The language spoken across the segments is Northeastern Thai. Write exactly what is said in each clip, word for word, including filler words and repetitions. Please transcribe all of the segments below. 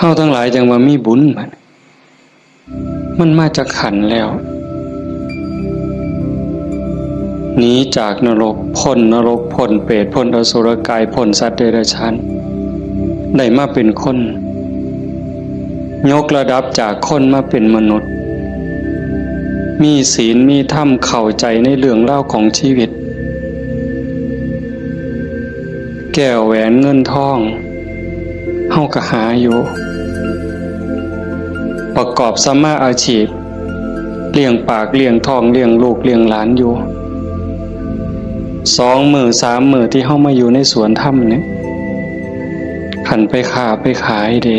เฮาทั้งหลายจั่งว่ามีบุญบัดนี้ มันมาจากขันธ์แล้ว หนีจากนรก พ้นนรก พ้นเปรต พ้นอสุรกาย พ้นสัตว์เดรัจฉาน ได้มาเป็นคน ยกระดับจากคนมาเป็นมนุษย์ มีศีล มีธรรม เข้าใจในเรื่องราวของชีวิต แก้วแหวนเงินทอง เฮาก็หาอยู่ ประกอบสัมมาอาชีพ เลี้ยงปากเลี้ยงท้อง เลี้ยงลูกเลี้ยงหลานอยู่ สองมื้อสามมื้อที่เฮามาอยู่ในสวนธรรมเนี่ย คันไปค้าไปขายเด้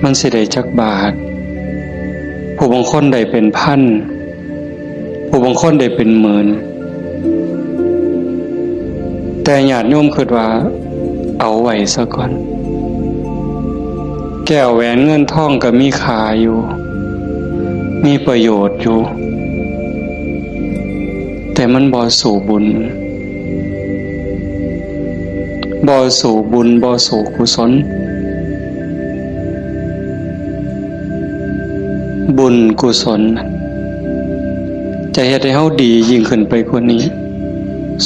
มันสิได้จักบาท ผู้บางคนได้เป็นพัน ผู้บางคนได้เป็นหมื่น แต่ญาติโยมคิดว่า เอาไว้ซะก่อน แก้วแหวนเงินทองก็มีค่าอยู่ มีประโยชน์อยู่ แต่มันบ่สู้บุญ บ่สู้บุญ บ่สู้กุศล บุญกุศล จะเฮ็ดให้เฮาดียิ่งขึ้นไปกว่านี้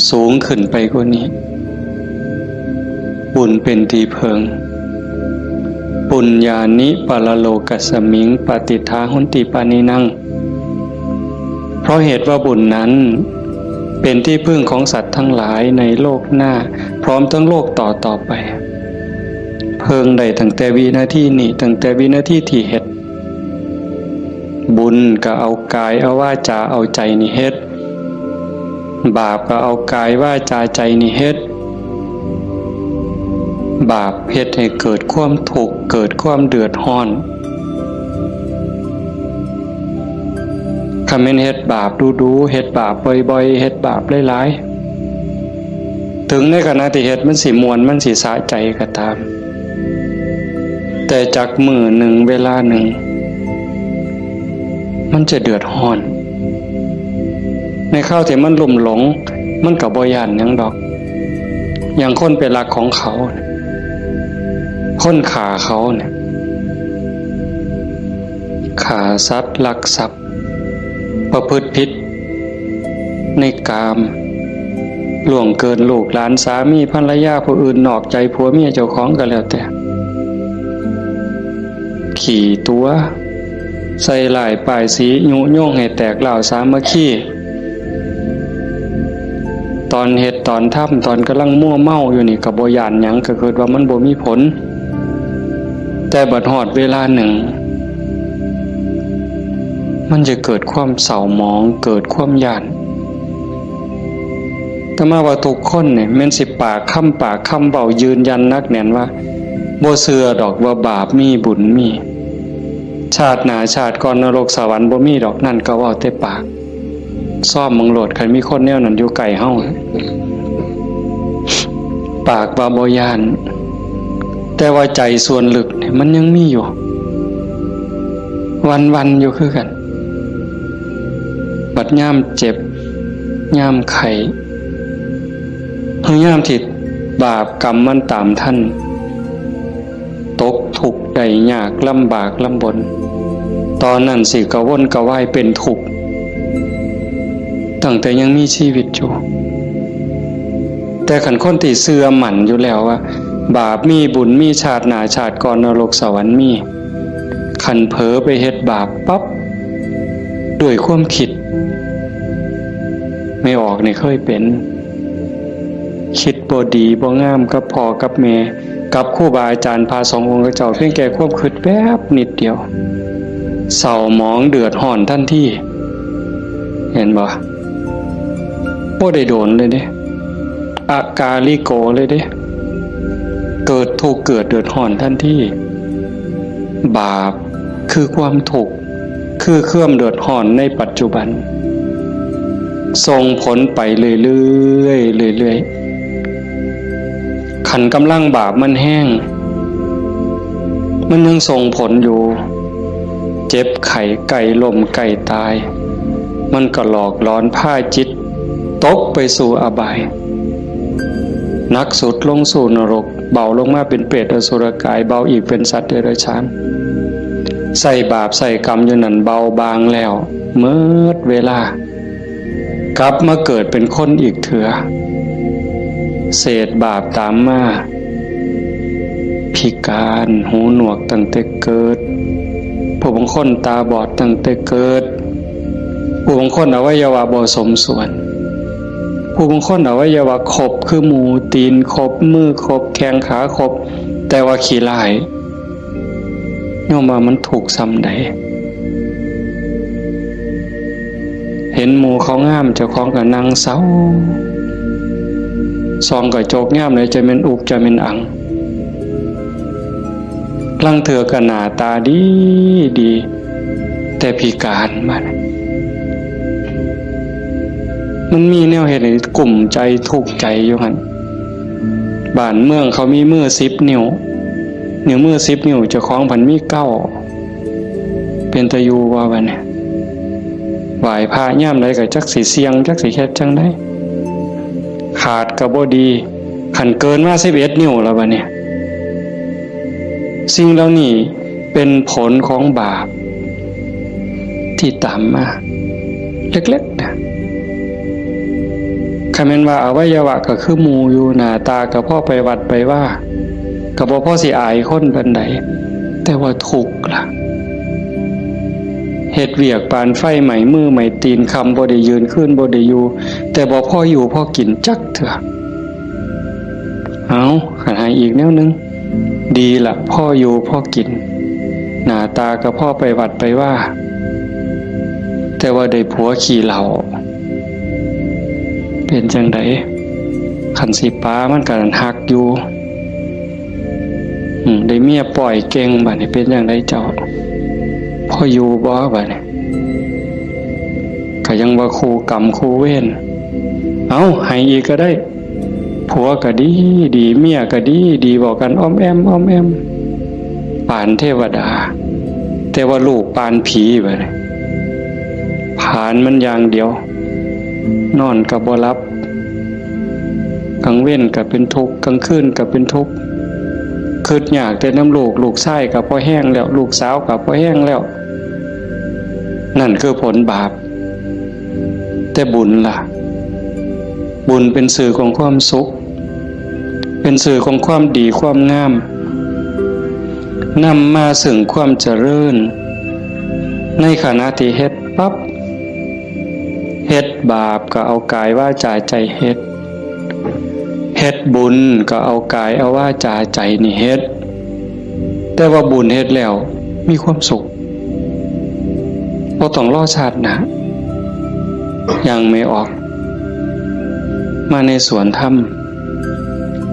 สูงขึ้นไปกว่านี้ บุญเป็นที่เพิ่ง ปุญญานิปรโลกัสมิง ปฏิฏฐาหนติปานินัง เพราะเหตุว่าบุญนั้น เป็นที่พึ่งของสัตว์ทั้งหลายในโลกหน้า พร้อมทั้งโลกต่อต่อไป เพิ่งได้ตั้งแต่วินาทีนี้ ตั้งแต่วินาทีที่เฮ็ด บุญก็เอากายเอาวาจาเอาใจนี่เฮ็ด บาปก็เอากายวาจาใจนี่เฮ็ด บาปเฮ็ดให้เกิดความทุกข์ เกิดความเดือดร้อน คันแม่นเฮ็ดบาปดูๆ เฮ็ดบาปบ่อยๆ เฮ็ดบาปหลายๆ ถึงในขณะที่เฮ็ดมันสิม่วน มันสิสะใจก็ตาม แต่จักมื้อหนึ่งเวลาหนึ่ง มันจะเดือดร้อน ในคราวที่มันลุ่มหลง มันก็บ่ย้านหยังดอก อย่างคนไปลักของเขา คนฆ่าเขาเนี่ย ฆ่าสัตว์ ลักทรัพย์ ประพฤติผิดในกาม ล่วงเกินลูกหลาน สามีภรรยาผู้อื่น นอกใจผัวเมียเจ้าของก็แล้วแต่ ขี้ตั๋ว ใส่ร้ายป้ายสี ยุยงให้แตกร้าวสามัคคี ตอนเฮ็ดตอนทำ ตอนกำลังมัวเมาอยู่นี่ก็บ่ย้านหยัง ก็คิดว่ามันบ่มีผล แต่บัดฮอดเวลาหนึ่ง มันจะเกิดความเศร้าหมอง เกิดความย้าน อาตมาว่าทุกคนเนี่ยแม่นสิปากคำ ปากคำเว้ายืนยันหนักแน่นว่า บ่เชื่อดอกว่าบาปมีบุญมี ชาติหน้าชาติก่อนนรกสวรรค์บ่มีดอก นั่นก็เว้าแต่ปาก ซ่อมเบิ่งโลด คันมีคนแนวนั้นอยู่ใกล้เฮา ปากว่าบ่ย้าน แต่ว่าใจส่วนลึกเนี่ยมันยังมีอยู่ วันๆ อยู่คือกัน บัดยามเจ็บ ยามไข้ หรือยามที่บาปกรรมมันตามทัน ตกทุกข์ได้ยาก ลำบากลำบน ตอนนั้นสิกระวนกระวายเป็นทุกข์ ตั้งแต่ยังมีชีวิตอยู่ แต่คันคนที่เชื่อมั่นอยู่แล้วว่า บาปมีบุญมี ชาติหน้าชาติก่อนนรกสวรรค์มี คันเผลอไปเฮ็ดบาปปั๊บ ด้วยความคิด แม่ออกนี่เคยเป็น คิดบ่ดีบ่งามกับพ่อกับแม่ กับครูบาอาจารย์พระสงฆ์องค์เจ้า เพียงแค่ความคิดแป๊บนิดเดียว เศร้าหมองเดือดร้อนทันที เห็นบ่ บ่ได้โดนเลยเด้ อากาลิโกเลยเด้ เกิดทุกข์เกิดเดือดร้อนทันที บาปคือความทุกข์ คือความเดือดร้อนในปัจจุบัน ส่งผลไปเรื่อยๆ เรื่อยๆ คันกำลังบาปมันแฮง มันยังส่งผลอยู่ เจ็บไข้ใกล้ล้มใกล้ตาย มันก็หลอกหลอนพาจิตตกไปสู่อบาย หนักสุดลงสู่นรก เบาลงมาเป็นเปรตอสุรกาย เบาอีกเป็นสัตว์เดรัจฉาน ใส่บาปใส่กรรมอยู่นั่น เบาบางแล้ว เมิดเวลา กลับมาเกิดเป็นคนอีกเถื่อ เศษบาปตามมา พิการ หูหนวกตั้งแต่เกิด ผู้บางคนตาบอดตั้งแต่เกิด ผู้บางคนอวัยวะบ่สมส่วน ผู้บางคนอวัยวะครบคือหมู่ ตีนครบ มือครบ แข้งขาครบ แต่ว่าขี้ร้าย โยมว่ามันทุกข์ส่ำใด เห็นหมู่เขางาม เจ้าของก็นั่งเศร้า ส่องกระจกยามใดจะแม่นอุกจะแม่นอัง ลางเทื่อก็หน้าตาดีดี แต่พิการมา มันมีแนวเฮ็ดให้กุ้มใจทุกข์ใจอยู่หั่น บ้านเมืองเขามีมือสิบนิ้ว นิ้วมือสิบนิ้ว เจ้าของพันมีเก้า เป็นตาอยู่บ่บัดนี้ ไหว้พระยามใดก็จักสิเสี่ยง จักสิเฮ็ดจั่งใด ขาดก็บ่ดี คันเกินมาสิบเอ็ดนิ้วแล้วบัดนี้ สิ่งเหล่านี้เป็นผลของบาป ที่ตามมา เล็กๆนะ คันแม่นว่าอวัยวะก็คือหมู่อยู่ หน้าตาก็พอไปวัดไปวา ก็บ่พอสิอายคนปานใด แต่ว่าทุกข์ล่ะ เฮ็ดเวียกปานไฟไหม้มือไหม้ตีน ค่ำบ่ได้ยืน คืนบ่ได้อยู่ แต่บ่พออยู่พอกินจักเทื่อ เอา คันให้อีกแนวหนึ่ง ดีละ พออยู่พอกิน หน้าตาก็พอไปวัดไปวา แต่ว่าได้ผัวขี้เหล้า เป็นจั่งใด คันสิปามันก็หักอยู่ อืม ได้เมียป้อยเก่ง บัดนี้เป็นจั่งใดเจ้า พออยู่บ่ บัดนี้ ก็ยังว่าคู่กรรมคู่เวร เอา ให้อีกก็ได้ ผัวก็ดีดี เมียก็ดีดี เว้ากันอ้อมแอ้มอ้อมแอ้ม ปานเทวดา แต่ว่าลูกปานผีบัดนี้ ผลาญมันอย่างเดียว นอนก็บ่หลับ กลางเว็นก็เป็นทุกข์ กลางคืนก็เป็นทุกข์ คิดยากแต่นำลูก ลูกชายก็พอแฮงแล้ว ลูกสาวก็พอแฮงแล้ว นั่นคือผลบาป แต่บุญล่ะ บุญเป็นสื่อของความสุข เป็นสื่อของความดีความงาม นำมาซึ่งความเจริญ ในขณะที่เฮ็ดปั๊บ เฮ็ดบาปก็เอากายวาจาใจเฮ็ด เฮ็ดบุญก็เอากายเอาวาจาใจนี่เฮ็ด แต่ว่าบุญเฮ็ดแล้วมีความสุข บ่ต้องรอชาติหน้า ย่างแม่ออก มาในสวนธรรม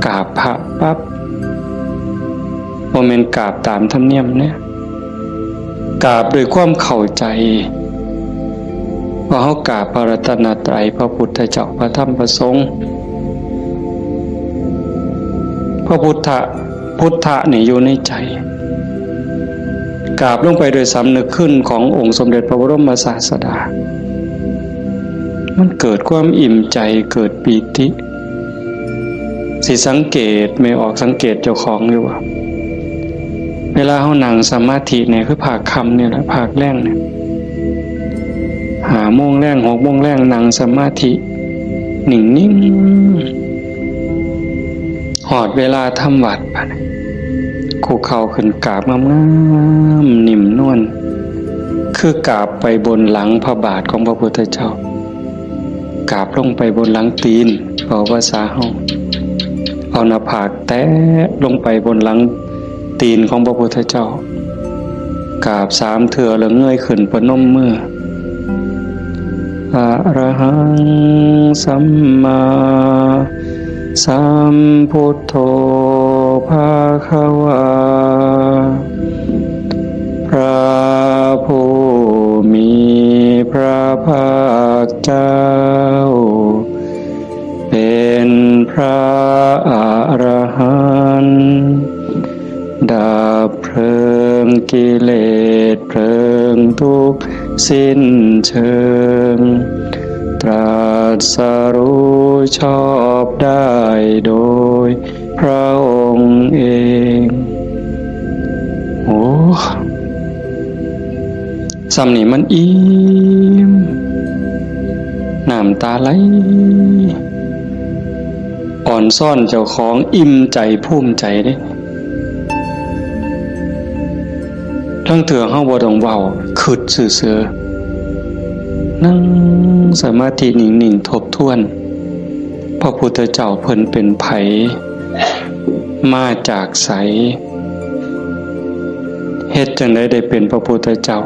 กราบพระปั๊บ บ่แม่นกราบตามธรรมเนียมเนี่ย กราบด้วยความเข้าใจ ว่าเฮากราบพระรัตนตรัย พระพุทธเจ้า พระธรรม พระสงฆ์ พระพุทธะ พุทธะนี่อยู่ในใจ กราบลงไปโดยสำนึกคุณขององค์สมเด็จพระบรมศาสดา มันเกิดความอิ่มใจ เกิดปีติ สิสังเกต แม่ออกสังเกตเจ้าของอยู่ว่า เวลาเฮานั่งสมาธิเนี่ย คือภาคค่ำเนี่ยแหละ ภาคแลงเนี่ย ห้าโมงแลง หกโมงแลง นั่งสมาธิ นิ่งๆ ฮอดเวลาทำวัตรบัดนี้ คุกเข่าขึ้นกราบงามๆ นิ่มนวล คือกราบไปบนหลังพระบาทของพระพุทธเจ้า กราบลงไปบนหลังตีน เว้าภาษาเฮา เอาหน้าผากแตะลงไปบนหลังตีนของพระพุทธเจ้า กราบสามเทื่อแล้วเงยขึ้นประนมมือ อะระหังสัมมาสัมพุทโธภะคะวา พระผู้มีพระภาคเจ้า เป็นพระอรหันต์ ดับเพลิงกิเลสเพลิงทุกข์สิ้นเชิง ตรัสรู้ชอบได้โดย พระองค์เอง โอ้ ส่ำนี่มันอิ่ม น้ำตาไหล อ่อนซ้อนเจ้าของ อิ่มใจภูมิใจเด้ ทั้งเถื่อเฮาบ่ต้องเว้า คิดซื่อๆ นั่งสมาธินิ่งๆ ทบทวน พระพุทธเจ้าเพิ่นเป็นไผ มาจากไส เฮ็ดจั่งใดได้เป็นพระพุทธเจ้า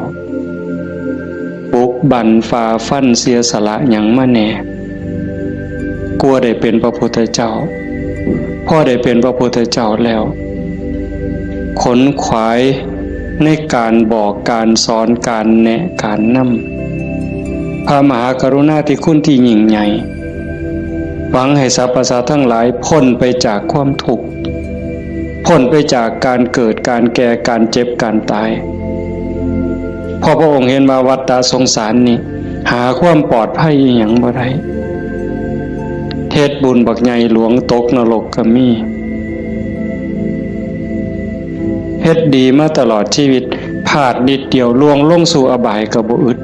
บุกบั่นฝ่าฟันเสียสละหยังมาแหน่ กว่าได้เป็นพระพุทธเจ้า พอได้เป็นพระพุทธเจ้าแล้ว ขนขวายในการบอกการสอนการแนะการนำ พระมหากรุณาธิคุณที่ยิ่งใหญ่ หวังให้สรรพสัตว์ทั้งหลายพ้นไปจากความทุกข์ พ้นไปจากการเกิด การแก่ การเจ็บ การตาย เพราะพระองค์เห็นว่าวัฏฏะสงสารนี้ หาความปลอดภัยอิหยังบ่ได้ เฮ็ดบุญบักใหญ่หลวงตกนรกก็มี เฮ็ดดีมาตลอดชีวิต พลาดนิดเดียวล่วงลงสู่อบายก็บ่อึด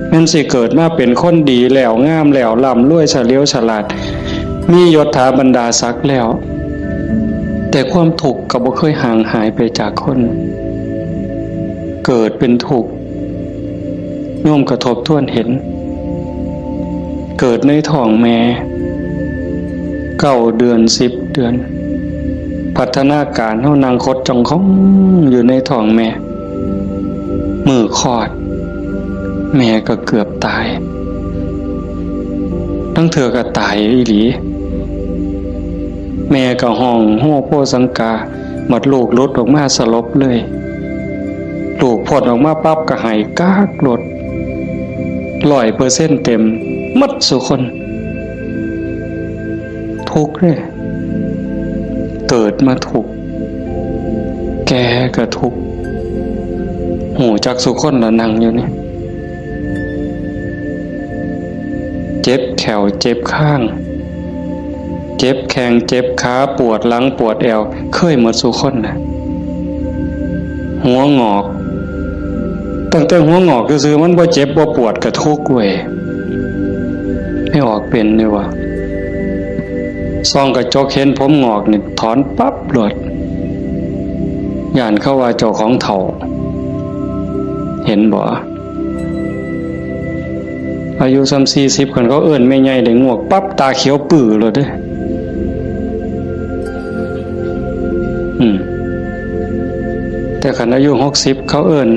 แม่นสิเกิดมาเป็นคนดีแล้ว งามแล้ว ร่ำรวย เฉลียวฉลาด มียศถาบรรดาศักดิ์แล้ว แต่ความทุกข์ก็บ่เคยห่างหายไปจากคน เกิดเป็นทุกข์ โยมก็ทบทวนเห็น เกิดในท้องแม่ เก้าเดือน สิบเดือน พัฒนาการเฮานั่งขดจ้องของอยู่ในท้องแม่ มื้อคลอด แม่ก็เกือบตาย ลางเทื่อก็ตายอีหลี แม่ก็ฮ้องโฮโฮสังกา บัดลูกหลุดออกมาสลบเลย ลูกพ้นออกมาปั๊บก็ไห้ก๊ากโลด ร้อยเปอร์เซ็นต์เต็ม หมดซุคน ทุกข์เด้ เกิดมาทุกข์ แก่ก็ทุกข์ ฮู้จักซุคนละนั่งอยู่นี่ เจ็บแข้วเจ็บคาง เจ็บแข้งเจ็บขา ปวดหลังปวดแอว เคยหมดซุคนนะ หัวงอก ตั้งแต่หัวงอกซื่อๆ มันบ่เจ็บบ่ปวดก็ทุกข์เว้ย แม่ออกเป็นอยู่วะ ส่องกระจกเห็นผมงอกนี่ถอนปั๊บโลด ย้านเขาว่าเจ้าของเฒ่า เห็นบ่ อายุส่ำสี่สิบ คันเขาเอิ้นแม่ใหญ่ได้งวกปั๊บ ตาเขียวปื้อโลดเด้ อืม แต่คันอายุหกสิบ เขาเอิ้น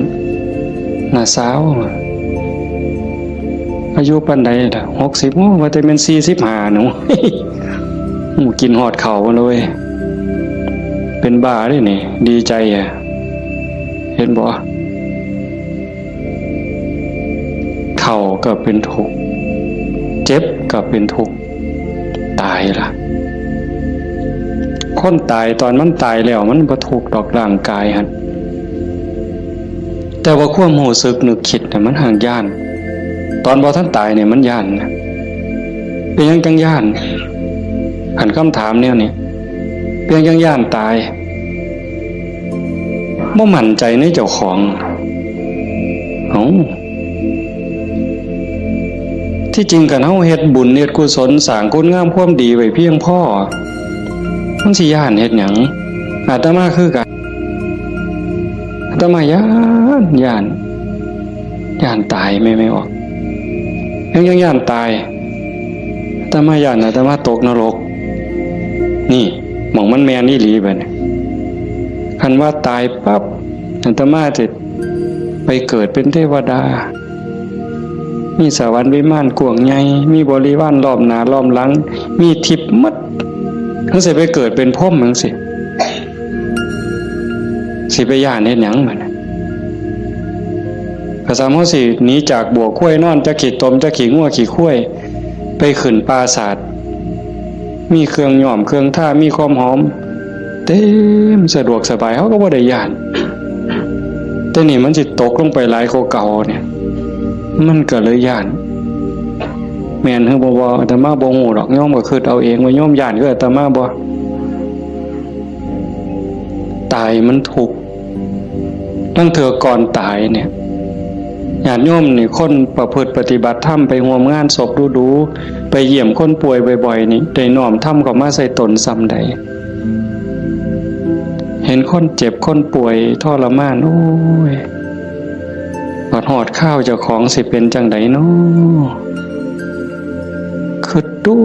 น้าสาว อายุปานใดล่ะ หกสิบ โอ้ ว่าแต่แม่นสี่สิบห้าหนู หมู่กินฮอดข้าวมาเลย เป็นบ้าเด้นี่ ดีใจอะ เห็นบ่ เฒ่าก็เป็นทุกข์ เจ็บก็เป็นทุกข์ ตายล่ะ คนตายตอนมันตายแล้วมันบ่ทุกข์ดอกร่างกายหั่น แต่ว่าความรู้สึกนึกคิดน่ะมันห่างย้าน ตอนบ่ทันตายเนี่ยมันย้านนะ เป็นหยังจังย้าน อันคำถามแนวนี้ เป็นหยังจังย้านตาย บ่มั่นใจในเจ้าของ เอ้า ที่จริงคันเฮาเฮ็ดบุญเฮ็ดกุศลสร้างคุณงามความดีไว้เพียงพอ มันสิย้านเฮ็ดหยัง อาตมาคือกัน อาตมาย้าน ย้าน ย้านตายแม่ แม่ออก ยัง ยังย้านตาย อาตมาย้านอาตมาตกนรก นี่ หม่องมันแม่นอีหลีบัดนี้ คันว่าตายปั๊บ อาตมาจะไปเกิดเป็นเทวดา มีสวรรค์วิมานกว้างใหญ่ มีบริวารล้อมหน้าล้อมหลัง มีทิพย์หมด จั่งซี้ไปเกิดเป็นพรหมจั่งซี้ สิไปย้านเฮ็ดหยังบัดนี้ กะซ้ำเฮาสิหนีจากบัวควายนอน จักขี้ตม จักขี้งัวขี้ควาย ไปขึ้นปราสาท มีเครื่องย้อมเครื่องทา มีความหอม เต็มสะดวกสบาย เฮาก็บ่ได้ย้าน แต่นี่มันสิตกลงไปหลายกว่าเก่าเนี่ย มันก็เลยย้าน แม่นหรือบ่ บ่ อาตมาบ่ฮู้ดอก โยมก็คิดเอาเองว่าโยมย้านคืออาตมาบ่ ตายมันทุกข์ ตั้งเถื่อก่อนตายเนี่ย ญาติโยมนี่ คนประพฤติปฏิบัติธรรม ไปร่วมงานศพดูๆ ไปเยี่ยมคนป่วยบ่อยๆ นี่ ได้น้อมธรรมเข้ามาใส่ตนส่ำใด เห็นคนเจ็บคนป่วยทรมาน โอ้ย บัดฮอดคราวเจ้าของสิเป็นจั่งใดน้อ คิดดู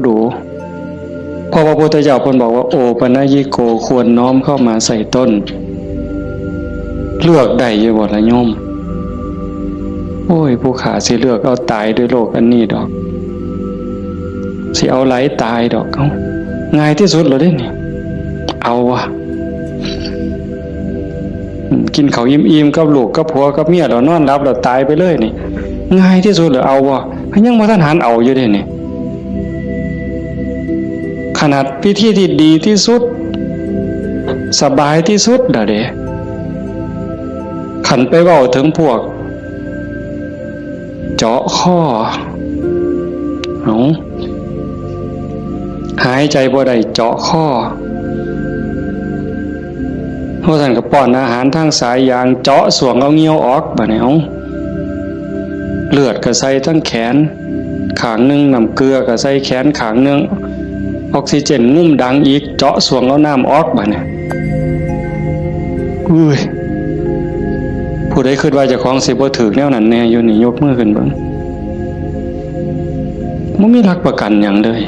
ดู เพราะว่าพระพุทธเจ้าเพิ่นบอกว่า โอปัญญิโก ควรน้อมเข้ามาใส่ตน เลือกได้อยู่บ่ล่ะโยม โอ้ย ผู้ข้าสิเลือกเอาตายด้วยโรคอันนี้ดอก สิเอาหลายตายดอก เอ้า ง่ายที่สุดแล้วเด้นี่ เอาวะ อืม กินข้าวอิ่มๆ กับลูกกับผัวกับเมียแล้วนอนหลับแล้วตายไปเลยนี่ ง่ายที่สุดแล้ว เอาวะ ยังบ่ทันหันเอาอยู่เด้นี่ ขนาดวิธีที่ดีที่สุด สบายที่สุดแล้วเด้ คันไปเว้าถึงพวก เจาะคอ เอา หายใจบ่ได้เจาะคอ เพราะฉะนั้นก็ป้อนอาหารทางสายยาง เจาะส่วงเอาเงี้ยวออก บัดนี้ เอา เลือดก็ใส่ทั้งแขนข้างหนึ่ง น้ำเกลือก็ใส่แขนข้างหนึ่ง ออกซิเจนงุ้มดังอีก เจาะส่วงเอาน้ำออก บัดนี้ อุ้ย ผู้ใดคิดว่าเจ้าของสิบ่ถืกแนวนั้นแน่อยู่นี่ ยกมือขึ้นเบิ่ง บ่มีหลักประกันหยังเลย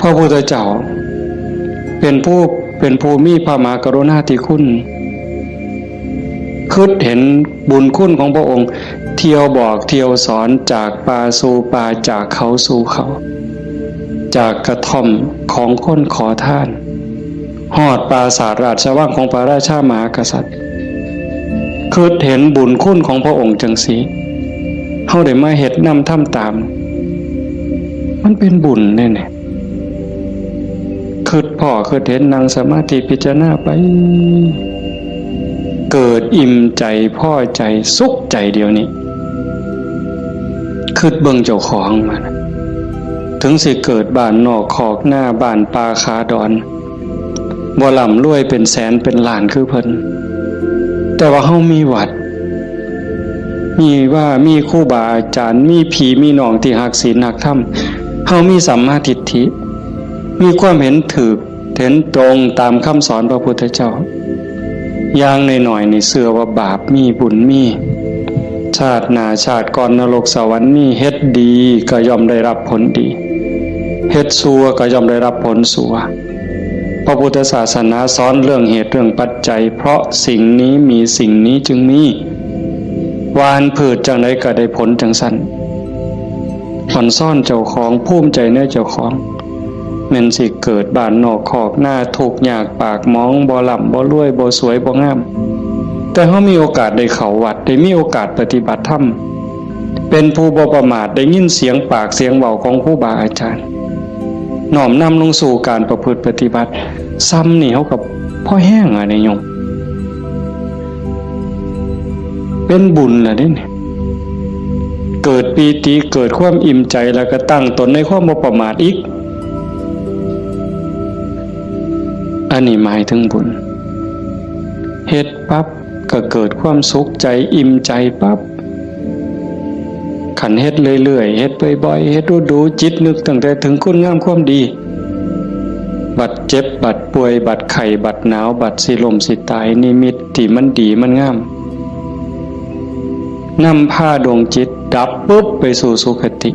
พระพุทธเจ้า เป็นผู้ เป็นผู้มีพระมหากรุณาธิคุณ คิดเห็นบุญคุณของพระองค์ เที่ยวบอกเที่ยวสอน จากป่าสู่ป่า จากเขาสู่เขา จากกระท่อมของคนขอทาน ฮอดปราสาทราชวังของพระราชามหากษัตริย์ คิดเห็นบุญคุณของพระองค์จังซี้ เฮาได้มาเฮ็ดนำทำตาม มันเป็นบุญเด้เนี่ย คิดพ้อคิดเห็น นั่งสมาธิพิจารณาไป เกิดอิ่มใจ พอใจ สุขใจเดี๋ยวนี้ คิดเบิ่งเจ้าของมัน ถึงสิเกิดบ้านนอกคอกนา บ้านป่าขาดอน บ่ร่ำรวยเป็นแสนเป็นล้านคือเพิ่น แต่ว่าเฮามีวัด มีว่า มีครูบาอาจารย์ มีพี่มีน้องที่ฮักศีลฮักธรรม เฮามีสัมมาทิฏฐิ มีความเห็นถูก เห็นตรงตามคำสอนพระพุทธเจ้า อย่างน้อยๆ นี่เชื่อว่าบาปมีบุญมี ชาติหน้าชาติก่อนนรกสวรรค์มี เฮ็ดดีก็ย่อมได้รับผลดี เฮ็ดชั่วก็ย่อมได้รับผลชั่ว พระพุทธศาสนาสอนเรื่องเหตุเรื่องปัจจัย เพราะสิ่งนี้มีสิ่งนี้จึงมี หว่านพืชจั่งใดก็ได้ผลจั่งซั้น อ่อนซ้อนเจ้าของ ภูมิใจในเจ้าของ แม่นสิเกิดบ้านนอกคอกนา ทุกข์ยากปากหมอง บ่ร่ำบ่รวย บ่สวยบ่งาม แต่เฮามีโอกาสได้เข้าวัด ได้มีโอกาสปฏิบัติธรรม เป็นผู้บ่ประมาท ได้ยินเสียงปากเสียงเว้าของครูบาอาจารย์ น้อมนำลงสู่การประพฤติปฏิบัติ ส่ำนี่เฮาก็พอแฮงอะนี่โยม เป็นบุญล่ะเด้นี่ เกิดปีติ เกิดความอิ่มใจ แล้วก็ตั้งตนในความบ่ประมาทอีก อันนี้หมายถึงบุญ เฮ็ดปั๊บก็เกิดความสุขใจ อิ่มใจปั๊บ คันเฮ็ดเรื่อยๆ เฮ็ดบ่อยๆ เฮ็ดดูๆ จิตนึกตั้งแต่ถึงคุณงามความดี บัดเจ็บ บัดป่วย บัดไข้ บัดหนาว บัดสิล้มสิตาย นิมิตที่มันดีมันงาม นำพาดวงจิตดับปุ๊บไปสู่สุคติ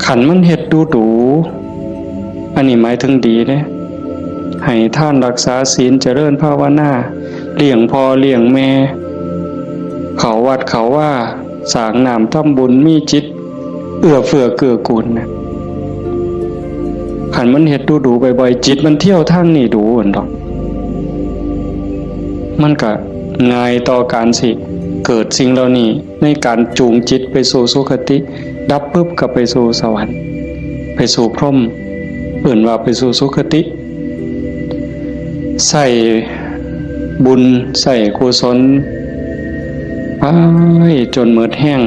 คันมันเฮ็ดดูๆ อันนี้หมายถึงดีเด้ ให้ทานรักษาศีล เจริญภาวนา เลี้ยงพ่อเลี้ยงแม่ เข้าวัดเข้าวา สร้างน้ำทำบุญ มีจิตเอื้อเฟื้อเกื้อกูลนะ คันมันเฮ็ดดูๆ บ่อยๆ จิตมันเที่ยวทางนี้ดูหั่นดอก มันก็ง่ายต่อการสิเกิดสิ่งเหล่านี้ ในการจูงจิตไปสู่สุคติ ดับปุ๊บก็ไปสู่สวรรค์ ไปสู่พรหม เอิ้นว่าไปสู่สุคติ ใส่บุญ ใส่กุศล ไปจนหมดแฮง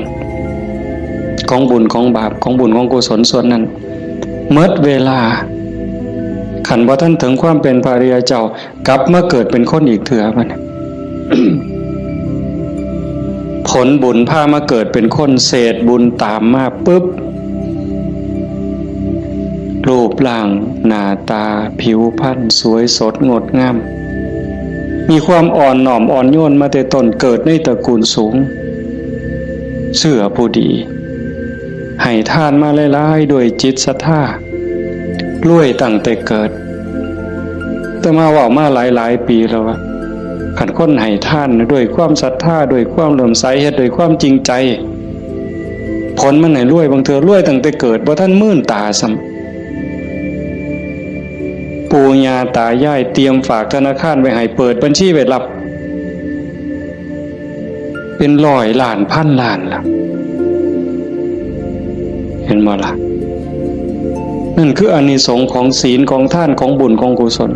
ของบุญของบาป ของบุญของกุศลส่วนนั้น หมดเวลา คันบ่ทันถึงความเป็นพระอริยเจ้า กลับมาเกิดเป็นคนอีกเทื่อบัดนี้ ผลบุญพามาเกิดเป็นคน เศษบุญตามมาปึ๊บ รูปร่างหน้าตาผิวพรรณสวยสดงดงาม มีความอ่อนน้อมอ่อนโยนมาแต่ต้น เกิดในตระกูลสูง เชื่อผู้ดี ให้ทานมาหลายๆ ด้วยจิตศรัทธา รวยตั้งแต่เกิด แต่มาเว้ามาหลายๆ ปีแล้วว่า คันคนให้ทานด้วยความศรัทธา ด้วยความเลื่อมใส เฮ็ดด้วยความจริงใจ ผลมันให้รวย บางเทื่อรวยตั้งแต่เกิด บ่ทันมื่นตาซ้ำ ปู่ย่าตายายเตรียมฝากธนาคารไว้ให้ เปิดบัญชีไว้รับ เป็นร้อยล้านพันล้านล่ะ เห็นบ่ล่ะ นั่นคืออานิสงส์ของศีล ของทาน ของบุญ ของกุศล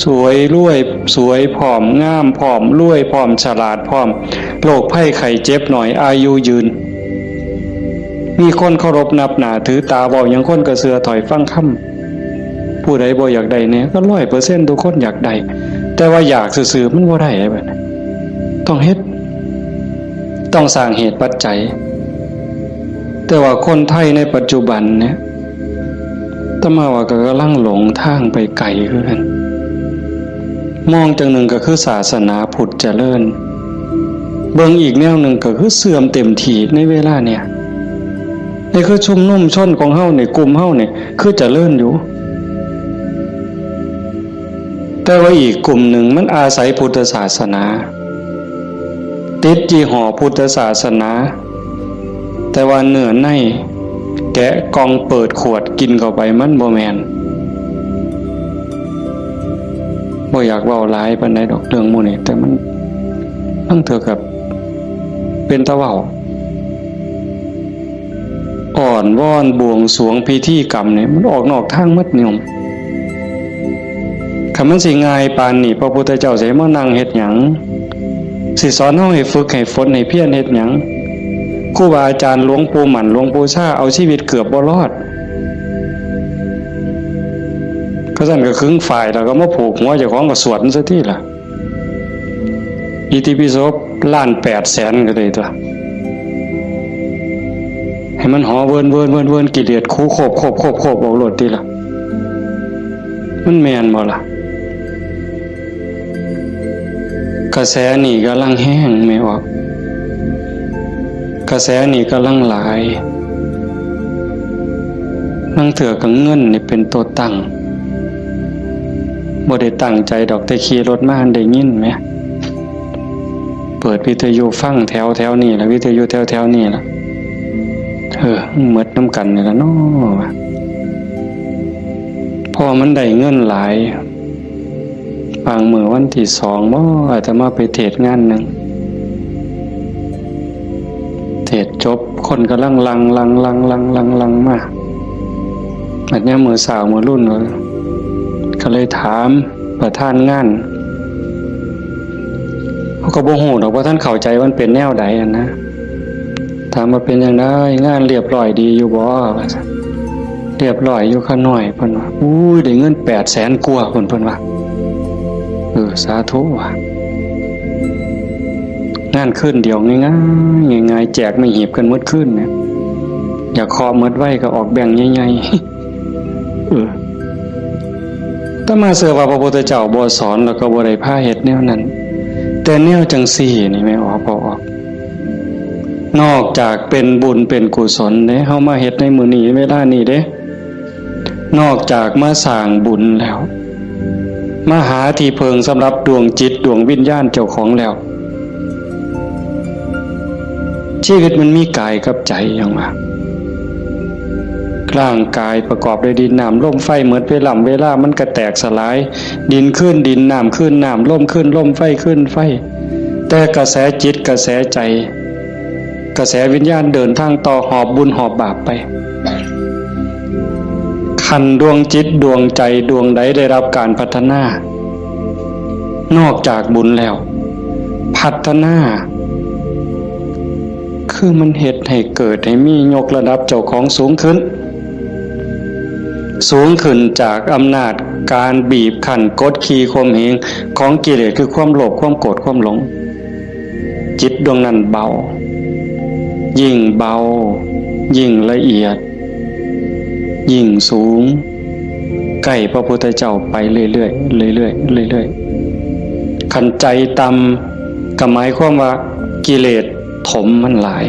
สวยรวย สวยพร้อม งามพร้อม รวยพร้อม ฉลาดพร้อม โรคภัยไข้เจ็บน้อย อายุยืน มีคนเคารพนับหน้าถือตา เว้าหยังคนก็เชื่อถ้อยฟังคำ ผู้ใดบ่อยากได้แหน่ ก็ร้อยเปอร์เซ็นต์ ทุกคนอยากได้ แต่ว่าอยากซื่อๆ มันบ่ได้เด้บัดนี้ ต้องเฮ็ด ต้องสร้างเหตุปัจจัย แต่ว่าคนไทยในปัจจุบันเนี่ย อาตมาว่าก็กำลังหลงทางไปไกลคือกัน มองจั่งหนึ่งก็คือศาสนาพุทธเจริญ เบิ่งอีกแนวหนึ่งก็คือเสื่อมเต็มที่ในเวลาเนี่ย นี่คือชุมนุมชนของเฮานี่ กลุ่มเฮานี่ คือเจริญอยู่ แต่ว่าอีกกลุ่มหนึ่งมันอาศัยพุทธศาสนา ติดยี่ห้อพุทธศาสนา แต่ว่าเนื้อในแกะกล่องเปิดขวดกินเข้าไป มันบ่แม่น บ่อยากเว้าหลายปานใดดอกเรื่องหมู่นี้ แต่มัน มันเถื่อกับเป็นตาเว้า อ้อนวอนบวงสรวงพิธีกรรมนี่ มันออกนอกทางหมดโยม คันมันสิง่ายปานนี้ พระพุทธเจ้าสิให้มานั่งเฮ็ดหยัง สิสอนเฮาให้ฝึกให้ฝนให้เพียรเฮ็ดหยัง ครูบาอาจารย์หลวงปู่หมั่นหลวงปู่ชาเอาชีวิตเกือบบ่รอด ก็ซั่นก็ขึงฝ้ายแล้วก็มาผูกหัวเจ้าของก็สวดมันซะติล่ะ อิติปิโสล้านแปดแสนก็ได้ตัว ให้มันหอเวินเวินเวินเวิน กิเลสคูโคบโคบโคบโคบออกโลดติล่ะ มันแม่นบ่ล่ะ กระแสนี่กำลังแฮงแม่ออก กระแสนี่กำลังหลาย ลางเทื่อก็เงินนี่เป็นตัวตั้ง บ่ได้ตั้งใจดอก แต่ขี่รถมาได้ยินแหม เปิดวิทยุฟังแถวแถวนี่ล่ะ วิทยุแถวแถวนี่ล่ะ เออ หมดนำกันนี่ล่ะเนาะ เพราะว่ามันได้เงินหลาย บางมื้อวันที่สองบ่ อาตมาไปเทศน์งานหนึ่ง เทศน์จบ คนกำลังหลั่ง หลั่ง หลั่ง หลั่ง หลั่ง หลั่งมา บัดยามมื้อเช้ามื้อรุ่นก็ ก็เลยถามประธานงาน เขาก็บ่ฮู้ดอกว่าท่านเข้าใจว่ามันเป็นแนวใดอะนะ ถามว่าเป็นจั่งใด งานเรียบร้อยดีอยู่บ่ ว่าซั่น เรียบร้อยอยู่ข้าน้อย เพิ่นว่า อุ้ย ได้เงินแปดแสนกว่า เพิ่น เพิ่นว่า เออ สาธุว่ะ งานคืนเดียวง่ายๆ ง่ายๆ แจกไม่หีบกันหมดคืนเนี่ย อยากเคาะหมดไวก็ออกแบงค์ใหญ่ๆ เออ อาตมาเชื่อว่าพระพุทธเจ้าบ่สอน แล้วก็บ่ได้พาเฮ็ดแนวนั้น แต่แนวจั่งซี้นี่แม่ออก พอออก นอกจากเป็นบุญเป็นกุศลเด้ เฮามาเฮ็ดในมื้อนี้เวลานี้เด้ นอกจากมาสร้างบุญแล้ว มาหาที่เพิ่งสำหรับดวงจิตดวงวิญญาณเจ้าของแล้ว ชีวิตมันมีกายกับใจหยังวะ ร่างกายประกอบด้วยดินน้ำลมไฟ หมดเวลา เวลามันก็แตกสลาย ดินคืนดิน น้ำคืนน้ำ ลมคืนลม ไฟคืนไฟ แต่กระแสจิตกระแสใจ กระแสวิญญาณเดินทางต่อ หอบบุญหอบบาปไป คันดวงจิตดวงใจดวงใดได้รับการพัฒนา นอกจากบุญแล้ว พัฒนา คือมันเฮ็ดให้เกิดให้มี ยกระดับเจ้าของสูงขึ้น สูงขึ้นจากอำนาจการบีบคั้นกดขี่ข่มเหงของกิเลส คือความโลภ ความโกรธ ความหลง จิตดวงนั้นเบา ยิ่งเบา ยิ่งละเอียด ยิ่งสูง ใกล้พระพุทธเจ้าไปเรื่อยๆ เรื่อยๆ เรื่อยๆ คันใจต่ำก็หมายความว่ากิเลสถมมันหลาย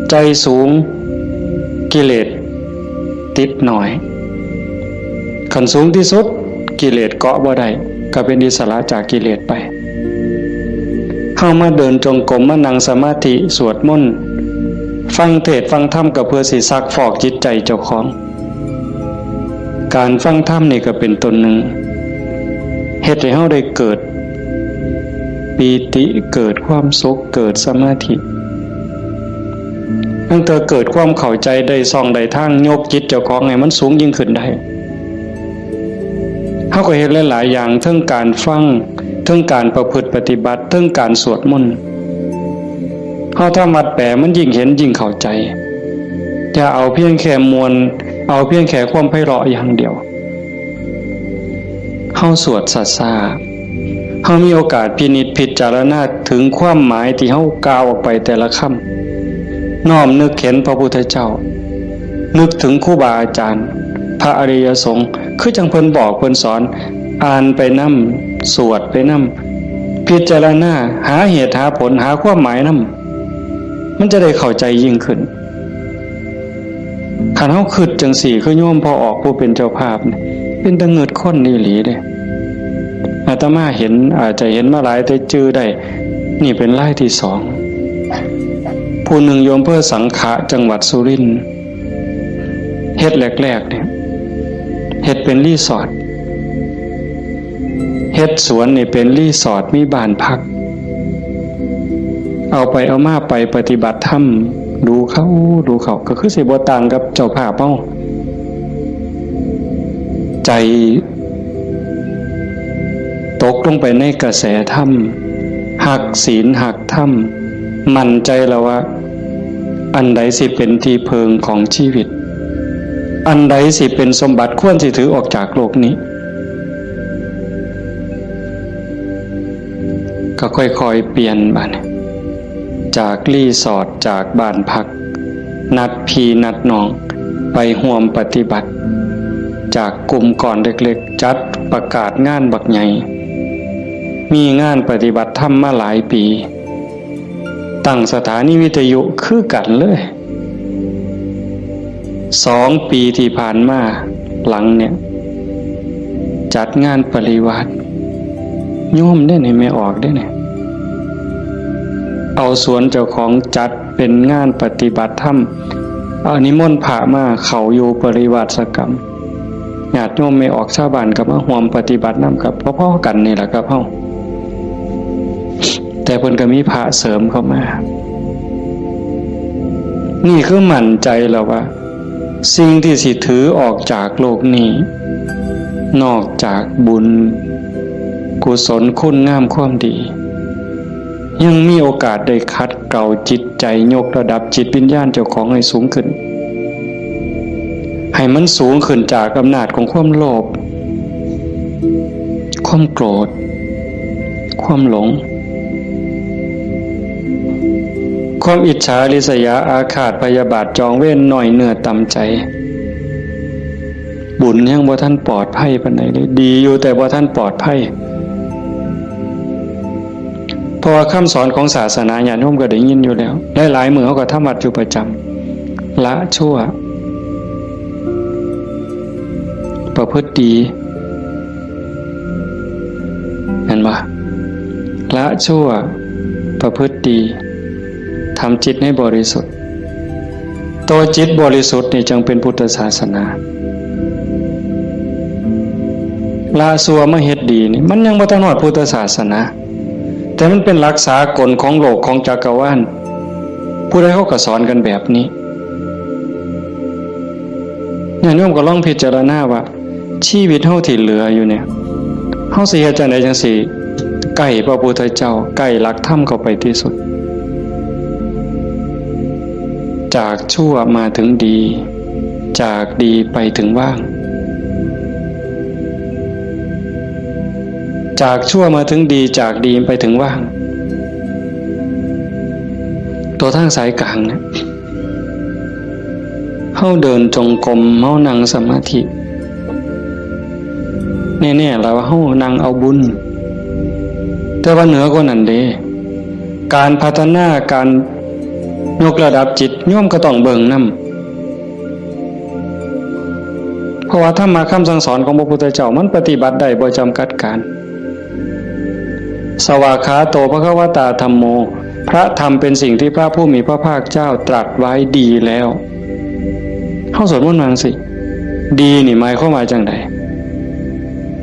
ใจสูง กิเลสติดน้อย คันสูงที่สุด กิเลสเกาะบ่ได้ ก็เป็นอิสระจากกิเลสไป เฮามาเดินจงกรม มานั่งสมาธิ สวดมนต์ ฟังเทศน์ฟังธรรม ก็เพื่อสิซักฟอกจิตใจเจ้าของ การฟังธรรมนี่ก็เป็นต้นหนึ่ง เฮ็ดให้เฮาได้เกิดปีติ เกิดความสุข เกิดสมาธิ ตั้งแต่เกิดความเข้าใจได้ช่องได้ทาง ยกจิตเจ้าของให้มันสูงยิ่งขึ้นได้ เฮาก็เฮ็ดหลายๆ อย่าง เทิงการฟัง เทิงการประพฤติปฏิบัติ เทิงการสวดมนต์ เฮาทำวัดแปล มันยิ่งเห็นยิ่งเข้าใจ อย่าเอาเพียงแค่ม่วน เอาเพียงแค่ความไพเราะอย่างเดียว เฮาสวดช้าๆ เฮามีโอกาสพินิจพิจารณาถึงความหมายที่เฮากล่าวออกไปแต่ละคำ น้อมนึกเห็นพระพุทธเจ้า นึกถึงครูบาอาจารย์ พระอริยสงฆ์ คือจั่งเพิ่นบอกเพิ่นสอน อ่านไปนำ สวดไปนำ พิจารณา หาเหตุหาผล หาความหมายนำ มันจะได้เข้าใจยิ่งขึ้น คันเฮาคิดจั่งซี้ คือโยมพ่อออกผู้เป็นเจ้าภาพนี่ เป็นตาเงิดคนอีหลีเด้ อาตมาเห็น อาจจะเห็นมาหลายแต่จื่อได้ นี่เป็นรายที่สอง ผู้หนึ่งอยู่อำเภอสังขะ จังหวัดสุรินทร์ เฮ็ดแรกๆ เนี่ย เฮ็ดเป็นรีสอร์ท เฮ็ดสวนนี่เป็นรีสอร์ท มีบ้านพัก เอาไปเอามาไปปฏิบัติธรรม ดูเข้า ดูเข้า ก็คือสิบ่ต่างกับเจ้าภาพเฮา ใจตกลงไปในกระแสธรรม ฮักศีล ฮักธรรม มั่นใจแล้วว่า อันใดสิเป็นที่เพิ่งของชีวิต อันใดสิเป็นสมบัติควรสิถือออกจากโลกนี้ ก็ค่อยๆ เปลี่ยนบัดนี้ จากรีสอร์ท จากบ้านพัก นัดพี่นัดน้อง ไปร่วมปฏิบัติ จากกลุ่มก้อนเล็กๆ จัดประกาศงานบักใหญ่ มีงานปฏิบัติธรรมมาหลายปี ตั้งสถานีวิทยุคือกันเลย สองปีที่ผ่านมาหลังเนี่ย จัดงานปริวาส โยมเด้นี่ แม่ออกเด้นี่ เอาสวนเจ้าของจัดเป็นงานปฏิบัติธรรม เอานิมนต์พระมาเข้าอยู่ปริวาสกรรม ญาติโยมแม่ออกชาวบ้านก็มาร่วมปฏิบัตินำ กับพอๆ กันนี่แหละครับเฮา แต่เพิ่นก็มีพระเสริมเข้ามา นี่คือมั่นใจแล้วว่า สิ่งที่สิถือออกจากโลกนี้ นอกจากบุญ กุศล คุณงามความดี ยังมีโอกาสได้ขัดเกลาจิตใจ ยกระดับจิตวิญญาณเจ้าของให้สูงขึ้น ให้มันสูงขึ้นจากอำนาจของความโลภ ความโกรธ ความหลง ความอิจฉาริษยาอาฆาตพยาบาทจองเวร น้อยเนื้อต่ำใจ บุญยังบ่ทันปลอดภัยปานใดเลย ดีอยู่แต่บ่ทันปลอดภัย เพราะว่าคำสอนของศาสนาญาติโยมก็ได้ยินอยู่แล้ว หลายๆ มื้อเฮาก็ทำวัดอยู่ประจำ ละชั่ว ประพฤติดี เห็นบ่ ละชั่ว ประพฤติดี ทำจิตให้บริสุทธิ์ ตัวจิตบริสุทธิ์นี่จึงเป็นพุทธศาสนา ละชั่วมาเฮ็ดดีนี่ มันยังบ่ทันฮอดพุทธศาสนา แต่มันเป็นหลักสากลของโลกของจักรวาล ผู้ใดเขาก็สอนกันแบบนี้ ญาติโยมก็ลองพิจารณาว่า ชีวิตเฮาที่เหลืออยู่เนี่ย เฮาสิเฮ็ดจั่งใดจั่งสิใกล้พระพุทธเจ้า ใกล้หลักธรรมเข้าไปที่สุด จากชั่วมาถึงดี จากดีไปถึงว่าง จากชั่วมาถึงดี จากดีไปถึงว่าง ตัวทางสายกลางเนี่ย เฮาเดินจงกรม เฮานั่งสมาธิ แน่ๆ แล้วว่าเฮานั่งเอาบุญ แต่ว่าเหนือกว่านั้นเด้ การพัฒนา การยกระดับจิต โยมก็ต้องเบิ่งนำ เพราะว่าธรรมะคำสั่งสอนของพระพุทธเจ้ามันปฏิบัติได้บ่จำกัดการ สวากขาโต ภควตา ธัมโม พระธรรมเป็นสิ่งที่พระผู้มีพระภาคเจ้าตรัสไว้ดีแล้ว เฮาสวดมนต์ว่าจั่งซี้ ดีนี่หมายความว่าจั่งใด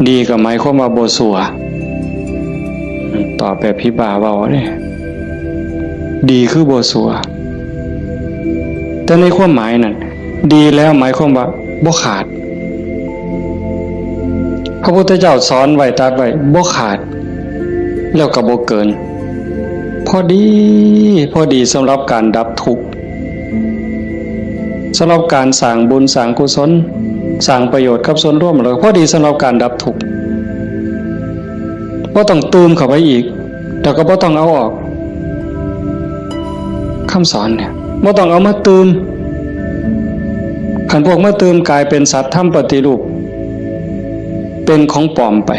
ดีก็หมายความว่าบ่ซั่ว ตอบแบบผีบ้าเว้าเด้ ดีคือบ่ซั่ว แต่ในความหมายนั่น ดีแล้วหมายความว่าบ่ขาด พระพุทธเจ้าสอนไว้ ตรัสไว้ บ่ขาด แล้วก็บ่เกิน พอดี พอดีสำหรับการดับทุกข์ สำหรับการสร้างบุญ สร้างกุศล สร้างประโยชน์กับส่วนรวม แล้วก็พอดีสำหรับการดับทุกข์ บ่ต้องตื่มเข้าไปอีก แล้วก็บ่ต้องเอาออก คำสอนเนี่ย บ่ต้องเอามาตื่ม คันพวกมาตื่มกลายเป็นสัตว์ธรรมปฏิรูป เป็นของปลอมไป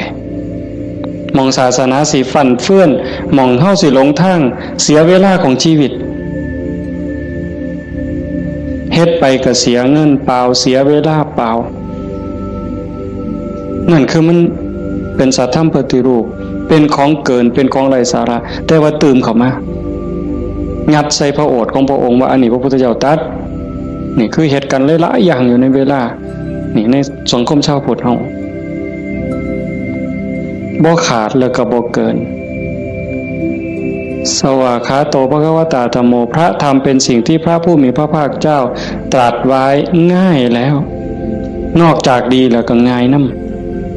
หม่องศาสนาสิฟั่นเฟือน หม่องเฮาสิหลงทาง เสียเวลาของชีวิต เฮ็ดไปก็เสียเงินเปล่า เสียเวลาเปล่า นั่นคือมันเป็นสัตว์ธรรมปฏิรูป เป็นของเกิน เป็นของไร้สาระ แต่ว่าตื่มเข้ามา ยัดใส่พระโอษฐ์ของพระองค์ว่าอันนี้พระพุทธเจ้าตรัส นี่คือเฮ็ดกันหลายๆอย่างอยู่ในเวลา นี่ในสังคมชาวพุทธเฮา บ่ขาดแล้วก็บ่เกิน สวากขาโต ภควตา ธัมโม พระธรรมเป็นสิ่งที่พระผู้มีพระภาคเจ้าตรัสไว้ง่ายแล้ว นอกจากดีแล้วก็ง่ายน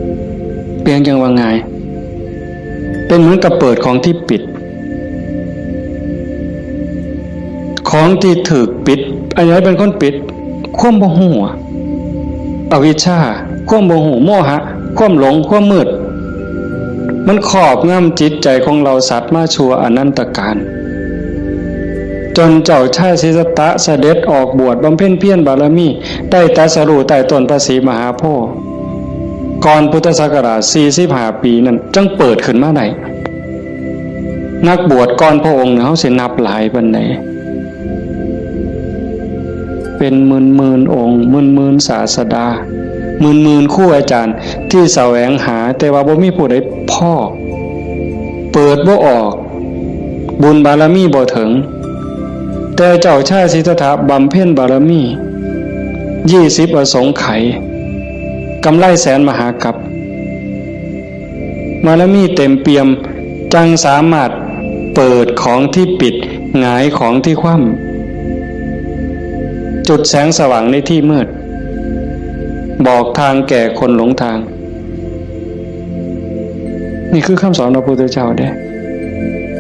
ำ เพียงจั่งว่าง่าย เป็นเหมือนกับเปิดของที่ปิด ของที่ถูกปิด อันไหนเป็นคนปิด ความบ่ฮู้ อวิชชา ความบ่ฮู้ โมหะ ความหลง ความมืด มันครอบงำจิตใจของเราสัตว์มาชั่วอนันตกาล จนเจ้าชายสิทธัตถะเสด็จออกบวชบำเพ็ญเพียรบารมี ได้ตรัสรู้ใต้ต้นพระศรีมหาโพธิ์ ก่อนพุทธศักราชสี่สิบห้าปีนั่น จั่งเปิดขึ้นมาได้ นักบวชก่อนพระองค์เนี่ย เฮาสินับหลายปานใด เป็นหมื่นๆองค์ หมื่นๆศาสดา หมื่นๆครูอาจารย์ที่แสวงหา แต่ว่าบ่มีผู้ใดพอ เปิดบ่ออก บุญบารมีบ่ถึง แต่เจ้าชายสิทธัตถะบำเพ็ญบารมี ยี่สิบอสงไขย กำไรแสนมหากัป บารมีเต็มเปี่ยม จั่งสามารถเปิดของที่ปิด หงายของที่คว่ำ จุดแสงสว่างในที่มืด บอกทางแก่คนหลงทาง นี่คือคำสอนพระพุทธเจ้าเด้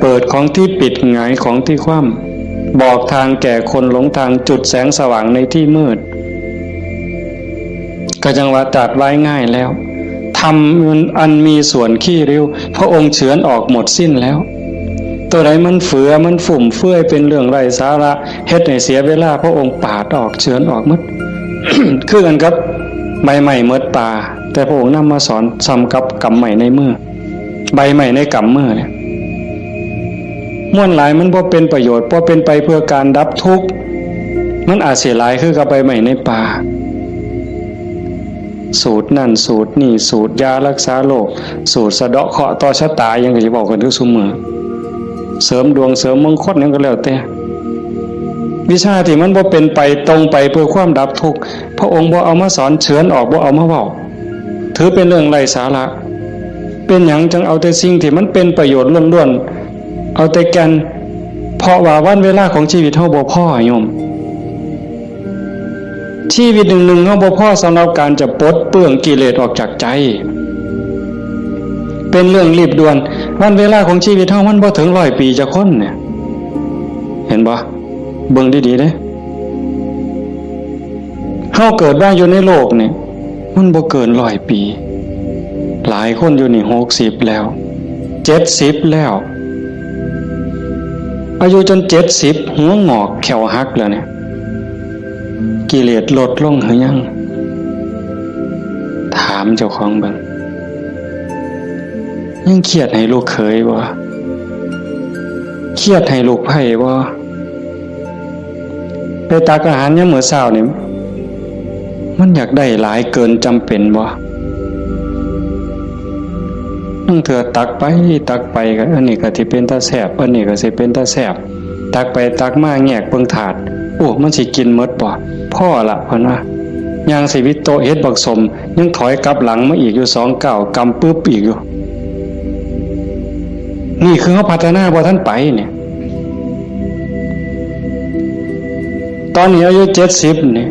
เปิดของที่ปิด หงายของที่คว่ำ บอกทางแก่คนหลงทาง จุดแสงสว่างในที่มืด ก็จั่งว่าตรัสไว้ง่ายแล้ว ธรรมอันมีส่วนขี้ริ้ว พระองค์เฉือนออกหมดสิ้นแล้ว ตัวใดมันเฟือ มันฟุ่มเฟือย เป็นเรื่องไร้สาระ เฮ็ดให้เสียเวลา พระองค์ปาดออก เฉือนออกหมด คือกันกับใบไม้หมดป่า แต่พระองค์นำมาสอนส่ำกับกำไม้ในมือ ใบไม้ในกำมือเนี่ย มวลหลายมันบ่เป็นประโยชน์ บ่เป็นไปเพื่อการดับทุกข์ มันอาจสิหลายคือกับใบไม้ในป่า สูตรนั่นสูตรนี่ สูตรยารักษาโรค สูตรสะเดาะเคราะห์ต่อชะตา หยังก็สิเว้ากันคือซุมื้อ เสริมดวงเสริมมงคลหยังก็แล้วแต่ วิชาที่มันบ่เป็นไปตรงไปเพื่อความดับทุกข์ พระองค์บ่เอามาสอน เฉือนออก บ่เอามาเว้า ถือเป็นเรื่องไร้สาระ เป็นหยังจั่งเอาแต่สิ่งที่มันเป็นประโยชน์ล้วนๆ เอาแต่แก่น เพราะว่าวันเวลาของชีวิตเฮาบ่พอโยม ชีวิตหนึ่งๆเฮาบ่พอสำหรับการจะปลดเปลื้องกิเลสออกจากใจ เป็นเรื่องรีบด่วน วันเวลาของชีวิตเฮามันบ่ถึงร้อยปีจักคนเนี่ย เห็นบ่ เบิ่งดีๆเด้ เราเกิดมาอยู่ในโลกนี่ มันบ่เกินร้อยปี หลายคนอยู่นี่หกสิบแล้ว เจ็ดสิบแล้ว อายุจนเจ็ดสิบ หัวงอกแข้วหักแล้วเนี่ย กิเลสลดลงหรือยัง ถามเจ้าของเบิ่ง ยังเครียดให้ลูกเขยบ่ เครียดให้ลูกไพร่บ่ ไปตักอาหารยามมื้อเช้านี่ มันอยากได้หลายเกินจำเป็นบ่ ลางเทื่อตักไปตักไปก็ อันนี้ก็สิเป็นตาแซ่บ อันนี้ก็สิเป็นตาแซ่บ ตักไปตักมาแงกเบิ่งถาด โอ้ มันสิกินหมดบ่ พอละ เพิ่นว่า ย่างสิวิโตะเห็ดบักสม ยังถอยกลับหลังมาอีกอยู่สองก้าว กำปึบอีกอยู่ นี่คือเฮาพัฒนาบ่ทันไปเนี่ย ตอนนี้อายุเจ็ดสิบนี่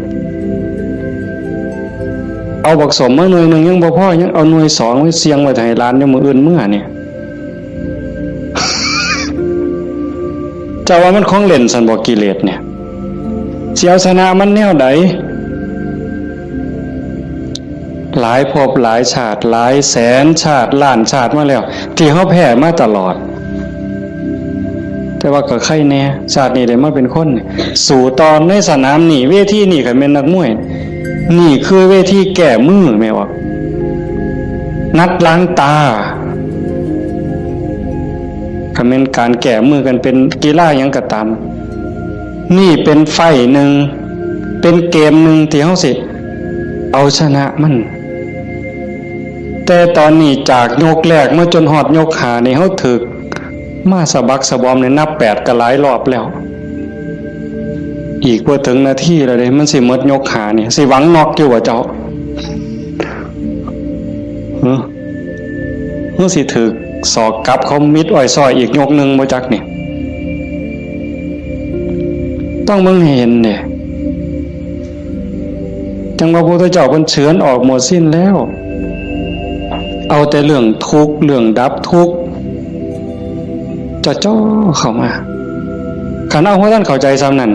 เอาบักสมมาหน่วยหนึ่งยังบ่พอ ยังเอาหน่วยสองไว้เสี่ยงไว้ให้หลานอยู่มื้ออื่นเมือเนี่ย เจ้าว่ามันของเล่นซั่นบ่ กิเลสเนี่ย สิเอาชนะมันแนวใด หลายภพหลายชาติ หลายแสนชาติ ล้านชาติมาแล้ว ที่เฮาแพ้มาตลอด แต่ว่าก็ไคแน่ ชาตินี้ได้มาเป็นคน สู้ต่อในสนามนี่ เวทีนี่ คันแม่นนักมวย นี่คือเวทีแก้มือ แม่นบ่ นัดล้างตา คันแม่นการแก้มือกันเป็นกีฬาหยังก็ตาม นี่เป็นไฟต์หนึ่ง เป็นเกมหนึ่งที่เฮาสิเอาชนะมัน แต่ตอนนี้จากยกแรกมาจนฮอดยกห้านี่ เฮาถืกมาสะบักสะบอมนี่ นับแปดก็หลายรอบแล้ว อีกบ่ถึงนาทีแล้วเด้ มันสิหมดยกห้านี่ สิหวังน็อกอยู่บ่เจ้า หึ หรือสิถืกศอกกลับเขามิดอ้อยซ้อยอีกยกหนึ่งบ่จักนี่ ต้องเบิ่งให้เห็นเด้ จั่งว่าพระพุทธเจ้าเพิ่นเฉือนออกหมดสิ้นแล้ว เอาแต่เรื่องทุกข์ เรื่องดับทุกข์ จ่อๆเข้ามา คันเอาบ่ทันเข้าใจส่ำนั้น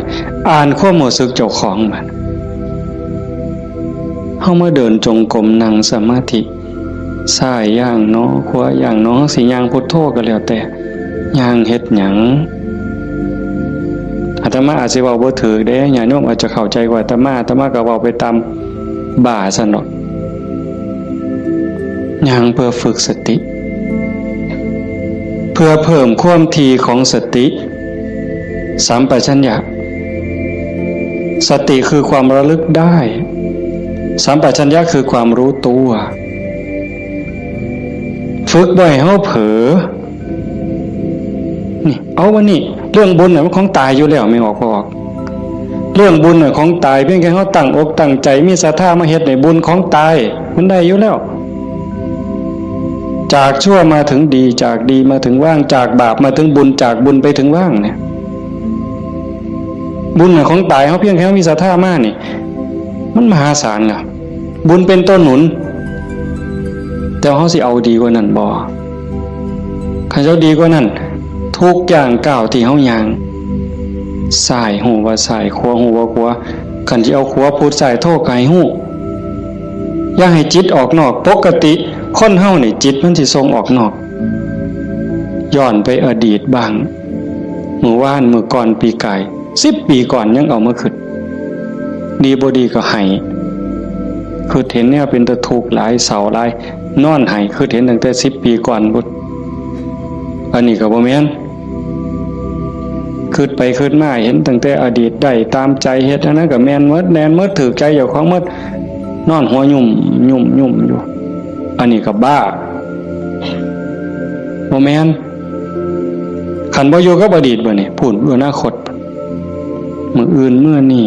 อ่านความรู้สึกเจ้าของบัด เฮามาเดินจงกรม นั่งสมาธิ ซ้ายย่างหนอ ขวาย่างหนอ สิย่างพุทโธก็แล้วแต่ ย่างเฮ็ดหยัง อาตมาอาจสิเว้าบ่ถูกเด้ ญาติโยมอาจจะเข้าใจกว่าอาตมา อาตมาก็เว้าไปตามบ้าซั่นดอก ย่างเพื่อฝึกสติ เพื่อเพิ่มความถี่ของสติ สัมปชัญญะ สติคือความระลึกได้ สัมปชัญญะคือความรู้ตัว ฝึกบ่ให้เฮาเผลอ นี่ เอาวันนี้ เรื่องบุญน่ะมันของตายอยู่แล้ว แม่นออกบ่ออก เรื่องบุญน่ะของตาย เพียงแค่เฮาตั้งอกตั้งใจ มีศรัทธามาเฮ็ดนี่ บุญของตาย มันได้อยู่แล้ว จากชั่วมาถึงดี จากดีมาถึงว่าง จากบาปมาถึงบุญ จากบุญไปถึงว่างเนี่ย บุญน่ะของตาย เฮาเพียงแค่เฮามีศรัทธามานี่ มันมหาศาลล่ะ บุญเป็นตัวหนุน แต่เฮาสิเอาดีกว่านั้นบ่ คันเฮาดีกว่านั้น ทุกย่างก้าวที่เฮาย่าง ซ้ายฮู้ว่าซ้าย ขวาฮู้ว่าขวา คันสิเอาขวาพุทซ้ายโธก็ให้ฮู้ อย่าให้จิตออกนอก ปกติคนเฮานี่จิตมันสิส่งออกนอก ย้อนไปอดีตบ้าง มื้อวาน มื้อก่อน ปีกาย สิบปีก่อนยังเอามาคิด ดีบ่ดีก็ไห้ คิดเห็นแนวเป็นตาทุกข์หลาย เศร้าหลาย นอนไห้ คิดเห็นตั้งแต่สิบปีก่อนพุ้น อันนี้ก็บ่แม่น คิดไปคิดมาเห็นตั้งแต่อดีต ได้ตามใจ เฮ็ดอันนั้นก็แม่นหมด แม่นหมด ถูกใจเจ้าของหมด นอนหัวยุ่มยุ่มยุ่มอยู่ อันนี้ก็บ้า บ่แม่น คันบ่อยู่กับอดีตบัดนี้ พู้น อนาคต มื้ออื่นมื้อนี้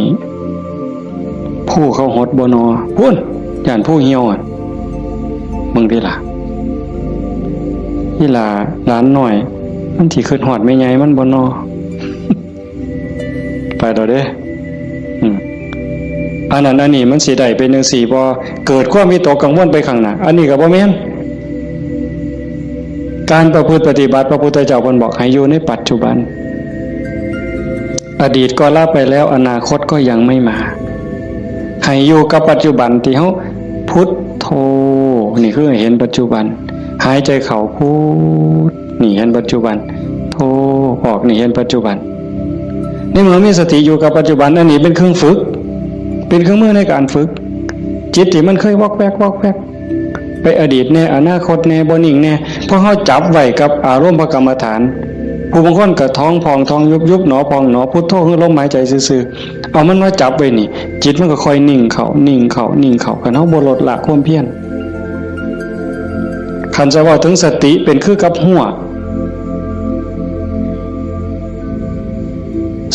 ภูเขาหดบ่นอ พู้น ย่านภูเหี่ยวอะ เบิ่งติล่ะ อีหล่าหลานน้อย มันสิคิดฮอดแม่ใหญ่มันบ่นอ ไปแล้วเด้ อืม อันนั้นอันนี้มันสิได้เป็นจั่งซี้บ่ เกิดความวิตกกังวลไปข้างหน้า อันนี้ก็บ่แม่น การประพฤติปฏิบัติ พระพุทธเจ้าเพิ่นบอกให้อยู่ในปัจจุบัน อดีตก็ละไปแล้ว อนาคตก็ยังไม่มา ใค ให้อยู่กับปัจจุบันที่เฮาพุทโธ นี่คือให้เห็นปัจจุบัน หายใจเข้าพุท นี่เห็นปัจจุบัน โธ ออก นี่เห็นปัจจุบัน ในเมื่อมีสติอยู่กับปัจจุบัน อันนี้เป็นเครื่องฝึก เป็นเครื่องมือในการฝึก จิตที่มันเคยวอกแวกวอกแวก ไปอดีตแน่ อนาคตแน่ บ่นิ่งแน่ พอเฮาจับไว้กับอารมณ์พระกรรมฐาน ผู้บางคนก็ท้องพองท้องยุบ ยุบหนอพองหนอ พุทโธคือลมหายใจซื่อๆ เอามันมาจับไว้นี่ จิตมันก็ค่อยนิ่งเข้า นิ่งเข้า นิ่งเข้า คันเฮาบ่ลดละความเพียร คันจะเว้าถึงสติเป็นคือกับฮั้ว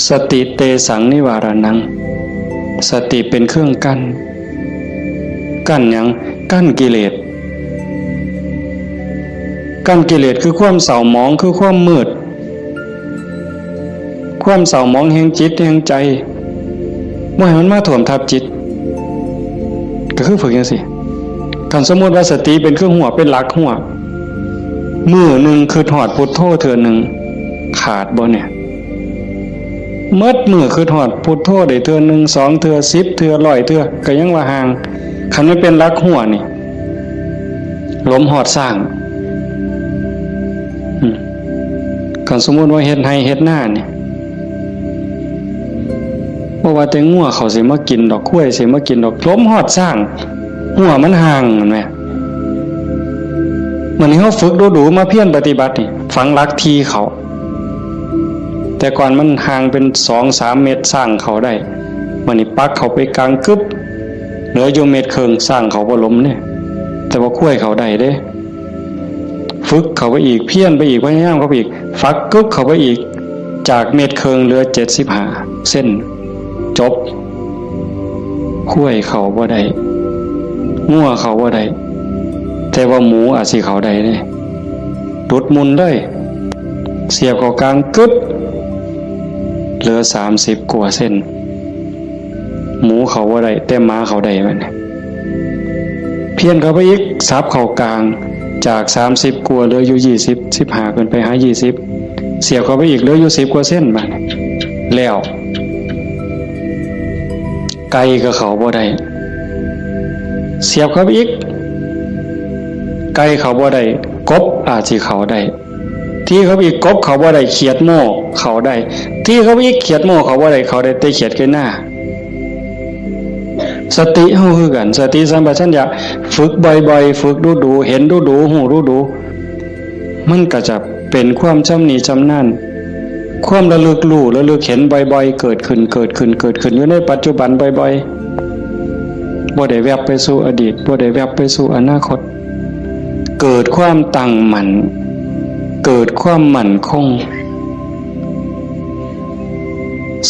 สติเตสังนิวารณัง สติเป็นเครื่องกั้น กั้นหยัง กั้นกิเลส กั้นกิเลสคือความเศร้าหมอง คือความมืด ความเศร้าหมองแห่งจิตแห่งใจ บ่ให้มันมาท่วมทับจิต ก็คือฝึกจั่งซี้ คันสมมุติว่าสติเป็นเครื่องฮั้ว เป็นหลักฮั้ว มื้อหนึ่งคิดฮอดพุทโธเทื่อหนึ่ง ขาดบ่เนี่ย หมดมื้อคิดฮอดพุทโธได้เทื่อหนึ่ง สองเทื่อ สิบเทื่อ ร้อยเทื่อ ก็ยังว่าห่าง คันมันเป็นหลักฮั้วนี่ หลมฮอดซ้าง อืม คันสมมุติว่าเฮ็ดไร่เฮ็ดนานี่ บ่ว่าแต่งัวเขาสิมากินดอก ควายสิมากินดอก หลมฮอดซ้าง ฮั้วมันห่าง แม่นบ่ มื้อนี้เฮาฝึกดูๆ มาเพียรปฏิบัตินี่ ฝังหลักที่เข้า แต่ก่อนมันห่างเป็นสองสามเมตร ซ้างเข้าได้ มื้อนี้ปักเข้าไปกลางกึ๊บ เหลืออยู่เมตรครึ่ง ซ้างเข้าบ่หลมเนี่ย แต่ว่าควายเข้าได้เด้ ฝึกเข้าไปอีก เพียรไปอีก พยายามเข้าไปอีก ฝักกึ๊บเข้าไปอีก จากเมตรครึ่งเหลือเจ็ดสิบห้าเซน จบ ควายเข้าบ่ได้ งัวเข้าบ่ได้ แต่ว่าหมูอาจสิเข้าได้เด้ หลุดมุนเลย เสียบเข้ากลางกึ๊บ เหลือสามสิบกว่าเซน หมูเข้าบ่ได้ แต่หมาเข้าได้บัดนี้ เพี้ยนเข้าไปอีก สับเข้ากลาง จากสามสิบกว่าเหลืออยู่ยี่สิบ สิบห้าขึ้นไปหายี่สิบ เสียบเข้าไปอีกเหลืออยู่สิบกว่าเซนบัดนี้ แล้ว ไก่ก็เข้าบ่ได้ เสียบเข้าไปอีก ไก่เข้าบ่ได้ กบอาจสิเข้าได้ ตีเข้าไปอีก กบเข้าบ่ได้ เขียดโม่เข้าได้ ตีเข้าไปอีก เขียดโม่เข้าบ่ได้ เข้าได้แต่เขียดไก่นา สติเฮาคือกัน สติสัมปชัญญะ ฝึกบ่อยๆ ฝึกดูๆ เห็นดูๆ ฮู้ดูๆ มันก็จะเป็นความชำนิชำนาญ ความระลึกรู้ ระลึกเห็นบ่อยๆ เกิดขึ้น เกิดขึ้น เกิดขึ้น อยู่ในปัจจุบันบ่อยๆ บ่ได้แวบไปสู่อดีต บ่ได้แวบไปสู่อนาคต เกิดความตั้งมั่น เกิดความมั่นคง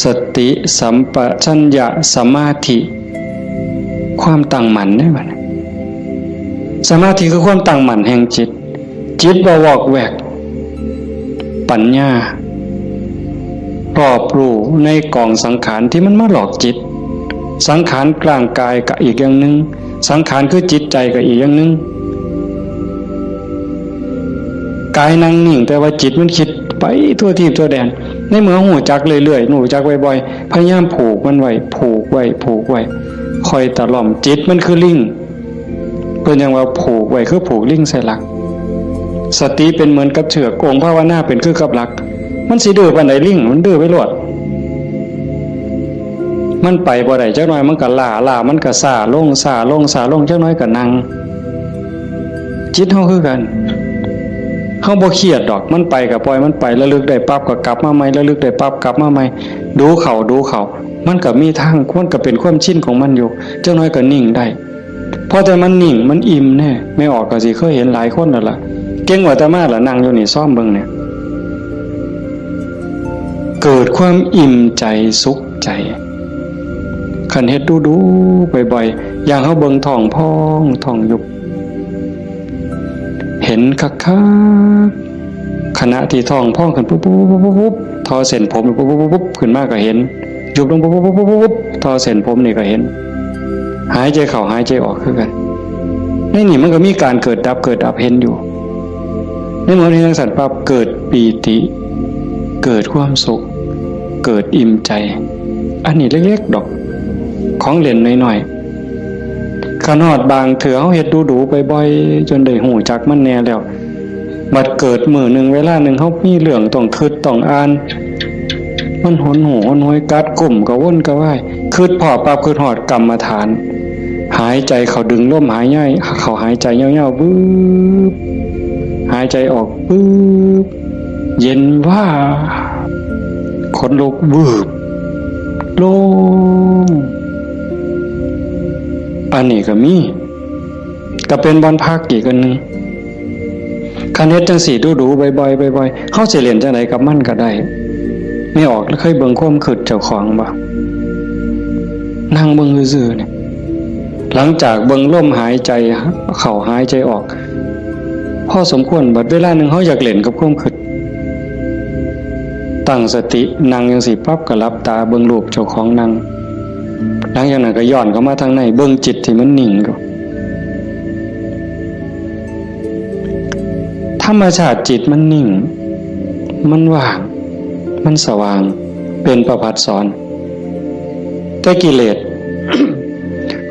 สติสัมปชัญญะสมาธิ ความตั้งมั่นเนี่ยมัน สมาธิคือความตั้งมั่นแห่งจิต จิตบ่วอกแวก ปัญญา รอบรู้ในกองสังขารที่มันมาหลอกจิต สังขารร่างกายก็อีกอย่างหนึ่ง สังขารคือจิตใจก็อีกอย่างหนึ่ง กายนั่งนิ่ง แต่ว่าจิตมันคิดไปทั่วทีปทั่วแดน ในเมื่อฮู้จักเรื่อยๆ ฮู้จักบ่อยๆ พยายามผูกมันไว้ ผูกไว้ ผูกไว้ คอยตะล่อม จิตมันคือลิง เพิ่นยังว่าผูกไว้คือผูกลิงใส่หลัก สติเป็นเหมือนกับเชือก องค์ภาวนาเป็นคือกับหลัก มันสิดื้อปานใดลิง มันดื้อไปโลด มันไปบ่ได้จักหน่อยมันก็ล้า ล้ามันก็ซ้าลง ซ้าลง ซ้าลง จักหน่อยก็นั่ง จิตเฮาคือกัน เฮาบ่เครียดดอก มันไปก็ปล่อยมันไป ระลึกได้ปั๊บก็กลับมาใหม่ ระลึกได้ปั๊บกลับมาใหม่ ดูเข้า ดูเข้า มันก็มีทาง มันก็เป็นความชินของมันอยู่ จักหน่อยก็นิ่งได้ พอแต่มันนิ่ง มันอิ่มแน่ แม่ออกก็สิเคยเห็นหลายคนแล้วล่ะ เก่งกว่าอาตมาล่ะ นั่งอยู่นี่ ซ่อมเบิ่งเนี่ย เกิดความอิ่มใจสุขใจ คันเฮ็ดดูๆ บ่อยๆ อย่างเฮาเบิ่งท้องพองท้องยุบ เห็นคักๆ ขณะที่ท้องพองขึ้นปุ๊บปุ๊บปุ๊บปุ๊บปุ๊บ ทอเส้นผมปุ๊บปุ๊บปุ๊บปุ๊บ ขึ้นมาก็เห็น ยุบลงปุ๊บปุ๊บปุ๊บปุ๊บปุ๊บ ทอเส้นผมนี่ก็เห็น หายใจเข้าหายใจออกคือกัน ในนี่มันก็มีการเกิดดับ เกิดดับเห็นอยู่ ในเมื่อเห็นจั่งซั้นปั๊บ เกิดปีติ เกิดความสุข เกิดอิ่มใจ อันนี้เล็กๆ ดอก ของเล่นน้อย ขนาดบางเถื่อเฮาเฮ็ดดูๆบ่อยๆ จนได้ฮู้จักมันแน่แล้ว บัดเกิดมื้อหนึ่งเวลาหนึ่งเฮามีเรื่องต้องคิดต้องอ่าน มันหนหูหนหวยกัดกุ้มกระวนกระวาย คิดพ้อปั๊บคิดฮอดกรรมฐาน หายใจเข้าดึงลมหายใจเข้าหายใจยาวๆ บึบ หายใจออกบึบ เย็นว่า ขนลุกวืบ โล่ง อันนี้ก็มี ก็เป็นบ่อนพักอีกอันหนึ่ง คันเฮ็ดจังซี่ดูๆ บ่อยๆ บ่อยๆ เฮาสิเล่นจังใดกับมันก็ได้ แม่ออกเคยเบิ่งความคิดเจ้าของบ่ นั่งเบิ่งซื่อๆ เนี่ย หลังจากเบิ่งลมหายใจเข้าหายใจออก พอสมควร บัดเวลาหนึ่งเฮาอยากเล่นกับความคิด ตั้งสตินั่งจังซี่ปั๊บก็หลับตาเบิ่งรูปเจ้าของนั่ง หลังจากนั้นก็ย้อนเข้ามาทางใน เบิ่งจิตที่มันนิ่งก่อน ธรรมชาติจิตมันนิ่ง มันว่าง มันสว่าง เป็นประภัสสร แต่กิเลส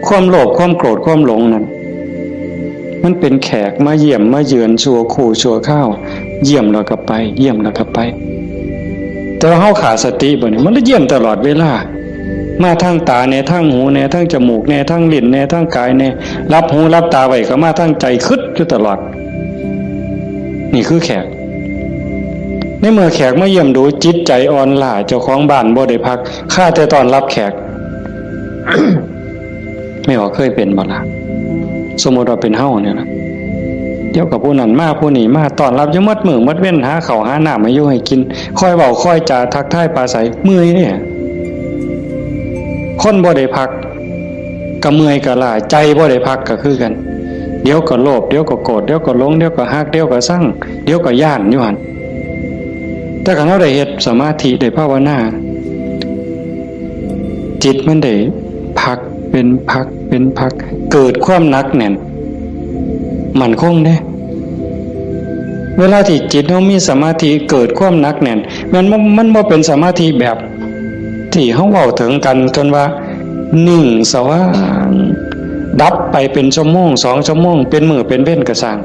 ความโลภ ความโกรธ ความหลงนั่น มันเป็นแขกมาเยี่ยมมาเยือนชั่วครู่ชั่วคราว เยี่ยมแล้วก็ไป เยี่ยมแล้วก็ไป แต่ว่าเฮาขาดสติบ่นี่ มันเลยเยี่ยมตลอดเวลา มาทางตาแน่ ทางหูแน่ ทางจมูกแน่ ทางลิ้นแน่ ทางกายแน่ หลับหูหลับตาไว้ก็มาทางใจ คิดอยู่ตลอด นี่คือแขก ในเมื่อแขกมาเยี่ยมดู จิตใจอ่อนล้า เจ้าของบ้านบ่ได้พัก คาแต่ต้อนรับแขก แม่ออกเคยเป็นบ่ล่ะ สมมุติว่าเป็นเฮาเนี่ยนะ เดี๋ยวก็ผู้นั้นมาผู้นี้มา ต้อนรับอยู่หมดมื้อหมดเว็น หาข้าวหาน้ำให้อยู่ให้กิน คอยเว้าคอยจาทักทายปราศรัย เมื่อยเนี่ย คนบ่ได้พัก ก็เมื่อยก็ล้า ใจบ่ได้พักก็คือกัน เดี๋ยวก็โลภ เดี๋ยวก็โกรธ เดี๋ยวก็หลง เดี๋ยวก็ฮัก เดี๋ยวก็ซัง เดี๋ยวก็ย้านอยู่หั่น แต่คันเฮาได้เฮ็ดสมาธิ ได้ภาวนา จิตมันได้พักเป็นพักเป็นพัก เกิดความหนักแน่น มั่นคงเด้ เวลาที่จิตเฮามีสมาธิ เกิดความหนักแน่น แม่นบ่ มันบ่เป็นสมาธิแบบที่เฮาเว้าถึงกัน จนว่านิ่งสว่าง ดับไปเป็นชั่วโมง สองชั่วโมง เป็นมื้อเป็นเว็นก็ซ่าง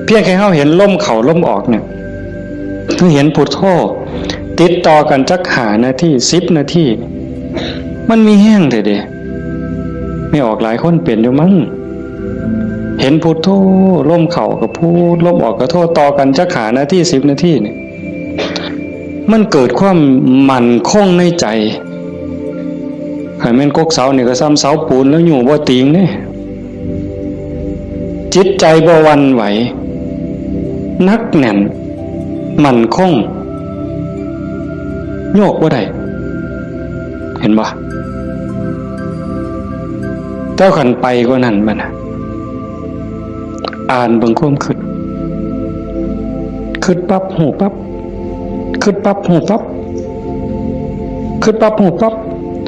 เพียงแค่เฮาเห็นลมเข้าลมออกเนี่ย คือเห็นพุทโธ ติดต่อกันจักห้านาที สิบนาที มันมีแฮงแท้เด้ แม่ออกหลายคนเป็นอยู่มั้ง เห็นพุทโธ ลมเข้าก็พุท ลมออกก็โธ ต่อกันจักห้านาที สิบนาทีนี่ มันเกิดความมั่นคงในใจ คันแม่นกกเสานี่ก็ซ่ำเสาปูนแล้วอยู่บ่ติงเด้ จิตใจบ่หวั่นไหว หนักแน่น มั่นคง โยกบ่ได้ เห็นบ่ แต่คันไปกว่านั้นบัดน่ะ อ่านเบิ่งความคิด คิดปั๊บ ฮู้ปั๊บ คิดปั๊บ ฮู้ปั๊บ คิดปั๊บ ฮู้ปั๊บ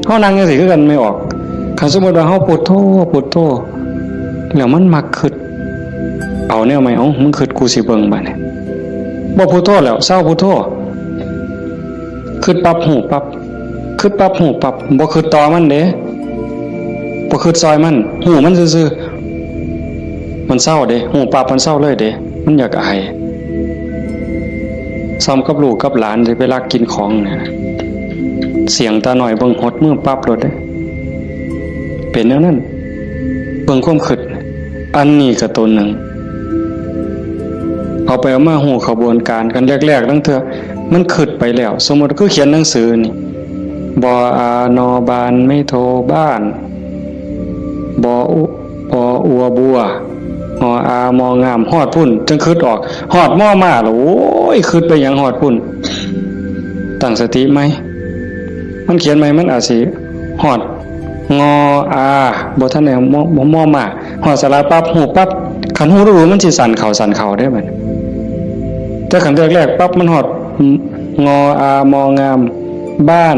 เฮานั่งจังซี่คือกัน แม่ออก คันสมมุติว่าเฮาพุทโธ พุทโธ แล้วมันมักคิด เอาแนวใหม่ เอ้า มึงคิด กูสิเบิ่งบัดนี้ บ่พุทโธแล้ว เซาพุทโธ คิดปั๊บ ฮู้ปั๊บ คิดปั๊บ ฮู้ปั๊บ บ่คิดต่อมันเด้ บ่คิดซอยมัน ฮู้มันซื่อๆ มันเซาเด้ ฮู้ปั๊บ มันเซาเลยเด้ มันอยากอาย ซ่ำกับลูกกับหลานสิไปลักกินของเนี่ย เสี้ยงตาน้อยเบิ่งหดมือปั๊บโลดเด้ เป็นแนวนั้น เบิ่งความคิด อันนี้ก็ตัวหนึ่ง เอาไปเอามาฮู้ขบวนการกัน แรกๆ ลางเทื่อมันคิดไปแล้ว สมมุติคือเขียนหนังสือนี่ บออา นอ บาน ไม้โท บ้าน บออุ บออัว บัว งออา มองาม ฮอดพุ้น จั่งคิดออก ฮอดมอ มาแล้ว โอ้ย คิดไปหยังฮอดพุ้น ตั้งสติใหม่ มันเขียนใหม่ มันอาจสิฮอด งออา บ่ทันได้มอ มอ มอ มา ฮอดสระปั๊บ ฮู้ปั๊บ คันฮู้ดูมันสิสั่นเข้าสั่นเข้าเด้บัดนี้ แต่คันแรกๆปั๊บ มันฮอด งออา มองาม บ้าน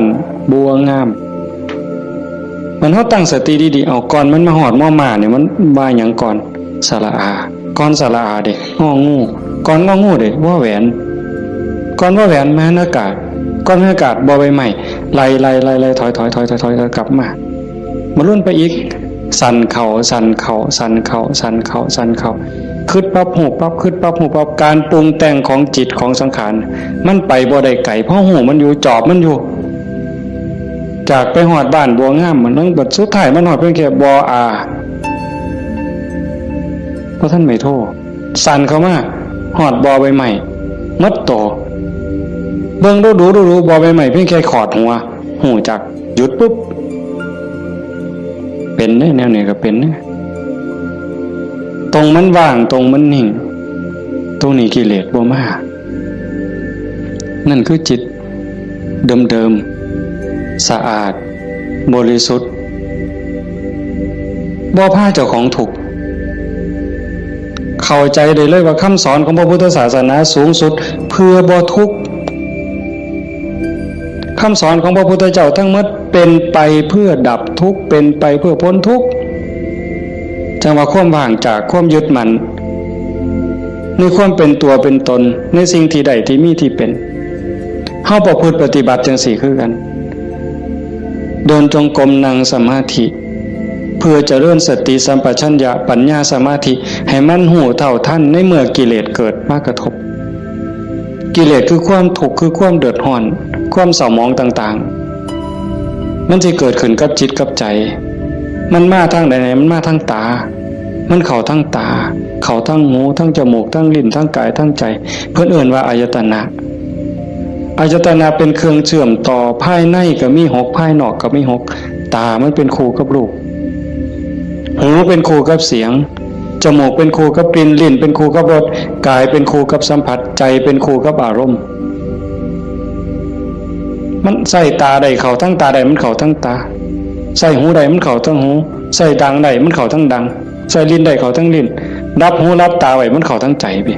บัวงาม มันเฮาตั้งสติดีๆ เอา ก่อนมันมาฮอดมอ มาเนี่ย มันว่าหยังก่อน สระอา ก่อนสระอาเด้ งองู ก่อนงองูเด้ วอแหวน ก่อนวอแหวน มหันอากาศ ก่อนมหันอากาศ บอใบไม้ ไล่ๆๆๆ ถอยๆๆๆๆ กลับมา มาลุ้นไปอีก สั่นเข้า สั่นเข้า สั่นเข้า สั่นเข้า สั่นเข้า คิดปั๊บฮู้ปั๊บ คิดปั๊บฮู้ปั๊บ การปรุงแต่งของจิตของสังขาร มันไปบ่ได้ไกล เพราะฮู้มันอยู่ จอบมันอยู่ จากไปฮอดบ้านบัวงาม มัน มันบัดสุดท้ายมันฮอดเพียงแค่บ่ออา บ่ทันไม้โท สั่นเข้ามา ฮอดบ่อใบไม้ หมดโต เบิ่งดูดูดูดู บ่อใบไม้เพียงแค่ขอดหัว ฮู้จัก หยุดปุ๊บ เป็นเด้ แนวนี้ก็เป็นเด้ ตรงมันว่าง ตรงมันนิ่ง ตรงนี้กิเลสบ่มา นั่นคือจิตเดิมๆ สะอาด บริสุทธิ์ บ่พาเจ้าของทุกข์ เข้าใจได้เลยว่าคำสอนของพระพุทธศาสนาสูงสุดเพื่อบ่ทุกข์ คำสอนของพระพุทธเจ้าทั้งหมดเป็นไปเพื่อดับทุกข์ เป็นไปเพื่อพ้นทุกข์ จังว่าความว่างจากความยึดมั่น ในความเป็นตัวเป็นตน ในสิ่งที่ได้ที่มีที่เป็น เฮาประพฤติปฏิบัติจังซี่คือกัน เดินจงกรม นั่งสมาธิ เพื่อเจริญสติสัมปชัญญะ ปัญญา สมาธิ ให้มันฮู้เท่าทันในเมื่อกิเลสเกิดมากระทบ กิเลสคือความทุกข์ คือความเดือดร้อน ความเศร้าหมองต่างๆ มันสิเกิดขึ้นกับจิตกับใจ มันมาทางใด มันมาทางตา มันเข้าทางตา เข้าทางหู ทางจมูก ทางลิ้น ทางกาย ทางใจ เพิ่นเอิ้นว่าอายตนะ อายตนะเป็นเครื่องเชื่อมต่อ ภายในก็มีหก ภายนอกก็มีหก ตามันเป็นคู่กับรูป หูเป็นคู่กับเสียง จมูกเป็นคู่กับกลิ่น ลิ้นเป็นคู่กับรส กายเป็นคู่กับสัมผัส ใจเป็นคู่กับอารมณ์ มันใส่ตาได้เข้าทั้งตาได้ มันเข้าทั้งตา ใส่หูได้มันเข้าทั้งหู ใส่ดังได้มันเข้าทั้งดัง ใส่ลิ้นได้เข้าทั้งลิ้น ดับหูดับตาไว้มันเข้าทั้งใจไป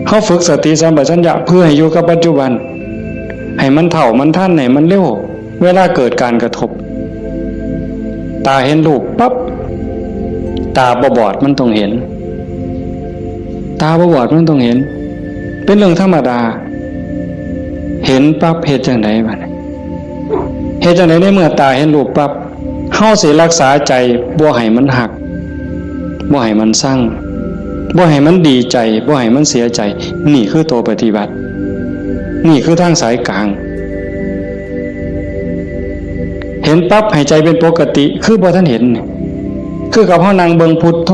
เฮาฝึกสติสัมปชัญญะเพื่อให้อยู่กับปัจจุบัน ให้มันเท่ามันทัน ให้มันเร็ว เวลาเกิดการกระทบ ตาเห็นรูปปั๊บ ตาบ่บอดมันต้องเห็น ตาบ่บอดมันต้องเห็น เป็นเรื่องธรรมดา เห็นปั๊บเฮ็ดจังไดบัดนี้ เฮ็ดจังไดในเมื่อตาเห็นรูปปั๊บ เฮาสิรักษาใจบ่ให้มันฮัก บ่ให้มันซัง บ่ให้มันดีใจ บ่ให้มันเสียใจ นี่คือตัวปฏิบัติ นี่คือทางสายกลาง เห็นปั๊บให้ใจเป็นปกติ คือบ่ทันเห็นนี่ คือกับเฮานั่งเบิ่งพุทโธ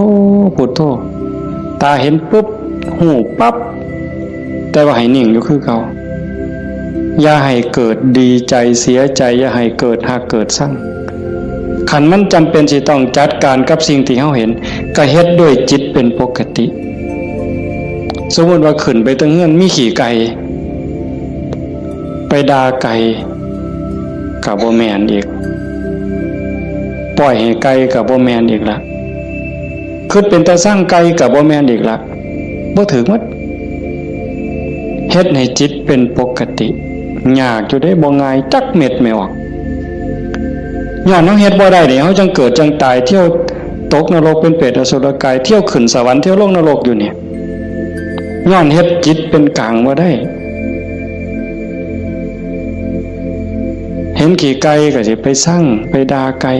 พุทโธ ตาเห็นปุ๊บ ฮู้ปั๊บ แต่ว่าให้นิ่งอยู่คือเก่า อย่าให้เกิดดีใจเสียใจ อย่าให้เกิดฮักเกิดซัง คันมันจำเป็นสิต้องจัดการกับสิ่งที่เฮาเห็น ก็เฮ็ดด้วยจิตเป็นปกติ สมมุติว่าขึ้นไปเทิงเฮือนมีขี้ไก่ ไปด่าไก่ ก็บ่แม่นอีก ปล่อยให้ไก่ก็บ่แม่นอีกละ คิดเป็นตาซังไก่ก็บ่แม่นอีกละ บ่ถืกหมด เฮ็ดให้จิตเป็นปกติ ยากอยู่เด้ บ่ง่ายจักเม็ดแม่ออก ย้อนเฮาเฮ็ดบ่ได้นี่ เฮาจังเกิดจังตาย เที่ยวตกนรกเป็นเปรตอสุรกาย เที่ยวขึ้นสวรรค์ เที่ยวลงนรกอยู่นี่ ย้อนเฮ็ดจิตเป็นกลางบ่ได้ เห็นขี้ไก่ก็สิไปซัง ไปด่าไก่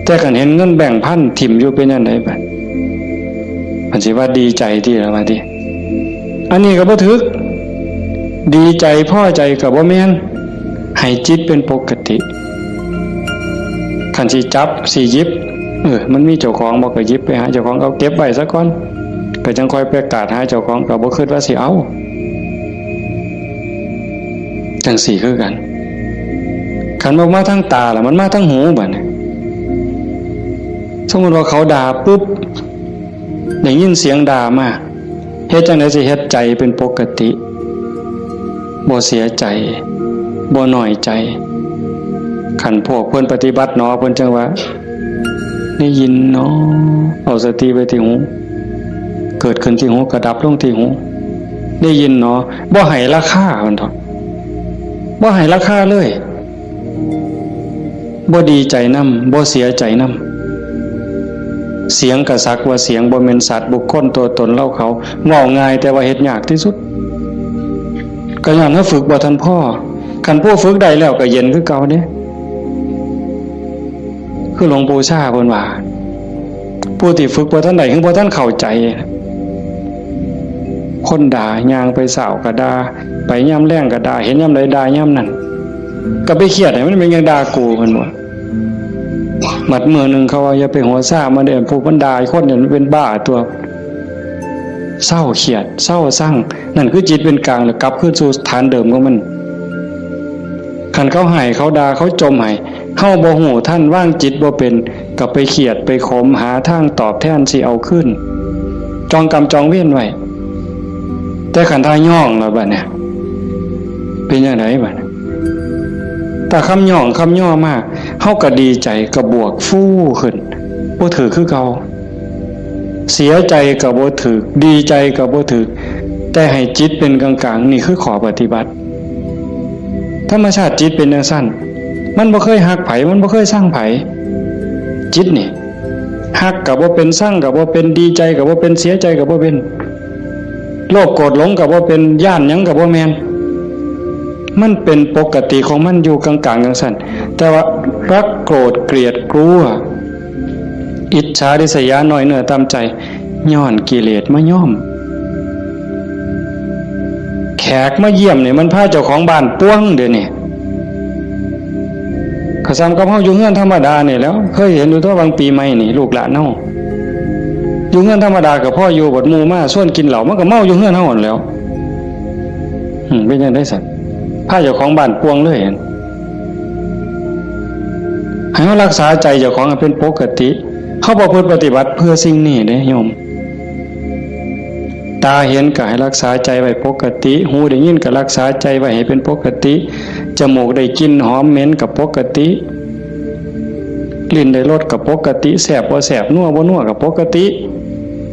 แต่คันเห็นเงินแบงค์พันถิ่มอยู่เป็นจั่งใดบัด มันสิว่าดีใจติล่ะว่าติ อันนี้ก็บ่ถืก ดีใจพอใจก็บ่แม่น ให้จิตเป็นปกติ คันสิจับสิหยิบ เออ มันมีเจ้าของบ่ก็หยิบไปหาเจ้าของ เอาเก็บไว้ซะก่อน ก็จั่งค่อยไปกาดหาเจ้าของ ก็บ่คิดว่าสิเอา จั่งซี้คือกัน คันบ่มาทางตาล่ะ มันมาทางหูบัดนี้ สมมุติว่าเขาด่าปุ๊บ ได้ยินเสียงด่ามา เฮ็ดจั่งใดสิเฮ็ดใจเป็นปกติ บ่เสียใจ บ่น้อยใจ คันพวกเพิ่นปฏิบัติหนอ เพิ่นจั่งว่า ได้ยินหนอ เอาสติไว้ที่หู เกิดขึ้นที่หูก็ดับลงที่หู ได้ยินหนอ บ่ให้ราคา เพิ่นเถาะ บ่ให้ราคาเลย บ่ดีใจนำ บ่เสียใจนำ เสียงก็สักว่าเสียง บ่แม่นสัตว์บุคคลตัวตนเราเขา เว้าง่ายแต่ว่าเฮ็ดยากที่สุด ก็ย้อนเฮาฝึกบ่ทันพอ คันผู้ฝึกได้แล้วก็เย็นคือเก่าเด้ คือหลวงปู่ชาเพิ่นว่า ผู้ที่ฝึกบ่ทันได้ คือบ่ทันเข้าใจ คนด่า ย่างไปเช้าก็ด่า ไปยามแลงก็ด่า เห็นยามใดด่ายามนั้น ก็ไปเครียดให้มันเป็นหยังด่ากู เพิ่นว่า บัดมื้อหนึ่งเขาว่า อย่าไปหัวซ่ามันเด้อ ผู้มันด่าคนเนี่ยมันเป็นบ้าตัว เซาเครียด เซาซัง นั่นคือจิตเป็นกลาง แล้วกลับคืนสู่ฐานเดิมของมัน คันเขาให้ เขาด่า เขาจ่มให้ เฮาบ่ฮู้ทัน วางจิตบ่เป็น ก็ไปเครียด ไปขม หาทางตอบแทนสิเอาคืน จองกรรมจองเวรไว้ แต่คันถ้าย้องแล้วบัดเนี่ย เป็นจั่งใดบัดเนี่ย ถ้าคำย้องคำย่อมา เฮาก็ดีใจ ก็บวกฟูขึ้น บ่ถืกคือเก่า เสียใจก็บ่ถืก ดีใจก็บ่ถืก แต่ให้จิตเป็นกลางๆ นี่คือข้อปฏิบัติ ธรรมชาติจิตเป็นจั่งซั้น มันบ่เคยฮักไผ มันบ่เคยซังไผ จิตนี่ ฮักก็บ่เป็น ซังก็บ่เป็น ดีใจก็บ่เป็น เสียใจก็บ่เป็น โลภโกรธหลงก็บ่เป็น ย้านหยังก็บ่แม่น มันเป็นปกติของมันอยู่กลางๆ จั่งซั้น แต่ว่ารักโกรธเกลียดกลัว อิจฉาริษยา น้อยเนื้อต่ำใจ ย้อนกิเลสมาย้อม แขกมาเยี่ยมนี่มันพาเจ้าของบ้านป่วงเด้อนี่ ก็ส่ำกับเฮาอยู่เฮือนธรรมดานี่แหล้ว เคยเห็นอยู่ตั๊ว บางปีใหม่นี่ ลูกหลานเฮา อยู่เฮือนธรรมดาก็พออยู่ บัดหมู่มาชวนกินเหล้า มันก็เมาอยู่เฮือนเฮาหั้นแหล้ว อืม เป็นจั่งใดซั้น พาเจ้าของบ้านป่วงเลย ให้เฮารักษาใจเจ้าของให้เป็นปกติ เฮาประพฤติปฏิบัติเพื่อสิ่งนี้เด้โยม ตาเห็นก็ให้รักษาใจไว้ปกติ หูได้ยินก็รักษาใจไว้ให้เป็นปกติ จมูกได้กลิ่นหอมเหม็นก็ปกติ ลิ้นได้รสก็ปกติ แซ่บบ่แซ่บ นัวบ่นัวก็ปกติ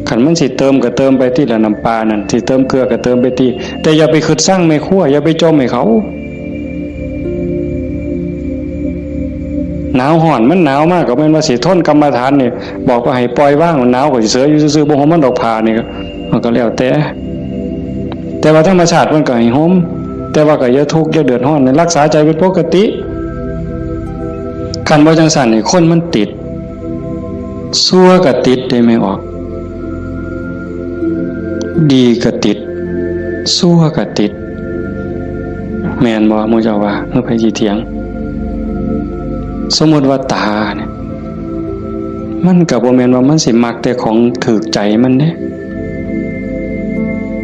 คันมันสิเติมก็เติมไปติละ น้ำปลานั่น สิเติมเกลือก็เติมไปติ แต่อย่าไปคิดซังแม่ครัว อย่าไปจ่มให้เขา หนาวฮ้อน มันหนาวมากก็แม่นว่าสิทนกรรมฐานนี่ บอกว่าให้ปล่อยวาง หนาวก็สิเสยอยู่ซื่อๆ บ่ห่มมันดอกผ้านี่ก็ มันก็แล้วแต่ แต่ว่าธรรมชาติมันก็ให้ห่ม แต่ว่าก็อย่าทุกข์อย่าเดือดร้อน รักษาใจเป็นปกติ คันบ่จั่งซั้นนี่ คนมันติด ชั่วก็ติดเด้แม่ออก ดีก็ติด ชั่วก็ติด แม่นบ่ หมู่เจ้าว่า หรือไผสิเถียง สมมุติว่าตาเนี่ย มันก็บ่แม่นว่ามันสิมักแต่ของถืกใจมันเด้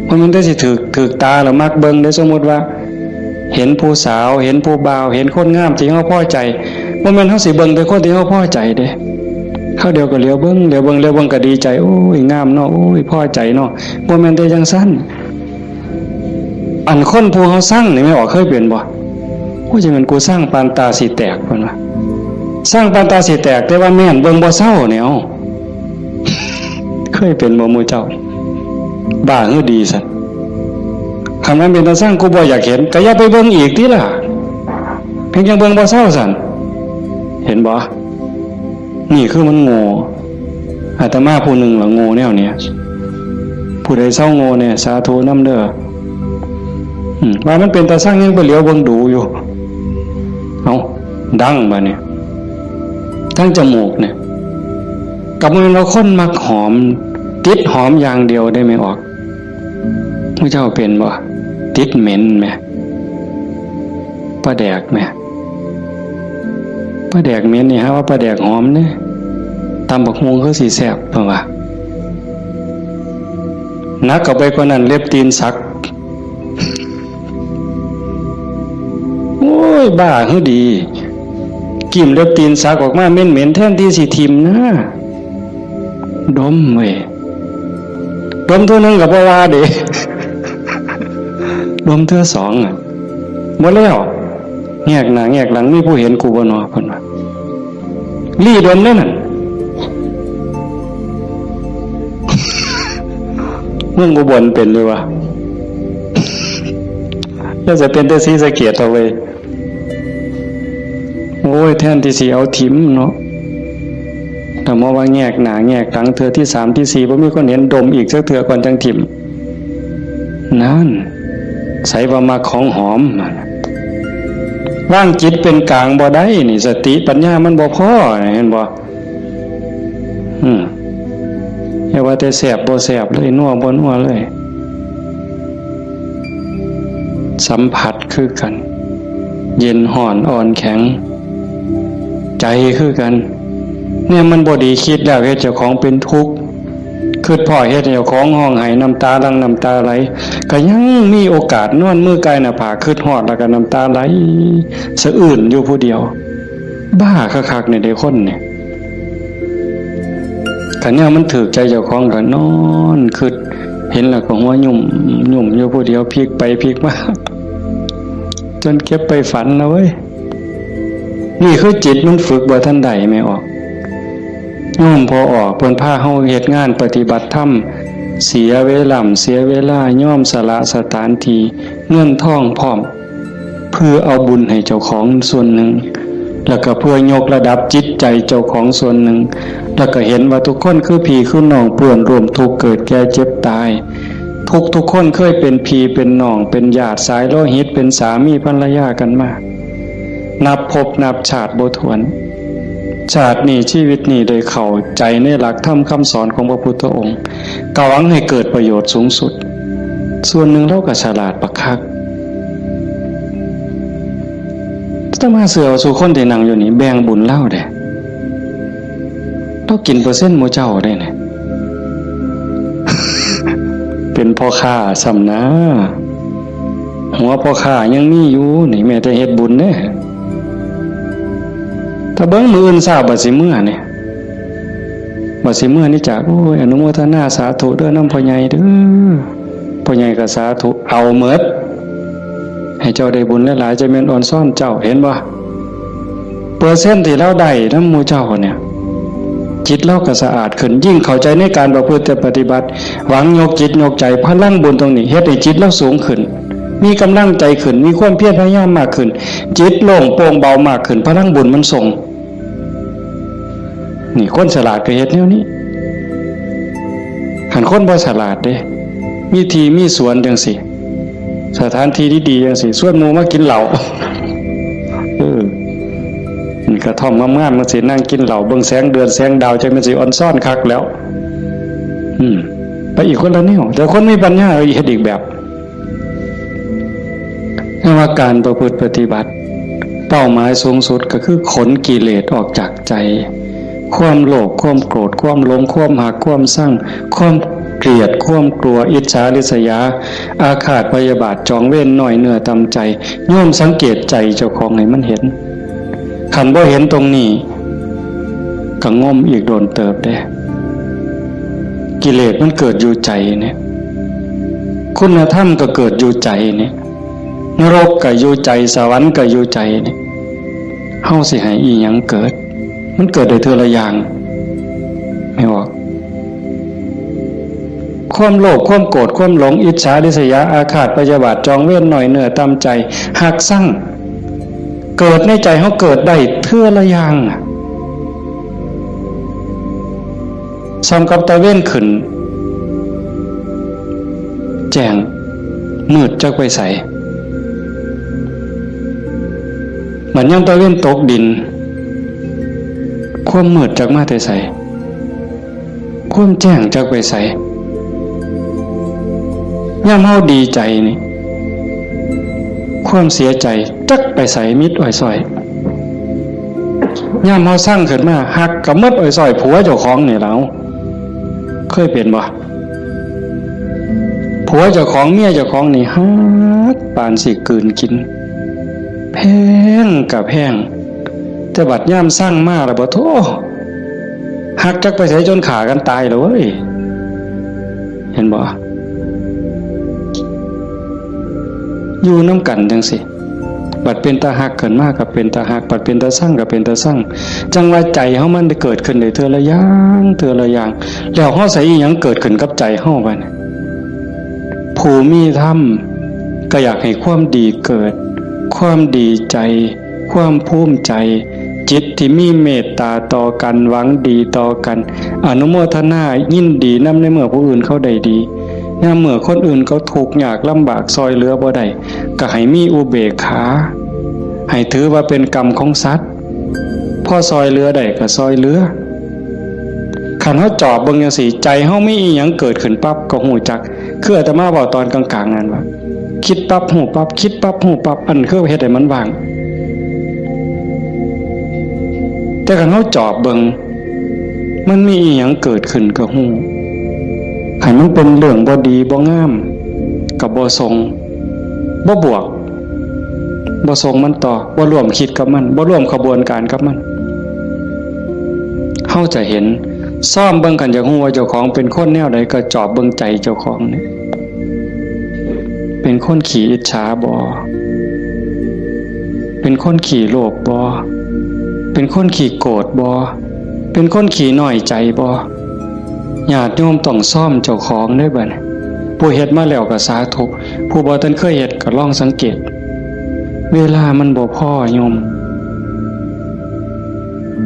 บ่แม่นแต่สิถืก ถืกตาแล้วมักเบิ่งเด้ สมมุติว่า เห็นผู้สาว เห็นผู้บ่าว เห็นคนงามที่เฮาพอใจ บ่แม่นเฮาสิเบิ่งแต่คนที่เฮาพอใจเด้ คราวเดียวก็เหลียวเบิ่ง เหลียวเบิ่ง เหลียวเบิ่งก็ดีใจ โอ้ย งามเนาะ โอ้ย พอใจเนาะ บ่แม่นแต่จั่งซั้น อันคนผู้เฮาซังนี่ แม่ออกเคยเป็นบ่ โอ้ย จั่งแม่นกูซังปานตาสิแตก เพิ่นว่า ซังปานตาสิแตก แต่ว่าแม่นเบิ่งบ่เซาเนี่ย เอ้า เคยเป็นบ่หมู่เจ้า บ้าหรือดีซั้น คันมันเป็นตาซัง กูบ่อยากเห็น ก็อย่าไปเบิ่งอีกติล่ะ เพียงจั่งเบิ่งบ่เซาซั้น เห็นบ่ นี่คือมันโง่ อาตมาผู้หนึ่งละโง่แนวเนี้ย ผู้ใดเซาโง่แน่ สาธุนำเด้อ อืม ว่ามันเป็นตาซัง ยังไปเหลียวเบิ่งดูอยู่ เอ้า ดังบาดเนี่ย ทั้งจมูกเนี่ย ก็บ่แม่นว่าคนมักหอม ติดหอมอย่างเดียวเด้แม่ออก หมู่เจ้าเป็นบ่ ติดเหม็นแหม ปลาแดกแหม ปลาแดกเหม็นนี่ หาว่าปลาแดกหอมเด้ ตำบักหุ่งคือสิแซ่บ เพิ่นว่า หนักเข้าไปกว่านั้น เล็บตีนสัก โอ้ย บ้าหรือดี กิ่มเล็บตีนสักออกมาเหม็นๆ แทนที่สิถิ่มนะ ดมเว้ย ดมเทื่อหนึ่งก็บ่ว่าเด้ ดมเทื่อสองอะ บ่แล้ว แงกหน้าแงกหลัง มีผู้เห็นกูบ่นอ เพิ่นว่า ลี่ดมเด้นั่น เมืองอุบลเป็นอยู่วะ แล้วจะเป็นแต่ศรีสะเกษเอาเว้ย โอ้ย แทนที่สิเอาถิ่มเนาะ แต่มาว่าแงกหน้าแงกหลัง เทื่อที่สามที่สี่ บ่มีคนเห็น ดมอีกสักเทื่อก่อนจั่งถิ่ม นั่น ไสว่ามักของหอม วางจิตเป็นกลางบ่ได้นี่ สติปัญญามันบ่พอ เห็นบ่ อืม อย่าว่าแต่แซ่บบ่แซ่บเลย นัวบ่นัวเลย สัมผัสคือกัน เย็นฮ้อนอ่อนแข็ง ใจคือกัน เนี่ยมันบ่ดี คิดแล้วเฮ็ดเจ้าของเป็นทุกข์ คิดพ้อเฮ็ดให้เจ้าของฮ้องไห้ น้ำตาหลั่งน้ำตาไหล ก็ยังมีโอกาสนอนมือกายหน้าผาก คิดฮอดแล้วก็น้ำตาไหลสะอื้นอยู่ผู้เดียว บ้าคักๆ นี่เด้คนนี่ คันแนวมันถืกใจเจ้าของก็นอนคิด เห็นแล้วก็หัวยุ่มยุ่มอยู่ผู้เดียว พลิกไปพลิกมา จนเก็บไปฝันนะเว้ย นี่คือจิตมันฝึกบ่ทันได้แม่ออก โยมพ่อออกเพิ่นพาเฮาเฮ็ดงานปฏิบัติธรรม เสียเวลา เสียเวลา ยอมสละสถานที่ เงินทองพร้อม เพื่อเอาบุญให้เจ้าของส่วนหนึ่ง แล้วก็เพื่อยกระดับจิตใจเจ้าของส่วนหนึ่ง แล้วก็เห็นว่าทุกคนคือพี่คือน้อง เพื่อนร่วมทุกข์เกิดแก่เจ็บตาย ทุกทุกคนเคยเป็นพี่เป็นน้อง เป็นญาติสายโลหิต เป็นสามีภรรยากันมา นับภพนับชาติบ่ถ้วน ชาตินี้ชีวิตนี้ได้เข้าใจในหลักธรรมคำสอนของพระพุทธองค์ ก็หวังให้เกิดประโยชน์สูงสุด ส่วนหนึ่งลาวก็ฉลาดบักคัก อาตมาเชื่อว่าซุคนที่นั่งอยู่นี่แบ่งบุญลาวเด้ ลาวกินเปอร์เซ็นต์หมู่เจ้าเด้เนี่ย เป็นพ่อค้าซ้ำนะ หัวพ่อค้ายังมีอยู่นี่ แม้แต่เฮ็ดบุญเด้ ถ้าเบิ่งมื้ออื่นเช้าบัดสิเมือนี่ บัดสิเมือนี่จาก โอ้ย อนุโมทนาสาธุเด้อนำพ่อใหญ่เด้อ พ่อใหญ่ก็สาธุ เอาหมด ให้เจ้าได้บุญหลายๆ จะแม่นออนซอนเจ้า เห็นบ่ เปอร์เซ็นต์ที่ลาวได้นำหมู่เจ้าเนี่ย จิตลาวก็สะอาดขึ้น ยิ่งเข้าใจในการประพฤติปฏิบัติ หวังยกจิตยกใจ พลังบุญตรงนี้เฮ็ดให้จิตลาวสูงขึ้น มีกำลังใจขึ้น มีความเพียรพยายามมากขึ้น จิตโล่งโปร่งเบามากขึ้น พลังบุญมันส่ง นี่คนฉลาดก็เฮ็ดแนวนี้ คันคนบ่ฉลาดเด้ มีที่มีสวนจังซี่ สถานที่ดีๆจังซี่ ชวนหมู่มากินเหล้า เออ นี่กระท่อมงามๆจังซี่ นั่งกินเหล้า เบิ่งแสงเดือนแสงดาว จังแม่นสิออนซอนคักแล้ว อืม ไปอีกคนละแนว แต่คนมีปัญญาเฮ็ดอีกแบบ แต่ว่าการประพฤติปฏิบัติ เป้าหมายสูงสุดก็คือขนกิเลสออกจากใจ ความโลภ ความโกรธ ความหลง ความฮัก ความซัง ความเกลียด ความกลัว อิจฉาริษยา อาฆาตพยาบาท จองเวร น้อยเนื้อต่ำใจ โยมสังเกตใจเจ้าของให้มันเห็น คันบ่เห็นตรงนี้ ก็งมอีกโดนเติบเด้ กิเลสมันเกิดอยู่ใจเนี่ย คุณธรรมก็เกิดอยู่ใจเนี่ย นรกก็อยู่ใจ สวรรค์ก็อยู่ใจเนี่ย เฮาสิให้อีหยังเกิด มันเกิดได้เทื่อละอย่าง แม่นบ่ ความโลภ ความโกรธ ความหลง อิจฉาริษยา อาฆาตพยาบาท จองเวร น้อยเนื้อต่ำใจ ฮักซัง เกิดในใจเฮาเกิดได้เทื่อละอย่างอะ ส่องกับตะเวนขึ้น แจ้ง มืดจักไปไส บัดยามตะเวนตกดิน ความมืดจักมาแต่ไส ความแจ้งจักไปไส ยามเฮาดีใจนี่ ความเสียใจจักไปไส มิดอ้อยซ้อย ยามเฮาซังขึ้นมา ฮักก็หมดอ้อยซ้อย ผัวเจ้าของนี่แหล้ว เคยเป็นบ่ ผัวเจ้าของ เมียเจ้าของนี่ฮักปานสิกลืนกิน แพงก็แพง แต่บัดยามซังมาแล้วบ่โธ่ ฮักจักไปไสจนฆ่ากันตายแล้วเว้ย เห็นบ่ อยู่นำกันจังซี่ บัดเป็นตาฮักขึ้นมาก็เป็นตาฮัก บัดเป็นตาซังก็เป็นตาซัง จั่งว่าใจเฮามันได้เกิดขึ้นได้เทื่อละอย่าง เทื่อละอย่าง แล้วเฮาใส่อีหยังเกิดขึ้นกับใจเฮาบัดนี้ ผู้มีธรรมก็อยากให้ความดีเกิด ความดีใจ ความภูมิใจ จิตที่มีเมตตาต่อกัน หวังดีต่อกัน อนุโมทนายินดีนำในเมื่อผู้อื่นเขาได้ดี ยามเมื่อคนอื่นเขาทุกข์ยากลำบาก ซ่อยเหลือบ่ได้ ก็ให้มีอุเบกขา ให้ถือว่าเป็นกรรมของสัตว์ พอซอยเหลือได้ก็ซอยเหลือ คันเฮาจอบเบิ่งจั่งซี้ ใจเฮามีอีหยังเกิดขึ้นปั๊บก็ฮู้จัก คืออาตมาเว้าตอนกลางๆ นั่นว่า คิดปั๊บฮู้ปั๊บ คิดปั๊บฮู้ปั๊บ อันคือเฮ็ดให้มันว่าง แต่คันเฮาจอบเบิ่ง มันมีอีหยังเกิดขึ้นก็ฮู้ คันมันเป็นเรื่องบ่ดีบ่งาม ก็บ่ส่ง บ่บวก บ่ส่งมันต่อ บ่ร่วมคิดกับมัน บ่ร่วมขบวนการกับมัน เฮาจะเห็น ซ่อมเบิ่ง คันอยากฮู้ว่าเจ้าของเป็นคนแนวใด ก็จอบเบิ่งใจเจ้าของนี่ เป็นคนขี้อิจฉาบ่ เป็นคนขี้โลภบ่ เป็นคนขี้โกรธบ่ เป็นคนขี้น้อยใจบ่ ญาติโยมต้องซ่อมเจ้าของเด้อบัดนี้ ผู้เฮ็ดมาแล้วก็สาธุ ผู้บ่ทันเคยเฮ็ดก็ลองสังเกต เวลามันบ่พอโยม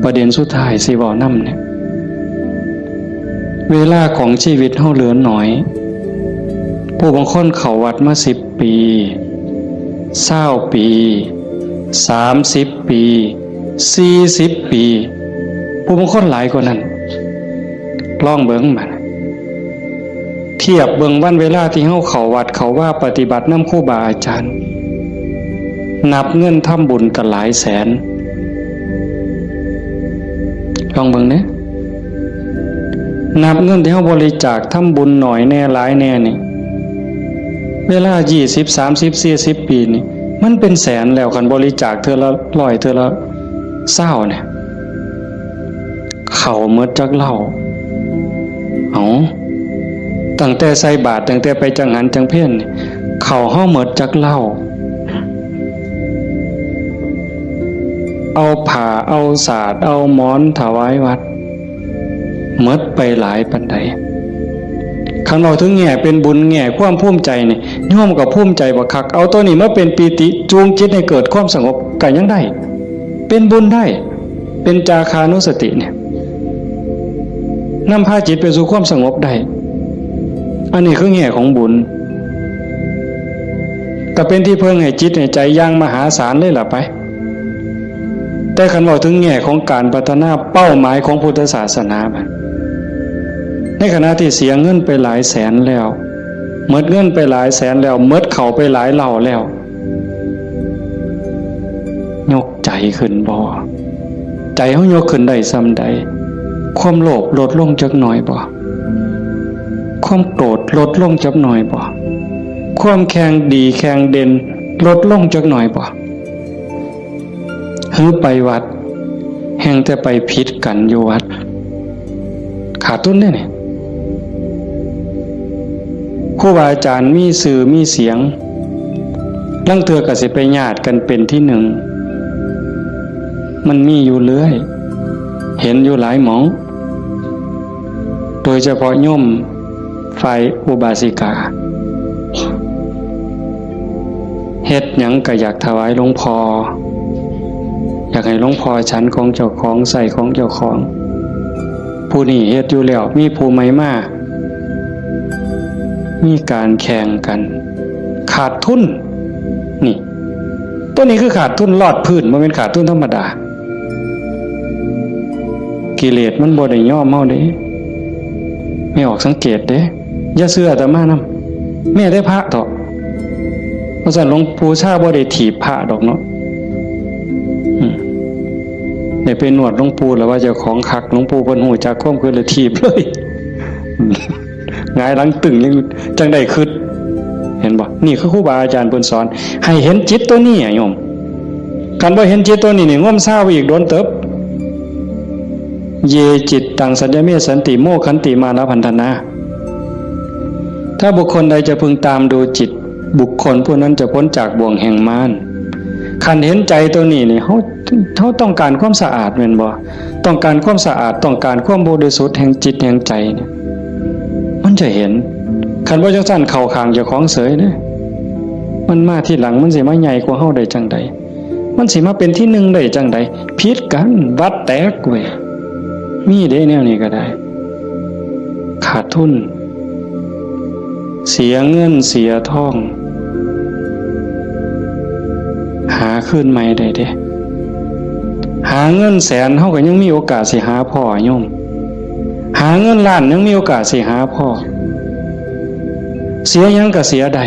ประเด็นสุดท้ายสิเว้านำเนี่ย เวลาของชีวิตเฮาเหลือน้อย ผู้บางคนเข้าวัดมาสิบปี ซาวปี สามสิบปี สี่สิบปี ผู้บางคนหลายกว่านั้น ลองเบิ่งบัด เทียบเบิ่งวันเวลาที่เฮาเข้าวัดเข้าวาปฏิบัตินำครูบาอาจารย์ นับเงินทำบุญก็หลายแสน ลองเบิ่งเด้ นับเงินที่เฮาบริจาคทำบุญน้อยแน่หลายแน่นี่ เวลายี่สิบ สามสิบ สี่สิบ ปีนี่ มันเป็นแสนแล้ว คันบริจาคเทื่อละร้อย เทื่อละซาวเนี่ย เข้าหมดจักเหล้า เอ้า ตั้งแต่ใส่บาตร ตั้งแต่ไปจังหันจังเพลนี่ เข้าเฮาหมดจักเหล้า เอาผ้า เอาสาด เอาหมอนถวายวัด หมดไปหลายปานใด คันเว้าถึงแง่เป็นบุญ แง่ความภูมิใจนี่ โยมก็ภูมิใจบักคัก เอาตัวนี้มาเป็นปีติจูงจิตให้เกิดความสงบก็ยังได้ เป็นบุญได้ เป็นจาคานุสติเนี่ย นำพาจิตไปสู่ความสงบได้ อันนี้คือแง่ของบุญ ก็เป็นที่เพิ่งให้จิตให้ใจอย่างมหาศาลเลยล่ะไป แต่คันเว้าถึงแง่ของการพัฒนาเป้าหมายของพุทธศาสนาบัด ในขณะที่เสียเงินไปหลายแสนแล้ว หมดเงินไปหลายแสนแล้ว หมดเข้าไปหลายเหล้าแล้ว ยกใจขึ้นบ่ ใจเฮายกขึ้นได้ส่ำใด ความโลภลดลงจักหน่อยบ่ ความโกรธลดลงจักหน่อยบ่ ความแข่งดีแข่งเด่นลดลงจักหน่อยบ่ หือไปวัด แฮ่งแต่ไปผิดกันอยู่วัด ขาดทุนเด้เนี่ย ครูบาอาจารย์มีชื่อมีเสียง ลางเทื่อก็สิไปญาติกันเป็นที่หนึ่ง มันมีอยู่เรื่อย เห็นอยู่หลายหม่อง โดยเฉพาะโยมฝ่ายอุบาสิกา เฮ็ดหยังก็อยากถวายหลวงพ่อ อยากให้หลวงพ่อฉันของเจ้าของ ใช้ของเจ้าของ ผู้นี้เฮ็ดอยู่แล้ว มีผู้ใหม่มา มีการแข่งกัน ขาดทุน นี่ ตัวนี้คือขาดทุนลอดพื้น บ่แม่นขาดทุนธรรมดา กิเลสมันบ่ได้ยอมเฮาเด้ แม่ออกสังเกตเด้ อย่าเชื่ออาตมานำ แม้แต่พระเถาะ ว่าซั่น หลวงปู่ชาบ่ได้ถีบพระดอกเนาะ อืม ได้ไปนวดหลวงปู่แล้วว่าเจ้าของคัก หลวงปู่เพิ่นฮู้จักความคิดเลยถีบเลย หงายหลังตึงยังจังได้คิด เห็นบ่ นี่คือครูบาอาจารย์เพิ่นสอน ให้เห็นจิตตัวนี้อะโยม คันบ่เห็นจิตตัวนี้นี่ งมซาวอีกโดนเติบ เยจิตตังสัญญเมสันติ โมคขันติมานะพันธนา ถ้าบุคคลใดจะพึงตามดูจิต บุคคลผู้นั้นจะพ้นจากบ่วงแห่งมาร คันเห็นใจตัวนี้นี่ เฮา เฮาต้องการความสะอาดแม่นบ่ ต้องการความสะอาด ต้องการความบริสุทธิ์แห่งจิตแห่งใจเนี่ย มันจะเห็น คันบ่จังซั่นเข้าข้างเจ้าของเสยเด้ มันมาทีหลัง มันสิมาใหญ่กว่าเฮาได้จังใด มันสิมาเป็นที่หนึ่งได้จังใด ผิดกัน วัดแตกเว้ย มีเด้แนวนี้ก็ได้ ขาดทุน เสียเงินเสียทอง ห หาคืนใหม่ได้เด้ หาเงินแสนเฮาก็ยังมีโอกาสสิหาพ้อโยม หาเงินล้านยังมีโอกาสสิหาพ้อ เสียหยังก็เสียได้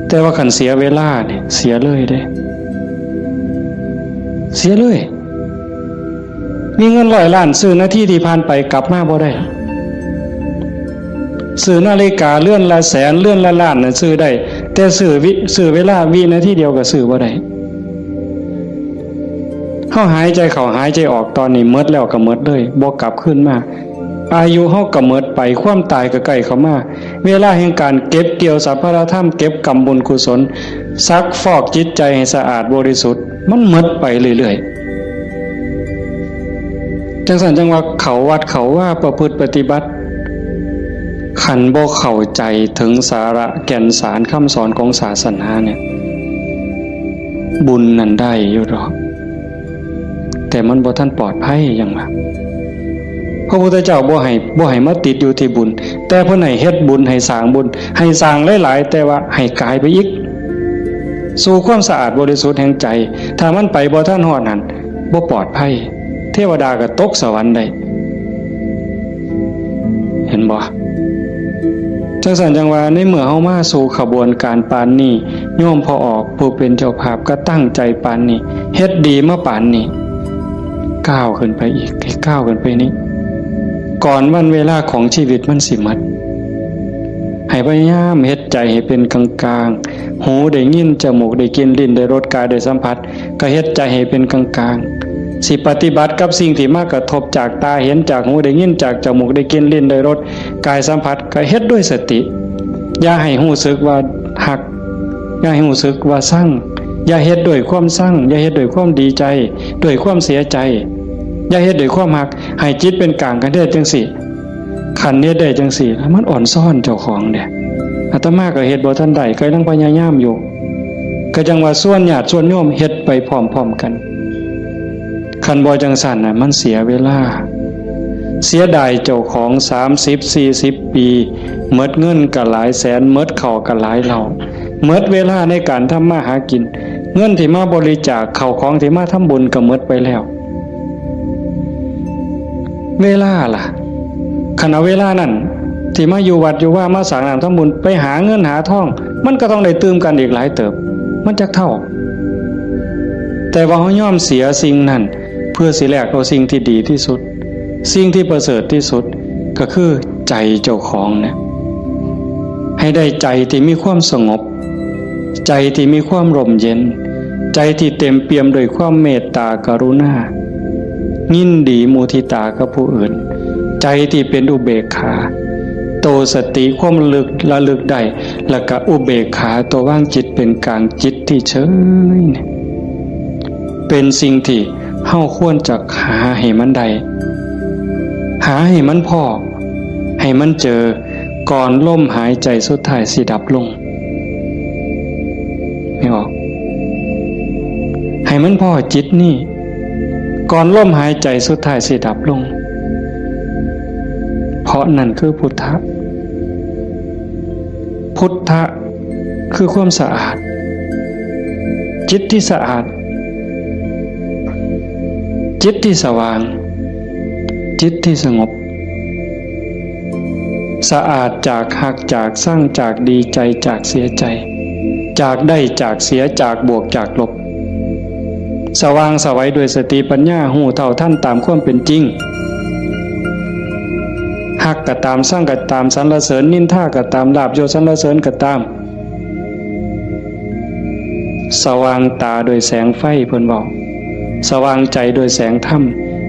แต่ว่าคันเสียเวลาเนี่ยเสียเลยเด้ เสียเลย มีเงินร้อยล้านซื้อนาทีที่ผ่านไปกลับมาบ่ได้ ซื้อนาฬิกาเรือนละแสนเรือนละล้านน่ะซื้อได้ แต่ซื้อวิ ซื้อเวลาวินาทีเดียวก็ซื้อบ่ได้ เฮาหายใจเข้าหายใจออกตอนนี้หมดแล้วก็หมดเลย บ่กลับคืนมา อายุเฮาก็หมดไป ความตายก็ใกล้เข้ามา เวลาแห่งการเก็บเกี่ยวสรรพธรรม เก็บกำบุญกุศล ซักฟอกจิตใจให้สะอาดบริสุทธิ์ มันหมดไปเรื่อยๆ จังซั่นจังว่าเข้าวัดเข้าวาประพฤติปฏิบัติ คันบ่เข้าใจถึงสาระแก่นสารคำสอนของศาสนาเนี่ย บุญนั่นได้อยู่ดอก แต่มันบ่ทันปลอดภัยหยังว่า พระพุทธเจ้าบ่ให้ บ่ให้มาติดอยู่ที่บุญ แต่เพิ่นให้เฮ็ดบุญ ให้สร้างบุญ ให้สร้างหลายๆ แต่ว่าให้กายไปอีก สู่ความสะอาดบริสุทธิ์แห่งใจ ถ้ามันไปบ่ทันฮอดนั่น บ่ปลอดภัย เทวดาก็ตกสวรรค์ได้ เห็นบ่ จังซั่นจังว่าในเมื่อเฮามาสู่ขบวนการปานนี้ โยมพ่อออกผู้เป็นเจ้าภาพก็ตั้งใจปานนี้ เฮ็ดดีมาปานนี้ ก้าวขึ้นไปอีก ให้ก้าวขึ้นไปนี้ ก่อนวันเวลาของชีวิตมันสิหมด ให้พยายามเฮ็ดใจให้เป็นกลางๆ หูได้ยิน จมูกได้กลิ่น ลิ้นได้รส กายได้สัมผัส ก็เฮ็ดใจให้เป็นกลางๆ สิปฏิบัติกับสิ่งที่มากระทบจากตาเห็น จากหูได้ยิน จากจมูกได้กลิ่น ลิ้นได้รส กายสัมผัส ก็เฮ็ดด้วยสติ อย่าให้รู้สึกว่าฮัก อย่าให้รู้สึกว่าซัง อย่าเฮ็ดด้วยความซัง อย่าเฮ็ดด้วยความดีใจ ด้วยความเสียใจ อย่าเฮ็ดด้วยความฮัก ให้จิตเป็นกลางกันได้จังซี่ คันเฮ็ดได้จังซี่ มันอ่อนซ้อนเจ้าของเด้ อาตมาก็เฮ็ดบ่ทันได้ ก็ยังพยายามอยู่ ก็จังว่าชวนญาติชวนโยมเฮ็ดไปพร้อมๆกัน คันบ่จังซั่นน่ะ มันเสียเวลา เสียดายเจ้าของ สามสิบ สี่สิบ ปี หมดเงินก็หลายแสน หมดข้าวก็หลายเหล้า หมดเวลาในการทำมาหากิน เงินที่มาบริจาค ข้าวของที่มาทำบุญก็หมดไปแล้ว เวลาล่ะ คันเอาเวลานั้นที่มาอยู่วัดอยู่วา มาสร้างน้ำทำบุญ ไปหาเงินหาทอง มันก็ต้องได้ตื่มกันอีกหลายเติบ มันจักเท่า แต่ว่าเฮายอมเสียสิ่งนั้น เพื่อสิแลกเอาสิ่งที่ดีที่สุด สิ่งที่ประเสริฐที่สุด ก็คือใจเจ้าของเนี่ย ให้ได้ใจที่มีความสงบ ใจที่มีความร่มเย็น ใจที่เต็มเปี่ยมด้วยความเมตตากรุณา ยินดีมุทิตากับผู้อื่น ใจที่เป็นอุเบกขา โตสติความระลึก ระลึกได้ แล้วก็อุเบกขา ตัววางจิตเป็นกลาง จิตที่เฉยเนี่ย เป็นสิ่งที่เฮาควรจะหาให้มันได้ หาให้มันพ้อ ให้มันเจอ ก่อนลมหายใจสุดท้ายสิดับลง ไม่ออก ให้มันพ้อจิตนี่ ก่อนลมหายใจสุดท้ายสิดับลง เพราะนั่นคือพุทธะ พุทธะคือความสะอาด จิตที่สะอาด จิตที่สว่าง จิตที่สงบ สะอาดจากฮัก จากซัง จากดีใจ จากเสียใจ จากได้ จากเสีย จากบวก จากลบ สว่างไสวด้วยสติปัญญา ฮู้เท่าทันตามความเป็นจริง ฮักก็ตาม ซังก็ตาม สรรเสริญนินทาก็ตาม ลาภยศสรรเสริญก็ตาม สว่างตาด้วยแสงไฟ เพิ่นบอก สว่างใจด้วยแสงธรรม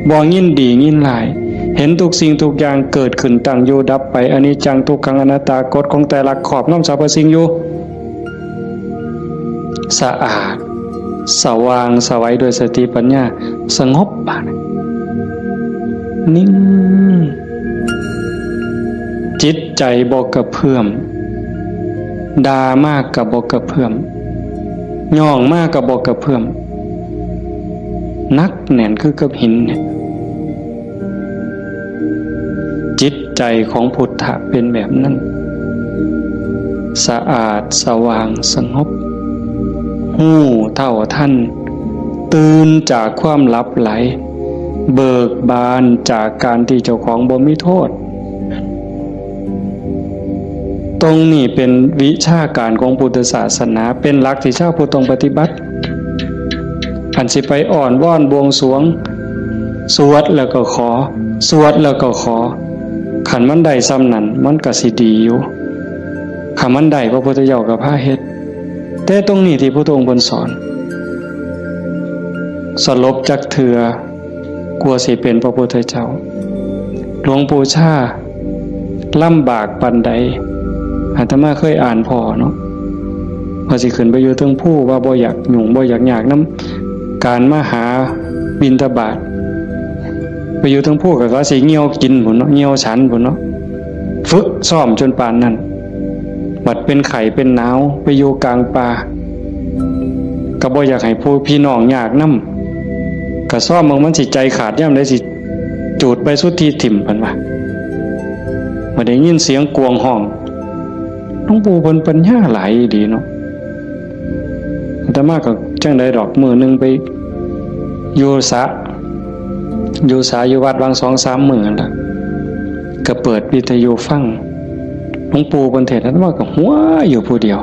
บ่ยินดียินร้าย เห็นทุกสิ่งทุกอย่างเกิดขึ้น ตั้งอยู่ดับไป อนิจจัง ทุกขัง อนัตตา กฎของไตรลักษณ์ครอบงำสรรพสิ่งอยู่ สะอาด สว่างไสวด้วยสติปัญญา สงบ บาดนี้ นิ่ง จิตใจบ่กระเพื่อม ด่ามากก็บ่กระเพื่อม ย่องมากก็บ่กระเพื่อม หนักแน่นคือกับหินเนี่ย จิตใจของพุทธะเป็นแบบนั้น สะอาด สว่าง สงบ ฮู้เท่าทัน ตื่นจากความหลับไหล เบิกบานจากการที่เจ้าของบ่มีโทษ ตรงนี้เป็นวิชาการของพุทธศาสนา เป็นหลักที่ชาวพุทธต้องปฏิบัติ อันสิไปอ้อนวอนบวงสรวง สวดแล้วก็ขอ สวดแล้วก็ขอ คันมันได้ส่ำนั้น มันก็สิดีอยู่ คันมันได้ พระพุทธเจ้าก็พาเฮ็ด แต่ตรงนี้ที่พระองค์เพิ่นสอน สลบจักเทื่อ กว่าสิเป็นพระพุทธเจ้า หลวงปู่ชาลำบากปานใด อาตมาเคยอ่านพ้อเนาะ ว่าสิขึ้นไปอยู่เทิงภู ว่าบ่อยากยุ่ง บ่อยากยากนำการมาหาบิณฑบาต ไปอยู่เทิงภูก็เขาสิเหี่ยวกินพุ้นเนาะ เหี่ยวฉันพุ้นเนาะ ฝึกซ้อมจนปานนั้น บัดเป็นไข้เป็นหนาว ไปอยู่กลางป่า ก็บ่อยากให้ผู้พี่น้องยากนำ ก็ซ้อมเบิ่งมันสิใจขาดยามใด สิจูดใบสุทธิถิ่ม เพิ่นว่า บ่ได้ยินเสียงกวางฮ้อง หลวงปู่เพิ่นปัญญาหลายอีหลีเนาะ อาตมาก็จั่งใดดอก มื้อหนึ่งไปอยู่สระ อยู่สระอยู่วัด วางสองสามมื้อนั่นล่ะ ก็เปิดวิทยุฟัง หลวงปู่เพิ่นเทศน์ อาตมาก็หัวอยู่ผู้เดียว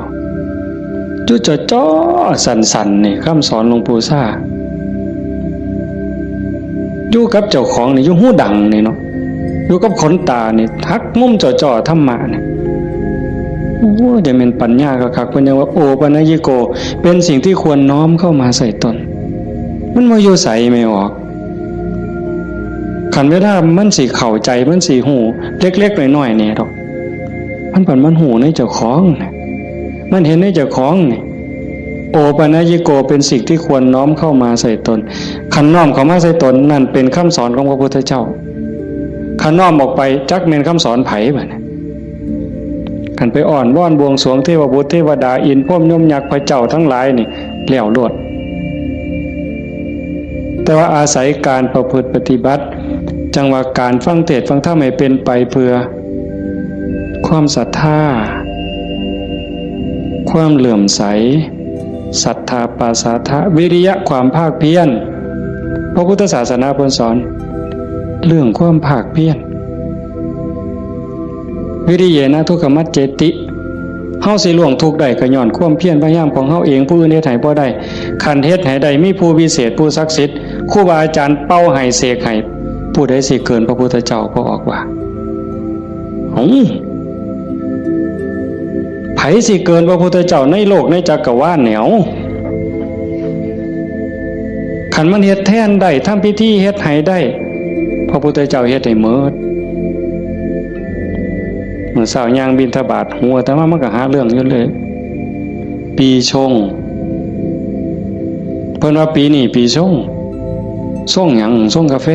อยู่จ่อๆ สั่นๆ นี่ คำสอนหลวงปู่ชา อยู่กับเจ้าของนี่ อยู่หูดังนี่เนาะ อยู่กับขนตานี่ หักมุมจ่อๆ ธรรมะนี่ โอ้ จะเป็นปัญญาคักๆ เพิ่นยังว่า โอปัญญิโก เป็นสิ่งที่ควรน้อมเข้ามาใส่ตน มันบ่อยู่ไสแม่ออก คันเวลามันสิเข้าใจ มันสิฮู้ เล็กๆ น้อยๆ นี่ดอก มันบัดมันฮู้ในเจ้าของน่ะ มันเห็นในเจ้าของนี่ โอปัญญิโก เป็นสิ่งที่ควรน้อมเข้ามาใส่ตน คันน้อมเข้ามาใส่ตน นั่นเป็นคำสอนของพระพุทธเจ้า คันน้อมออกไป จักแม่นคำสอนไผบัดนี้ คันไปอ้อนวอนบวงสรวงเทพบุตรเทวดา อินทร์พรหมยมยักษ์พระเจ้าทั้งหลายนี่ แล้วโลด แต่ว่าอาศัยการประพฤติปฏิบัติ จั่งว่าการฟังเทศน์ฟังธรรมให้เป็นไปเพื่อ ความศรัทธา ความเลื่อมใส ศรัทธาปาสาทะ วิริยะ ความภาคเพียร พระพุทธศาสนาเพิ่นสอน เรื่องความภาคเพียร วิริเยนะทุกขมัจเจติ เฮาสิล่วงทุกข์ได้ก็ย้อนความเพียรพยายามของเฮาเอง ผู้อื่นเฮ็ดให้บ่ได้ คันเฮ็ดให้ได้ มีผู้วิเศษ ผู้ศักดิ์สิทธิ์ ครูบาอาจารย์เป่าให้ เสกให้ ผู้ใดสิเกินพระพุทธเจ้า พระองค์ว่า เอ้า ไผสิเกินพระพุทธเจ้าในโลกในจักรวาลเนี่ย เอ้า คันมันเฮ็ดแทนได้ ทำพิธีเฮ็ดให้ได้ พระพุทธเจ้าเฮ็ดให้หมด มื้อเช้าย่างบิณฑบาต หัวอาตมามันก็หาเรื่องอยู่เลย ปีชง เพิ่นว่าปีนี้ปีชง ชงหยัง ชงกาแฟ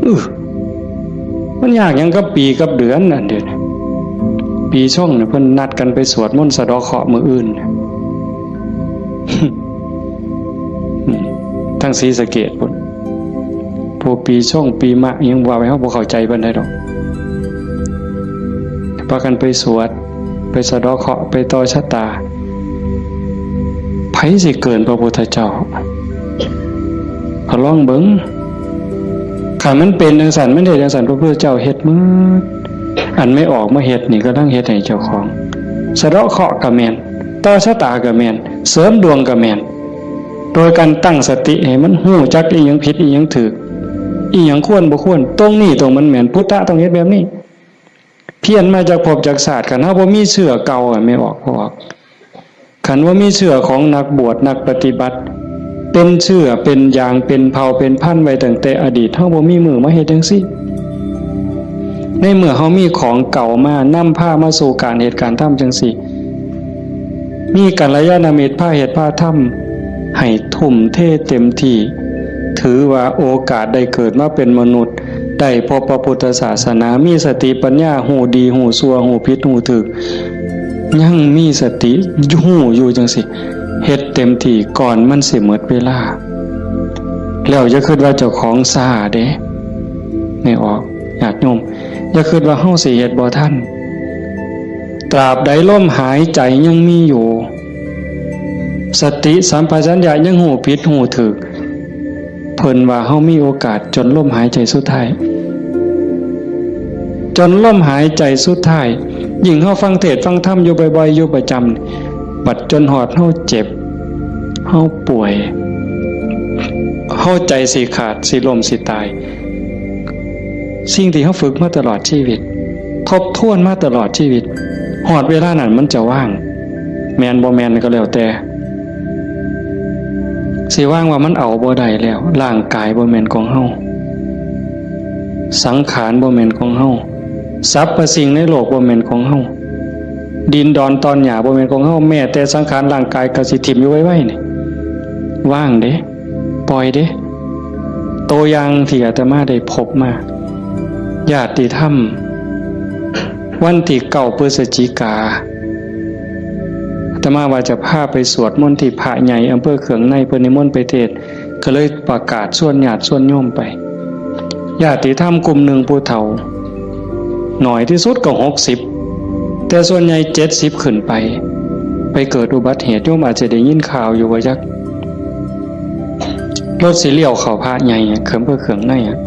อื้อ มันยากหยังกับปีกับเดือนนั่นเด้ ปีชงเนี่ยเพิ่นนัดกันไปสวดมนต์สะเดาะเคราะห์มื้ออื่น อืม ทางศรีสะเกษพุ้น พวกปีชงปีมะอิหยังว่าไป เฮาบ่เข้าใจปานใดดอก พากันไปสวด ไปสะเดาะเคราะห์ ไปต่อชะตา ไผสิเกินพระพุทธเจ้า ก็ลองเบิ่ง คันมันเป็นจั่งซั้น มันเฮ็ดจั่งซั้น พระพุทธเจ้าเฮ็ดหมด อันแม่ออกมาเฮ็ดนี่ กำลังเฮ็ดให้เจ้าของ สะเดาะเคราะห์ก็แม่น ต่อชะตาก็แม่น เสริมดวงก็แม่น โดยการตั้งสติให้มันฮู้จักอีหยังผิด อีหยังถูก อีหยังควรบ่ควร ตรงนี้ตรงมันแม่น พุทธะต้องเฮ็ดแบบนี้ เพี้ยนมาจากภพจากชาติ คันเฮาบ่มีเชื้อเก่าอะ แม่ออก พอออก คันว่ามีเชื้อของนักบวชนักปฏิบัติ เป็นเชื้อเป็นยางเป็นเผ่าเป็นพันธุ์ไว้ตั้งแต่อดีต เฮาบ่มีมื้อมาเฮ็ดจั่งซี้ ในเมื่อเฮามีของเก่ามานำพามาสู่การเฮ็ดการทำจั่งซี้ มีกัลยาณมิตรพาเฮ็ดพาทำ ให้ทุ่มเทเต็มที่ ถือว่าโอกาสได้เกิดมาเป็นมนุษย์ ได้พบพระพุทธศาสนา มีสติปัญญา ฮู้ดีฮู้ชั่ว ฮู้ผิดฮู้ถูก ยังมีสติฮู้อยู่จั่งซี้ เฮ็ดเต็มที่ก่อนมันสิหมดเวลา แล้วอย่าคิดว่าเจ้าของช้าเด้ แม่ออก ญาติโยม อย่าคิดว่าเฮาสิเฮ็ดบ่ทัน ต ตราบใดลมหายใจยังมีอยู่ สติสัมปชัญญะยังฮู้ผิดฮู้ถูก เพิ่นว่าเฮามีโอกาสจนลมหายใจสุดท้าย จนลมหายใจสุดท้าย ยิ่งเฮาฟังเทศน์ฟังธรรมอยู่บ่อยๆ อยู่ประจำ บัดจนฮอดเฮาเจ็บ เฮาป่วย เฮาใจสิขาด สิล้ม สิตาย สิ่งที่เฮาฝึกมาตลอดชีวิต ทบทวนมาตลอดชีวิต ฮอดเวลานั้นมันจะว่าง แม่นบ่แม่นก็แล้วแต่ สิว่างว่ามันเอาบ่ได้แล้ว ร่างกายบ่แม่นของเฮา สังขารบ่แม่นของเฮา สรรพสิ่งในโลกบ่แม่นของเฮา ดินดอนตอนหญ้าบ่แม่นของเฮา แม้แต่สังขารร่างกายก็สิถิ่มอยู่ไวๆ นี่ ว่างเด้ ปล่อยเด้ ตัวอย่างที่อาตมาได้พบมา ญาติธรรม วันที่เก้าพฤศจิกา อาตมาว่าจะพาไปสวดมนต์ที่พระใหญ่อำเภอเขืองใน เพิ่นนิมนต์ไปเทศน์ ก็เลยประกาศชวนญาติชวนโยมไป ญาติธรรมกลุ่มหนึ่งผู้เฒ่า หน่อยที่สุดก็หกสิบ แต่ส่วนใหญ่เจ็ดสิบขึ้นไป ไปเกิดอุบัติเหตุ โยมอาจจะได้ยินข่าวอยู่ว่าจัก รถสิเลี้ยวเข้าพระใหญ่อะ เขืองเพื่อเขืองในอะ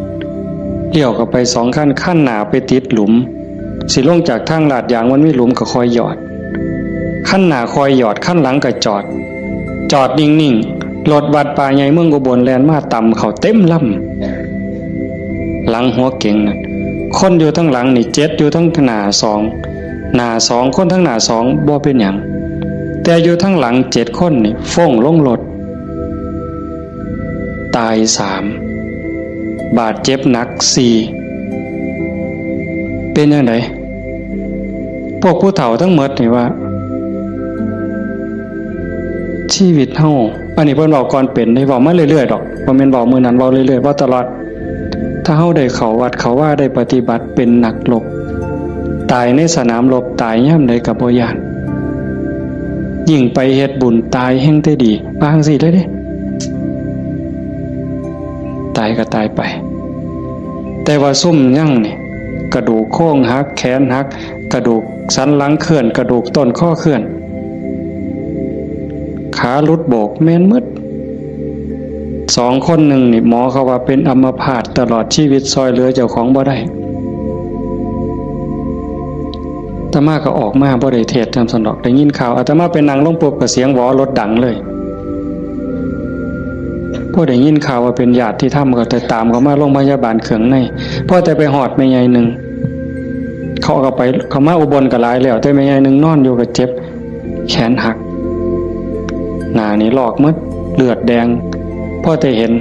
เลี้ยวเข้าไปสองคัน คันหน้าไปติดหลุม สิลงจากทางลาดยางมันมีหลุมก็คอยหยอด คันหน้าคอยหยอด คันหลังก็จอด จอดนิ่งๆ รถวัดป่าใหญ่เมืองอุบลแล่นมาตำเข้าเต็มลำ หลังหัวเก๋งน่ะ คนอยู่ทั้งหลังนี่เจ็ด อยู่ทั้งหน้าสอง หน้าสอง คนทั้งหน้าสองบ่เป็นหยัง แต่อยู่ทั้งหลังเจ็ดคนนี่ฟ้งลงรถ ตายสาม บาดเจ็บหนักสี่ เป็นจั่งใด พวกผู้เฒ่าทั้งหมดนี่ว่า ชีวิตเฮา อันนี้เพิ่นเว้าก่อนเป็นเด้ เว้ามาเรื่อยๆ ดอก บ่แม่นเว้ามื้อนั้น เว้าเรื่อยๆ เว้าตลอด ถ้าเฮาได้เข้าวัดเข้าวา ได้ปฏิบัติเป็นนักรบ ตายในสนามรบ ตายยามใดก็บ่ย้าน ยิ่งไปเฮ็ดบุญตายแฮ่งแต่ดี ว่าจั่งซี้เลยเด้ ตายก็ตายไป แต่ว่าซุมยังนี่ กระดูกโครงหัก แขนหัก กระดูกสันหลังเคลื่อน กระดูกต้นคอเคลื่อน ขาหลุดโบก แม่นหมด สองคนหนึ่งนี่ หมอเขาว่าเป็นอัมพาตตลอดชีวิต ซอยเหลือเจ้าของบ่ได้ อาตมาก็ออกมาบ่ได้เทศน์นำซั้นดอก ได้ยินข่าว อาตมาไปนั่งลงปุ๊บก็เสียงหวอรถดังเลย พอได้ยินข่าวว่าเป็นญาติธรรมก็แต่ตามเขามาโรงพยาบาลเขืองใน พอแต่ไปฮอดแม่ใหญ่หนึ่ง เขาก็ไป เขามาอุบลก็หลายแล้ว แต่แม่ใหญ่หนึ่งนอนอยู่ก็เจ็บ แขนหัก หน้านี่ลอกหมด เลือดแดง พอแต่เห็น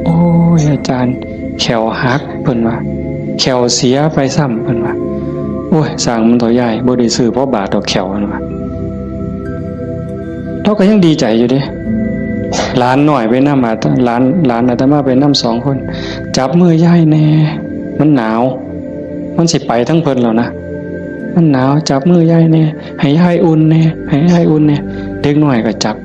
โอ้ย อาจารย์ แข้วหัก เพิ่นว่า แข้วเสียไปซ้ำ เพิ่นว่า โอ้ย สร้างมันเถาะยาย บ่ได้ซื้อพอบาทดอกแข้ว เพิ่นว่า ลาวก็ยังดีใจอยู่เด้ หลานน้อยไปนำ อาต- หลาน หลานอาตมาไปนำสองคน จับมือยายแหน่ มันหนาว มันสิไปทั้งเพิ่นแล้วนะ มันหนาว จับมือยายแหน่ ให้ยายอุ่นแหน่ ให้ยายอุ่นแหน่ เด็กน้อยก็จับ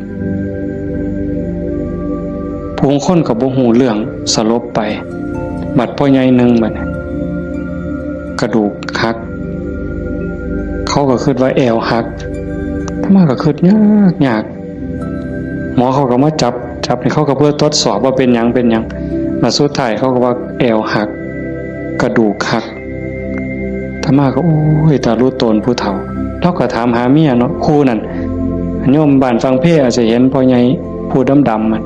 ผู้คนก็บ่ฮู้เรื่อง สลบไป บัดพ่อใหญ่หนึ่งบัดนี้ กระดูกหัก เขาก็คิดว่าแอวหัก อาตมาก็คิดยากยาก หมอเขาก็มาจับ จับนี่เขาก็เพื่อทดสอบว่าเป็นหยัง เป็นหยัง มาสุดท้ายเขาก็ว่าแอวหัก กระดูกหัก อาตมาก็ โอ้ย ตาลุโตนผู้เฒ่า ลาวก็ถามหาเมียเนาะ ครูนั่น โยมบ้านฝั่งเพอาจจะเห็นพ่อใหญ่ผู้ดำๆ มัน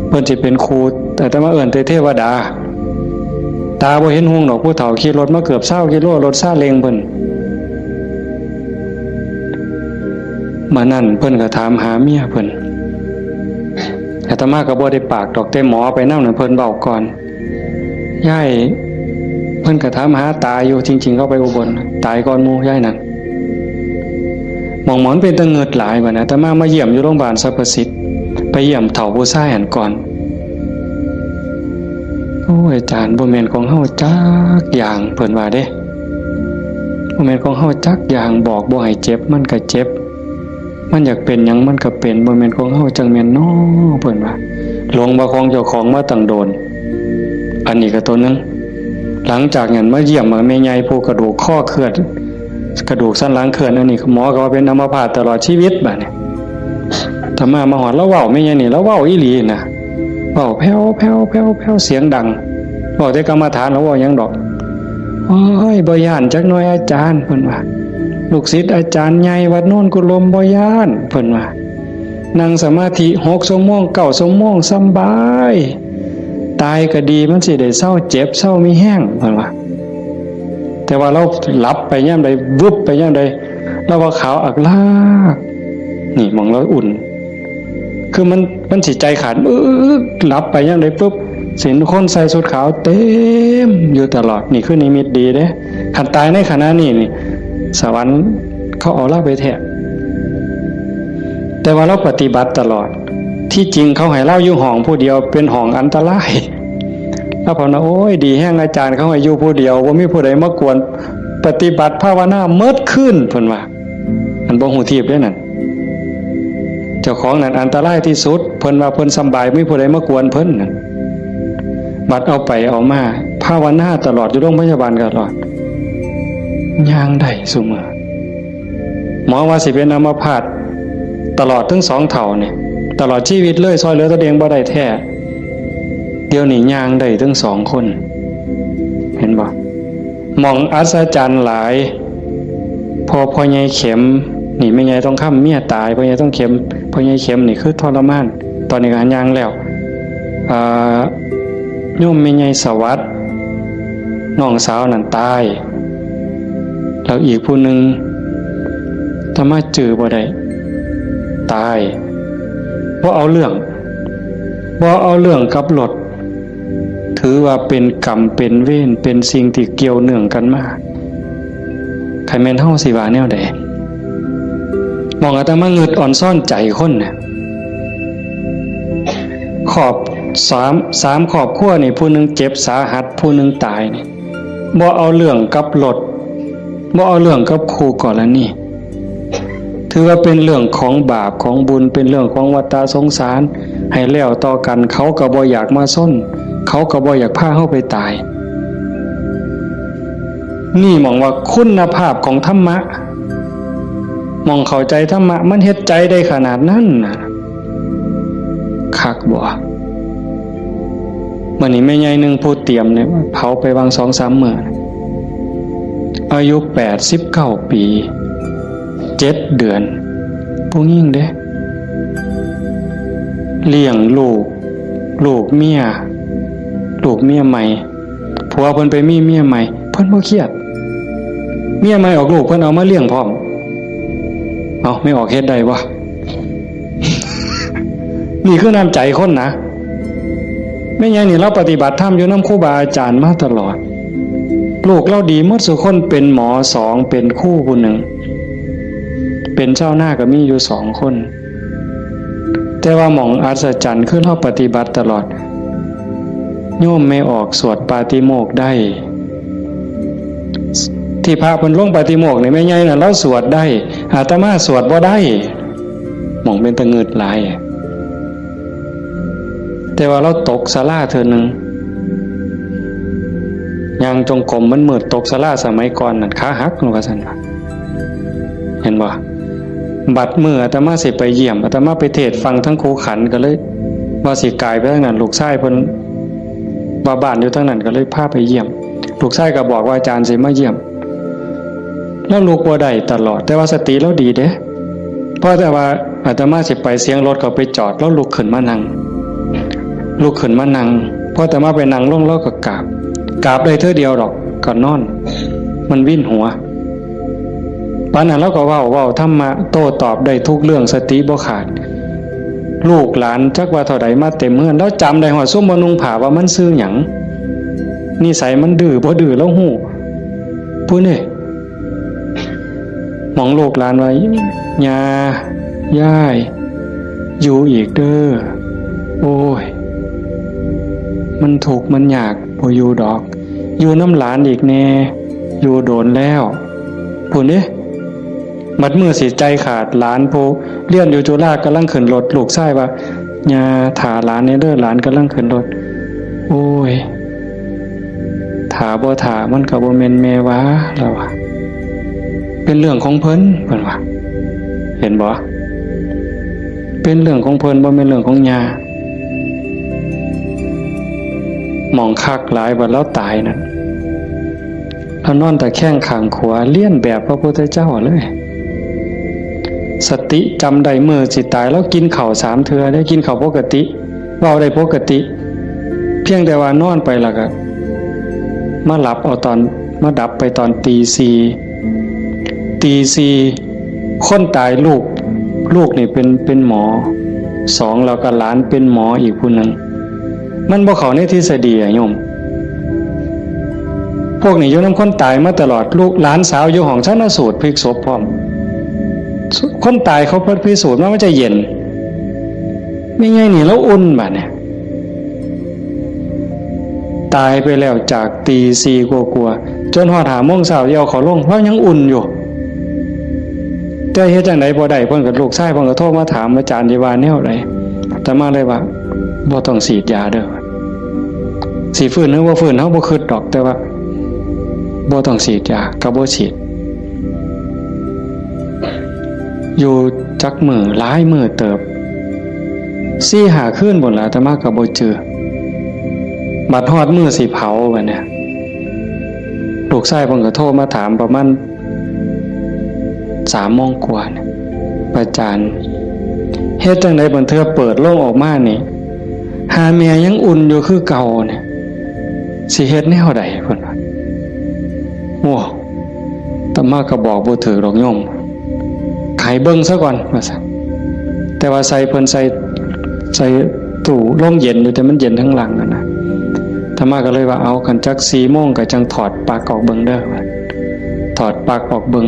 เพิ่นสิเป็นครู แต่อาตมาเอิ้นแต่เทวดา ตาบ่เห็นหุงดอก ผู้เฒ่าขี่รถมาเกือบซาวกิโล รถซาเล้งเพิ่น มื้อนั้นเพิ่นก็ถามหาเมียเพิ่น อาตมาก็บ่ได้ปากดอก แต่หมอไปนำนั่นเพิ่นเว้าก่อน ยาย เพิ่นก็ถามหาตาอยู่ จริงๆ เขาไปอุบล ตายก่อนหมู่ยายนั่น หม่องหมอนเป็นตะเงิดหลายบัดนี้ อาตมามาเยี่ยมอยู่โรงพยาบาลสรรพสิทธิ์ ไปเยี่ยมเฒ่าผู้ชายหั้นก่อน โอ้ย อาจารย์ บ่แม่นของเฮาจักอย่าง เพิ่นว่าเด้ บ่แม่นของเฮาจักอย่าง บอกบ่ให้เจ็บ มันก็เจ็บ มันอยากเป็นหยังมันก็เป็น บ่แม่นของเฮาจั่งแม่นน้อ เพิ่นว่า หลงว่าของเจ้าของมาตั้งโดน อันนี้ก็ตัวหนึ่ง หลังจากนั้นมาเยี่ยมแม่ใหญ่ผู้กระดูกคอเคลื่อน กระดูกสันหลังเคลื่อน อันนี้หมอก็ว่าเป็นอัมพาตตลอดชีวิตบัดนี้ อาตมามาฮอด ลาวเว้าแม่นหยังนี่ ลาวเว้าอีหลีนะ เว้าแผ่วๆๆๆ เสียงดัง เว้าแต่กรรมฐาน ลาวเว้าหยังดอก โอ้ย บ่ย้านจักหน่อยอาจารย์ เพิ่นว่า ลูกศิษย์อาจารย์ใหญ่วัดโนนกุลม บ่ย้าน เพิ่นว่า นั่งสมาธิหกชั่วโมง เก้าชั่วโมง สำบาย ตายก็ดี มันสิได้เซาเจ็บ เซามีแฮง เพิ่นว่า แต่ว่าลาวหลับไปยามใด วึบไปยามใด ลาวว่าขาวอักลาก นี่หม่องลาวอุ่น คือมัน มันสิใจขาด อึ๊ก หลับไปยามใดปุ๊บ สิเห็นคนใส่ชุดขาวเต็มอยู่ตลอด นี่คือนิมิตดีเด้ คันตายในขณะนี้นี่ สวรรค์เขาเอาลาวไปแท้ แต่ว่าลาวปฏิบัติตลอด ที่จริงเขาให้ลาวอยู่ห้องผู้เดียว เป็นห้องอันตราย ลาวภาวนา โอ้ย ดีแฮงอาจารย์ เขาให้อยู่ผู้เดียว บ่มีผู้ใดมากวน ปฏิบัติภาวนาเมิดคืน เพิ่นว่า อันบ่ฮู้ทีบเด้นั่น เจ้าของนั่นอันตรายที่สุด เพิ่นว่าเพิ่นสำบาย บ่มีผู้ใดมากวนเพิ่นนั่น บัดเอาไปเอามา ภาวนาตลอด อยู่โรงพยาบาลตลอด ย่างได้ซุมื้อ หมอว่าสิเป็นอัมพาตตลอดทั้งสองเฒ่านี่ ตลอดชีวิตเลย ซ่อยเหลือตัวเองบ่ได้แท้ เดี๋ยวนี้ย่างได้ทั้งสองคน เห็นบ่ หม่องอัศจรรย์หลาย พอพ่อใหญ่เข็ม นี่แม่ใหญ่ทองคำเมียตาย พ่อใหญ่ทองเข็ม พ่อใหญ่เข็มนี่คือทรมาน ตอนนี้ก็ย่างแล้ว อ่า โยมแม่ใหญ่สวัสดิ์ น้องสาวนั่นตาย แล้วอีกผู้หนึ่ง อาตมาจื่อบ่ได้ ตาย บ่เอาเรื่อง บ่เอาเรื่องกับรถ ถือว่าเป็นกรรมเป็นเวร เป็นสิ่งที่เกี่ยวเนื่องกันมา คันแม่นเฮาสิว่าแนวใด หม่องอาตมางึดออนซอนใจคนน่ะ ครอบ สาม สามครอบครัวนี่ ผู้หนึ่งเจ็บสาหัส ผู้หนึ่งตายนี่ บ่เอาเรื่องกับรถ บ่เอาเรื่องกับคู่กรณี ถือว่าเป็นเรื่องของบาปของบุญ เป็นเรื่องของวัฏฏะสงสาร ให้แล้วต่อกัน เขาก็บ่อยากมาซน เขาก็บ่อยากพาเฮาไปตาย นี่หม่องว่าคุณภาพของธรรมะ หม่องเข้าใจธรรมะ มันเฮ็ดใจได้ขนาดนั้นน่ะ คักบ่ มื้อนี้แม่ใหญ่หนึ่งผู้เตรียมเนี่ย เผาไปวางสองสามมื้อ อายุแปดสิบเก้าปี เจ็ดเดือน ผู้หญิงเด้ เลี้ยงลูก ลูกเมีย ลูกเมียใหม่ ผัวเพิ่นไปมีเมียใหม่ เพิ่นบ่เครียด เมียใหม่ออกลูก เพิ่นเอามาเลี้ยงพร้อม เอ้า แม่ออกเฮ็ดได้บ่ นี่คือน้ำใจคนนะ แม่ใหญ่นี่ลาวปฏิบัติธรรมอยู่นำครูบาอาจารย์มาตลอด ลูกลาวดีหมดซุคน เป็นหมอสอง เป็นครูผู้หนึ่ง เป็นชาวนาก็มีอยู่สองคน แต่ว่าหม่องอัศจรรย์คือลาวปฏิบัติตลอด โยมแม่ออกสวดปาฏิโมกข์ได้ ที่พระเพิ่นลงปาฏิโมกข์นี่แม่ใหญ่น่ะลาวสวดได้ อาตมาสวดบ่ได้ หม่องเป็นตะงึดหลาย แต่ว่าลาวตกศาลาเทื่อหนึ่ง ย่างจงกรมมันมืด ตกศาลาสมัยก่อนนั่น ขาหัก ว่าซั่นว่า เห็นบ่ บัดมื้ออาตมาสิไปเยี่ยม อาตมาไปเทศน์ฟังทั้งคูขันก็เลย ว่าสิกายไปทางนั้น ลูกชายเพิ่นว่าบ้านอยู่ทางนั้น ก็เลยพาไปเยี่ยม ลูกชายก็บอกว่าอาจารย์สิมาเยี่ยม ลาวลุกบ่ได้ตลอด แต่ว่าสติลาวดีเด้ พอแต่ว่าอาตมาสิไป เสียงรถเขาไปจอด ลาวลุกขึ้นมานั่ง ลุกขึ้นมานั่ง พออาตมาไปนั่งลง ลาวก็กราบ กราบได้เทื่อเดียวดอก ก็นอน มันวินหัว ปานนั้นลาวก็เว้า เว้าธรรมะโต้ตอบได้ทุกเรื่อง สติบ่ขาด ลูกหลานจักว่าเท่าใดมาเต็มเฮือน ลาวจำได้ฮอดซุมบ่นุ่งผ้าว่ามันชื่อหยัง นิสัยมันดื้อบ่ดื้อลาวฮู้ ผู้นี่ หม่องลูกหลานว่า ย่า ยาย อยู่อีกเด้อ โอ้ย มันทุกข์มันยาก บ่อยู่ดอก อยู่นำหลานอีกแน่ อยู่โดนแล้ว พู้นเด้ บัดมื้อสิใจขาด หลานผู้เรียนอยู่จุฬากำลังขึ้นรถ ลูกชายว่า ย่า ถ่าหลานแน่เด้อ หลานกำลังขึ้นรถ โอ้ย ถ่าบ่ถ่ามันก็บ่แม่นแม่ว่า ลาวว่า เป็นเรื่องของเพิ่น เพิ่นว่า เห็นบ่ เป็นเรื่องของเพิ่น บ่แม่นเรื่องของย่า หม่องคักหลายบัดลาวตายนั่น ลาวนอนตะแคงข้างขวา เลียนแบบพระพุทธเจ้าเลย สติจำได้มื้อสิตาย ลาวกินข้าวสามเทื่อเด้ กินข้าวปกติ เว้าได้ปกติ เพียงแต่ว่านอนไปแล้วก็ มาหลับเอาตอน มาดับไปตอนตีสี่ ตีสี่ คนตายลูก ลูกนี่เป็น เป็นหมอ สอง แล้วก็หลานเป็นหมออีกผู้หนึ่ง มันบ่เข้าในทฤษฎีอะโยม พวกนี้อยู่นำคนตายมาตลอด ลูกหลานสาวอยู่ห้องชันสูตรพลิกศพพร้อม คนตายเขาพิสูจน์มาว่าจะเย็น แม่ใหญ่นี่ลาวอุ่นบัดเนี่ย ตายไปแล้วจากตีสี่กว่าๆ จนฮอดห้าโมงเช้า เอาเขาลง ลาวยังอุ่นอยู่ แต่เฮ็ดจั่งใดบ่ได้ เพิ่นก็ ลูกชายเพิ่นก็โทรมาถาม อาจารย์สิว่าแนวใด อาตมาเลยว่า บ่ต้องฉีดยาเด้อ สิฟื้นหรือบ่ฟื้น เฮาบ่คิดดอก แต่ว่า บ่ต้องฉีดยา ก็บ่ฉีด อยู่จักมื้อ หลายมื้อเติบ สี่ห้าคืนพู้นล่ะ อาตมาก็บ่จื่อ บัดฮอดมื้อสิเผาบัดเนี่ย ลูกชายเพิ่นก็โทรมาถามประมาณสามโมงกว่าเนี่ย อาจารย์ เฮ็ดจั่งใดบางเทื่อเปิดโลงออกมานี่ หาแม่ยังอุ่นอยู่คือเก่าเนี่ย สิเฮ็ดแนวใด เพิ่นว่า โอ้ อาตมาก็บอกบ่ถืกดอกโยม ให้เบิ่งซะก่อน ว่าซั่น แต่ว่าใส่เพิ่นใส่ ใส่ตู้ลมเย็นอยู่ แต่มันเย็นทั้งหลังนั่นนะ อาตมาก็เลยว่า เอา คันจักสี่โมงก็จั่งถอดปลั๊กออกเบิ่งเด้อ ถอดปลั๊กออกเบิ่ง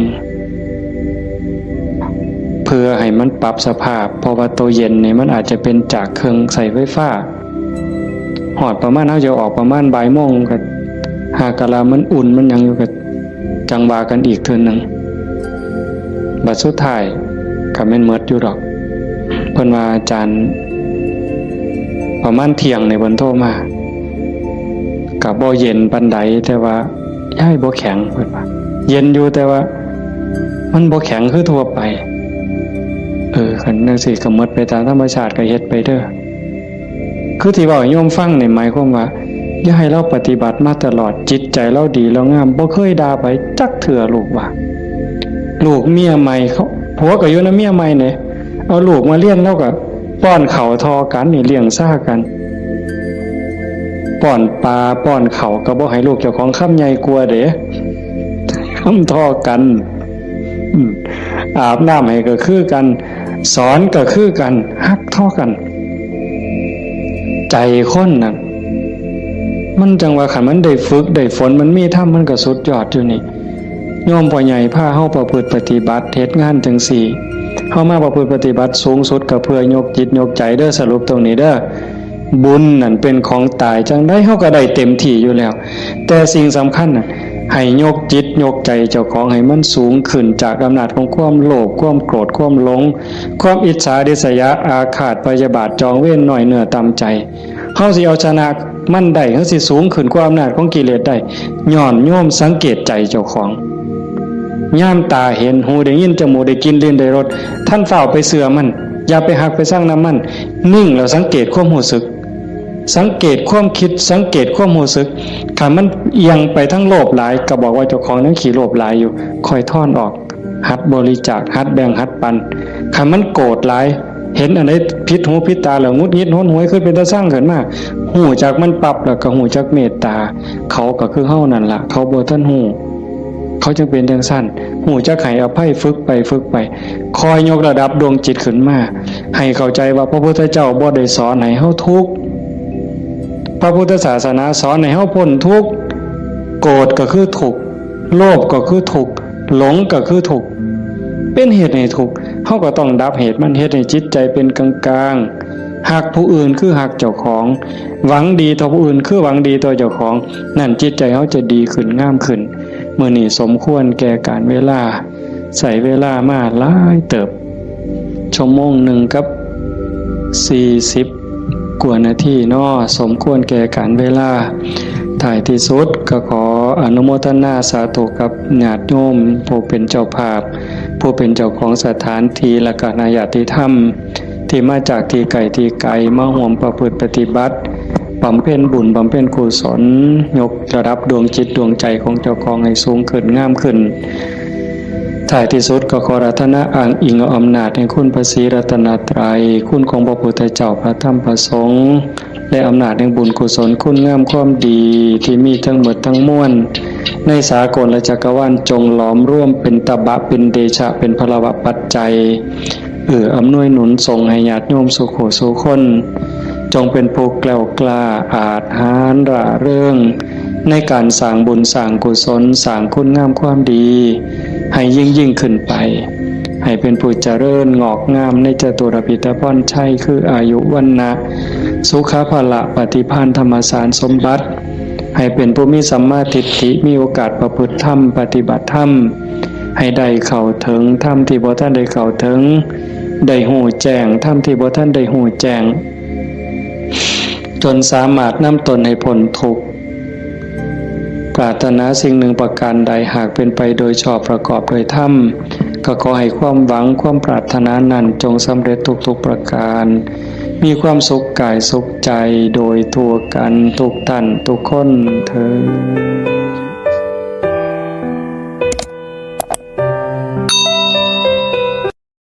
เพื่อให้มันปรับสภาพ เพราะว่าตัวเย็นนี่มันอาจจะเป็นจากเครื่องใช้ไฟฟ้า ฮอดประมาณ เฮาจะออกประมาณบ่ายโมง ก็หากะลามันอุ่นมันหยังอยู่ ก็จั่งว่ากันอีกเทื่อหนึ่ง บัดสุดท้ายก็แม่นหมดอยู่ดอก เพิ่นว่า อาจารย์ ประมาณเที่ยงนี่เพิ่นโทรมา ก็บ่เย็นปานใด แต่ว่า ยายบ่แข็ง เพิ่นว่า เย็นอยู่ แต่ว่า มันบ่แข็งคือทั่วไป เออ คันจั่งซี้ก็หมดไปตามธรรมชาติ ก็เฮ็ดไปเด้อ คือที่เว้าให้โยมฟังนี่หมายความว่า อย่าให้ลาวปฏิบัติมาตลอด จิตใจลาวดีลาวงาม บ่เคยด่าไผจักเทื่อ ลูกว่า ลูกเมียใหม่เขา ผัวก็อยู่นำเมียใหม่เนี่ย เอาลูกมาเรียน ลาวก็ป้อนข้าวท่อกันนี่ เลี้ยงซ่ากัน ป้อนปลาป้อนข้าวก็บ่ให้ลูกเจ้าของคำใหญ่กว่าเด้ คำท่อกัน อืม อาบน้ำให้ก็คือกัน สอนก็คือกัน ฮักท่อกัน ใจคนน่ะ มันจั่งว่าคันมันได้ฝึกได้ฝน มันมีธรรม มันก็สุดยอดอยู่นี่ โยมพ่อใหญ่พาเฮาประพฤติปฏิบัติ เฮ็ดงานจั่งซี้ เฮามาประพฤติปฏิบัติสูงสุดก็เพื่อยกจิตยกใจเด้อ สรุปตรงนี้เด้อ บุญนั่นเป็นของตาย จั่งใดเฮาก็ได้เต็มที่อยู่แล้ว แต่สิ่งสำคัญน่ะ ให้ยกจิตยกใจเจ้าของให้มันสูงขึ้นจากอำนาจของความโลภ ความโกรธ ความหลง ความอิจฉาริษยา อาฆาตพยาบาท จองเวร น้อยเนื้อต่ำใจ เฮาสิเอาชนะมันได้ เฮาสิสูงขึ้นกว่าอำนาจของกิเลสได้ ย้อนโยมสังเกตใจเจ้าของ ยามตาเห็น หูได้ยิน จมูกได้กลิ่น ลิ้นได้รส ท่านฟ้าวไปเชื่อมัน อย่าไปฮักไปซังนำมัน นิ่งแล้วสังเกตความรู้สึก สังเกตความคิด สังเกตความรู้สึก ถ้ามันเอียงไปทางโลภหลาย ก็บอกว่าเจ้าของยังขี้โลภหลายอยู่ ค่อยถอนออก หัดบริจาค หัดแบ่ง หัดปัน คันมันโกรธหลาย เห็นอันใดผิดหูผิดตาแล้วหงุดหงิดหนหวย คือเป็นตาซังขึ้นมา ฮู้จักมันปั๊บแล้วก็ฮู้จักเมตตา เขาก็คือเฮานั่นล่ะ เขาบ่ทันฮู้ เขาจั่งเป็นจั่งซั่น ฮู้จักให้อภัย ฝึกไป ฝึกไป คอยยกระดับดวงจิตขึ้นมา ให้เข้าใจว่าพระพุทธเจ้าบ่ได้สอนให้เฮาทุกข์ พระพุทธศาสนาสอนให้เฮาพ้นทุกข์ โกรธก็คือทุกข์ โลภก็คือทุกข์ หลงก็คือทุกข์ เป็นเหตุให้ทุกข์ เฮาก็ต้องดับเหตุมัน เฮ็ดให้จิตใจเป็นกลางๆ ฮักผู้อื่นคือฮักเจ้าของ หวังดีต่อผู้อื่นคือหวังดีต่อเจ้าของ นั่นจิตใจเฮาจะดีขึ้น งามขึ้น มื้อนี้สมควรแก่กาลเวลา ใช้เวลามาหลายเติบ ชั่วโมงหนึ่งกับสี่สิบกว่านาทีเนาะ สมควรแก่กาลเวลา ท้ายที่สุดก็ขอ อนุโมทนาสาธุกับญาติโยมผู้เป็นเจ้าภาพ ผู้เป็นเจ้าของสถานที่ และคณะญาติธรรม ที่มาจากที่ไกลที่ไกลมาร่วมประพฤติปฏิบัติบำเพ็ญบุญบำเพ็ญกุศล ยกระดับดวงจิตดวงใจของเจ้าของให้สูงขึ้นงามขึ้น ท้ายที่สุดก็ขออาราธนาอ้างอิงเอาอำนาจแห่งคุณพระศรีรัตนตรัย คุณของพระพุทธเจ้าพระธรรมพระสงฆ์ และอำนาจแห่งบุญกุศลคุณงามความดีที่มีทั้งหมดทั้งมวล ในสากลและจักรวาลจงหลอมรวมเป็นตบะเป็นเดชะเป็นพลวะปัจจัย เอื้ออำนวยหนุนส่งให้ญาติโยมสู่ผู้สู่คน จงเป็นผู้แกล้วกล้าอาจหาญร่าเริง ในการสร้างบุญสร้างกุศลสร้างคุณงามความดี ให้ยิ่งยิ่งขึ้นไป ให้เป็นผู้เจริญงอกงามในจตุรพิธพรชัยคืออายุวรรณะ สุขะพละปฏิภาณธรรมสารสมบัติ ให้เป็นผู้มีสัมมาทิฏฐิมีโอกาสประพฤติธรรมปฏิบัติธรรม ให้ได้เข้าถึงธรรมที่บ่ทันได้เข้าถึง ได้ฮู้แจ้งธรรมที่บ่ทันได้ฮู้แจ้ง จนสามารถนำตนให้พ้นทุกข์ ปรารถนาสิ่งหนึ่งประการใดหากเป็นไปโดยชอบประกอบโดยธรรม ก็ขอให้ความหวังความปรารถนานั้นจงสำเร็จทุกๆประการ มีความสุขกายสุขใจโดยทั่วกันทุกท่านทุกคนเทอญ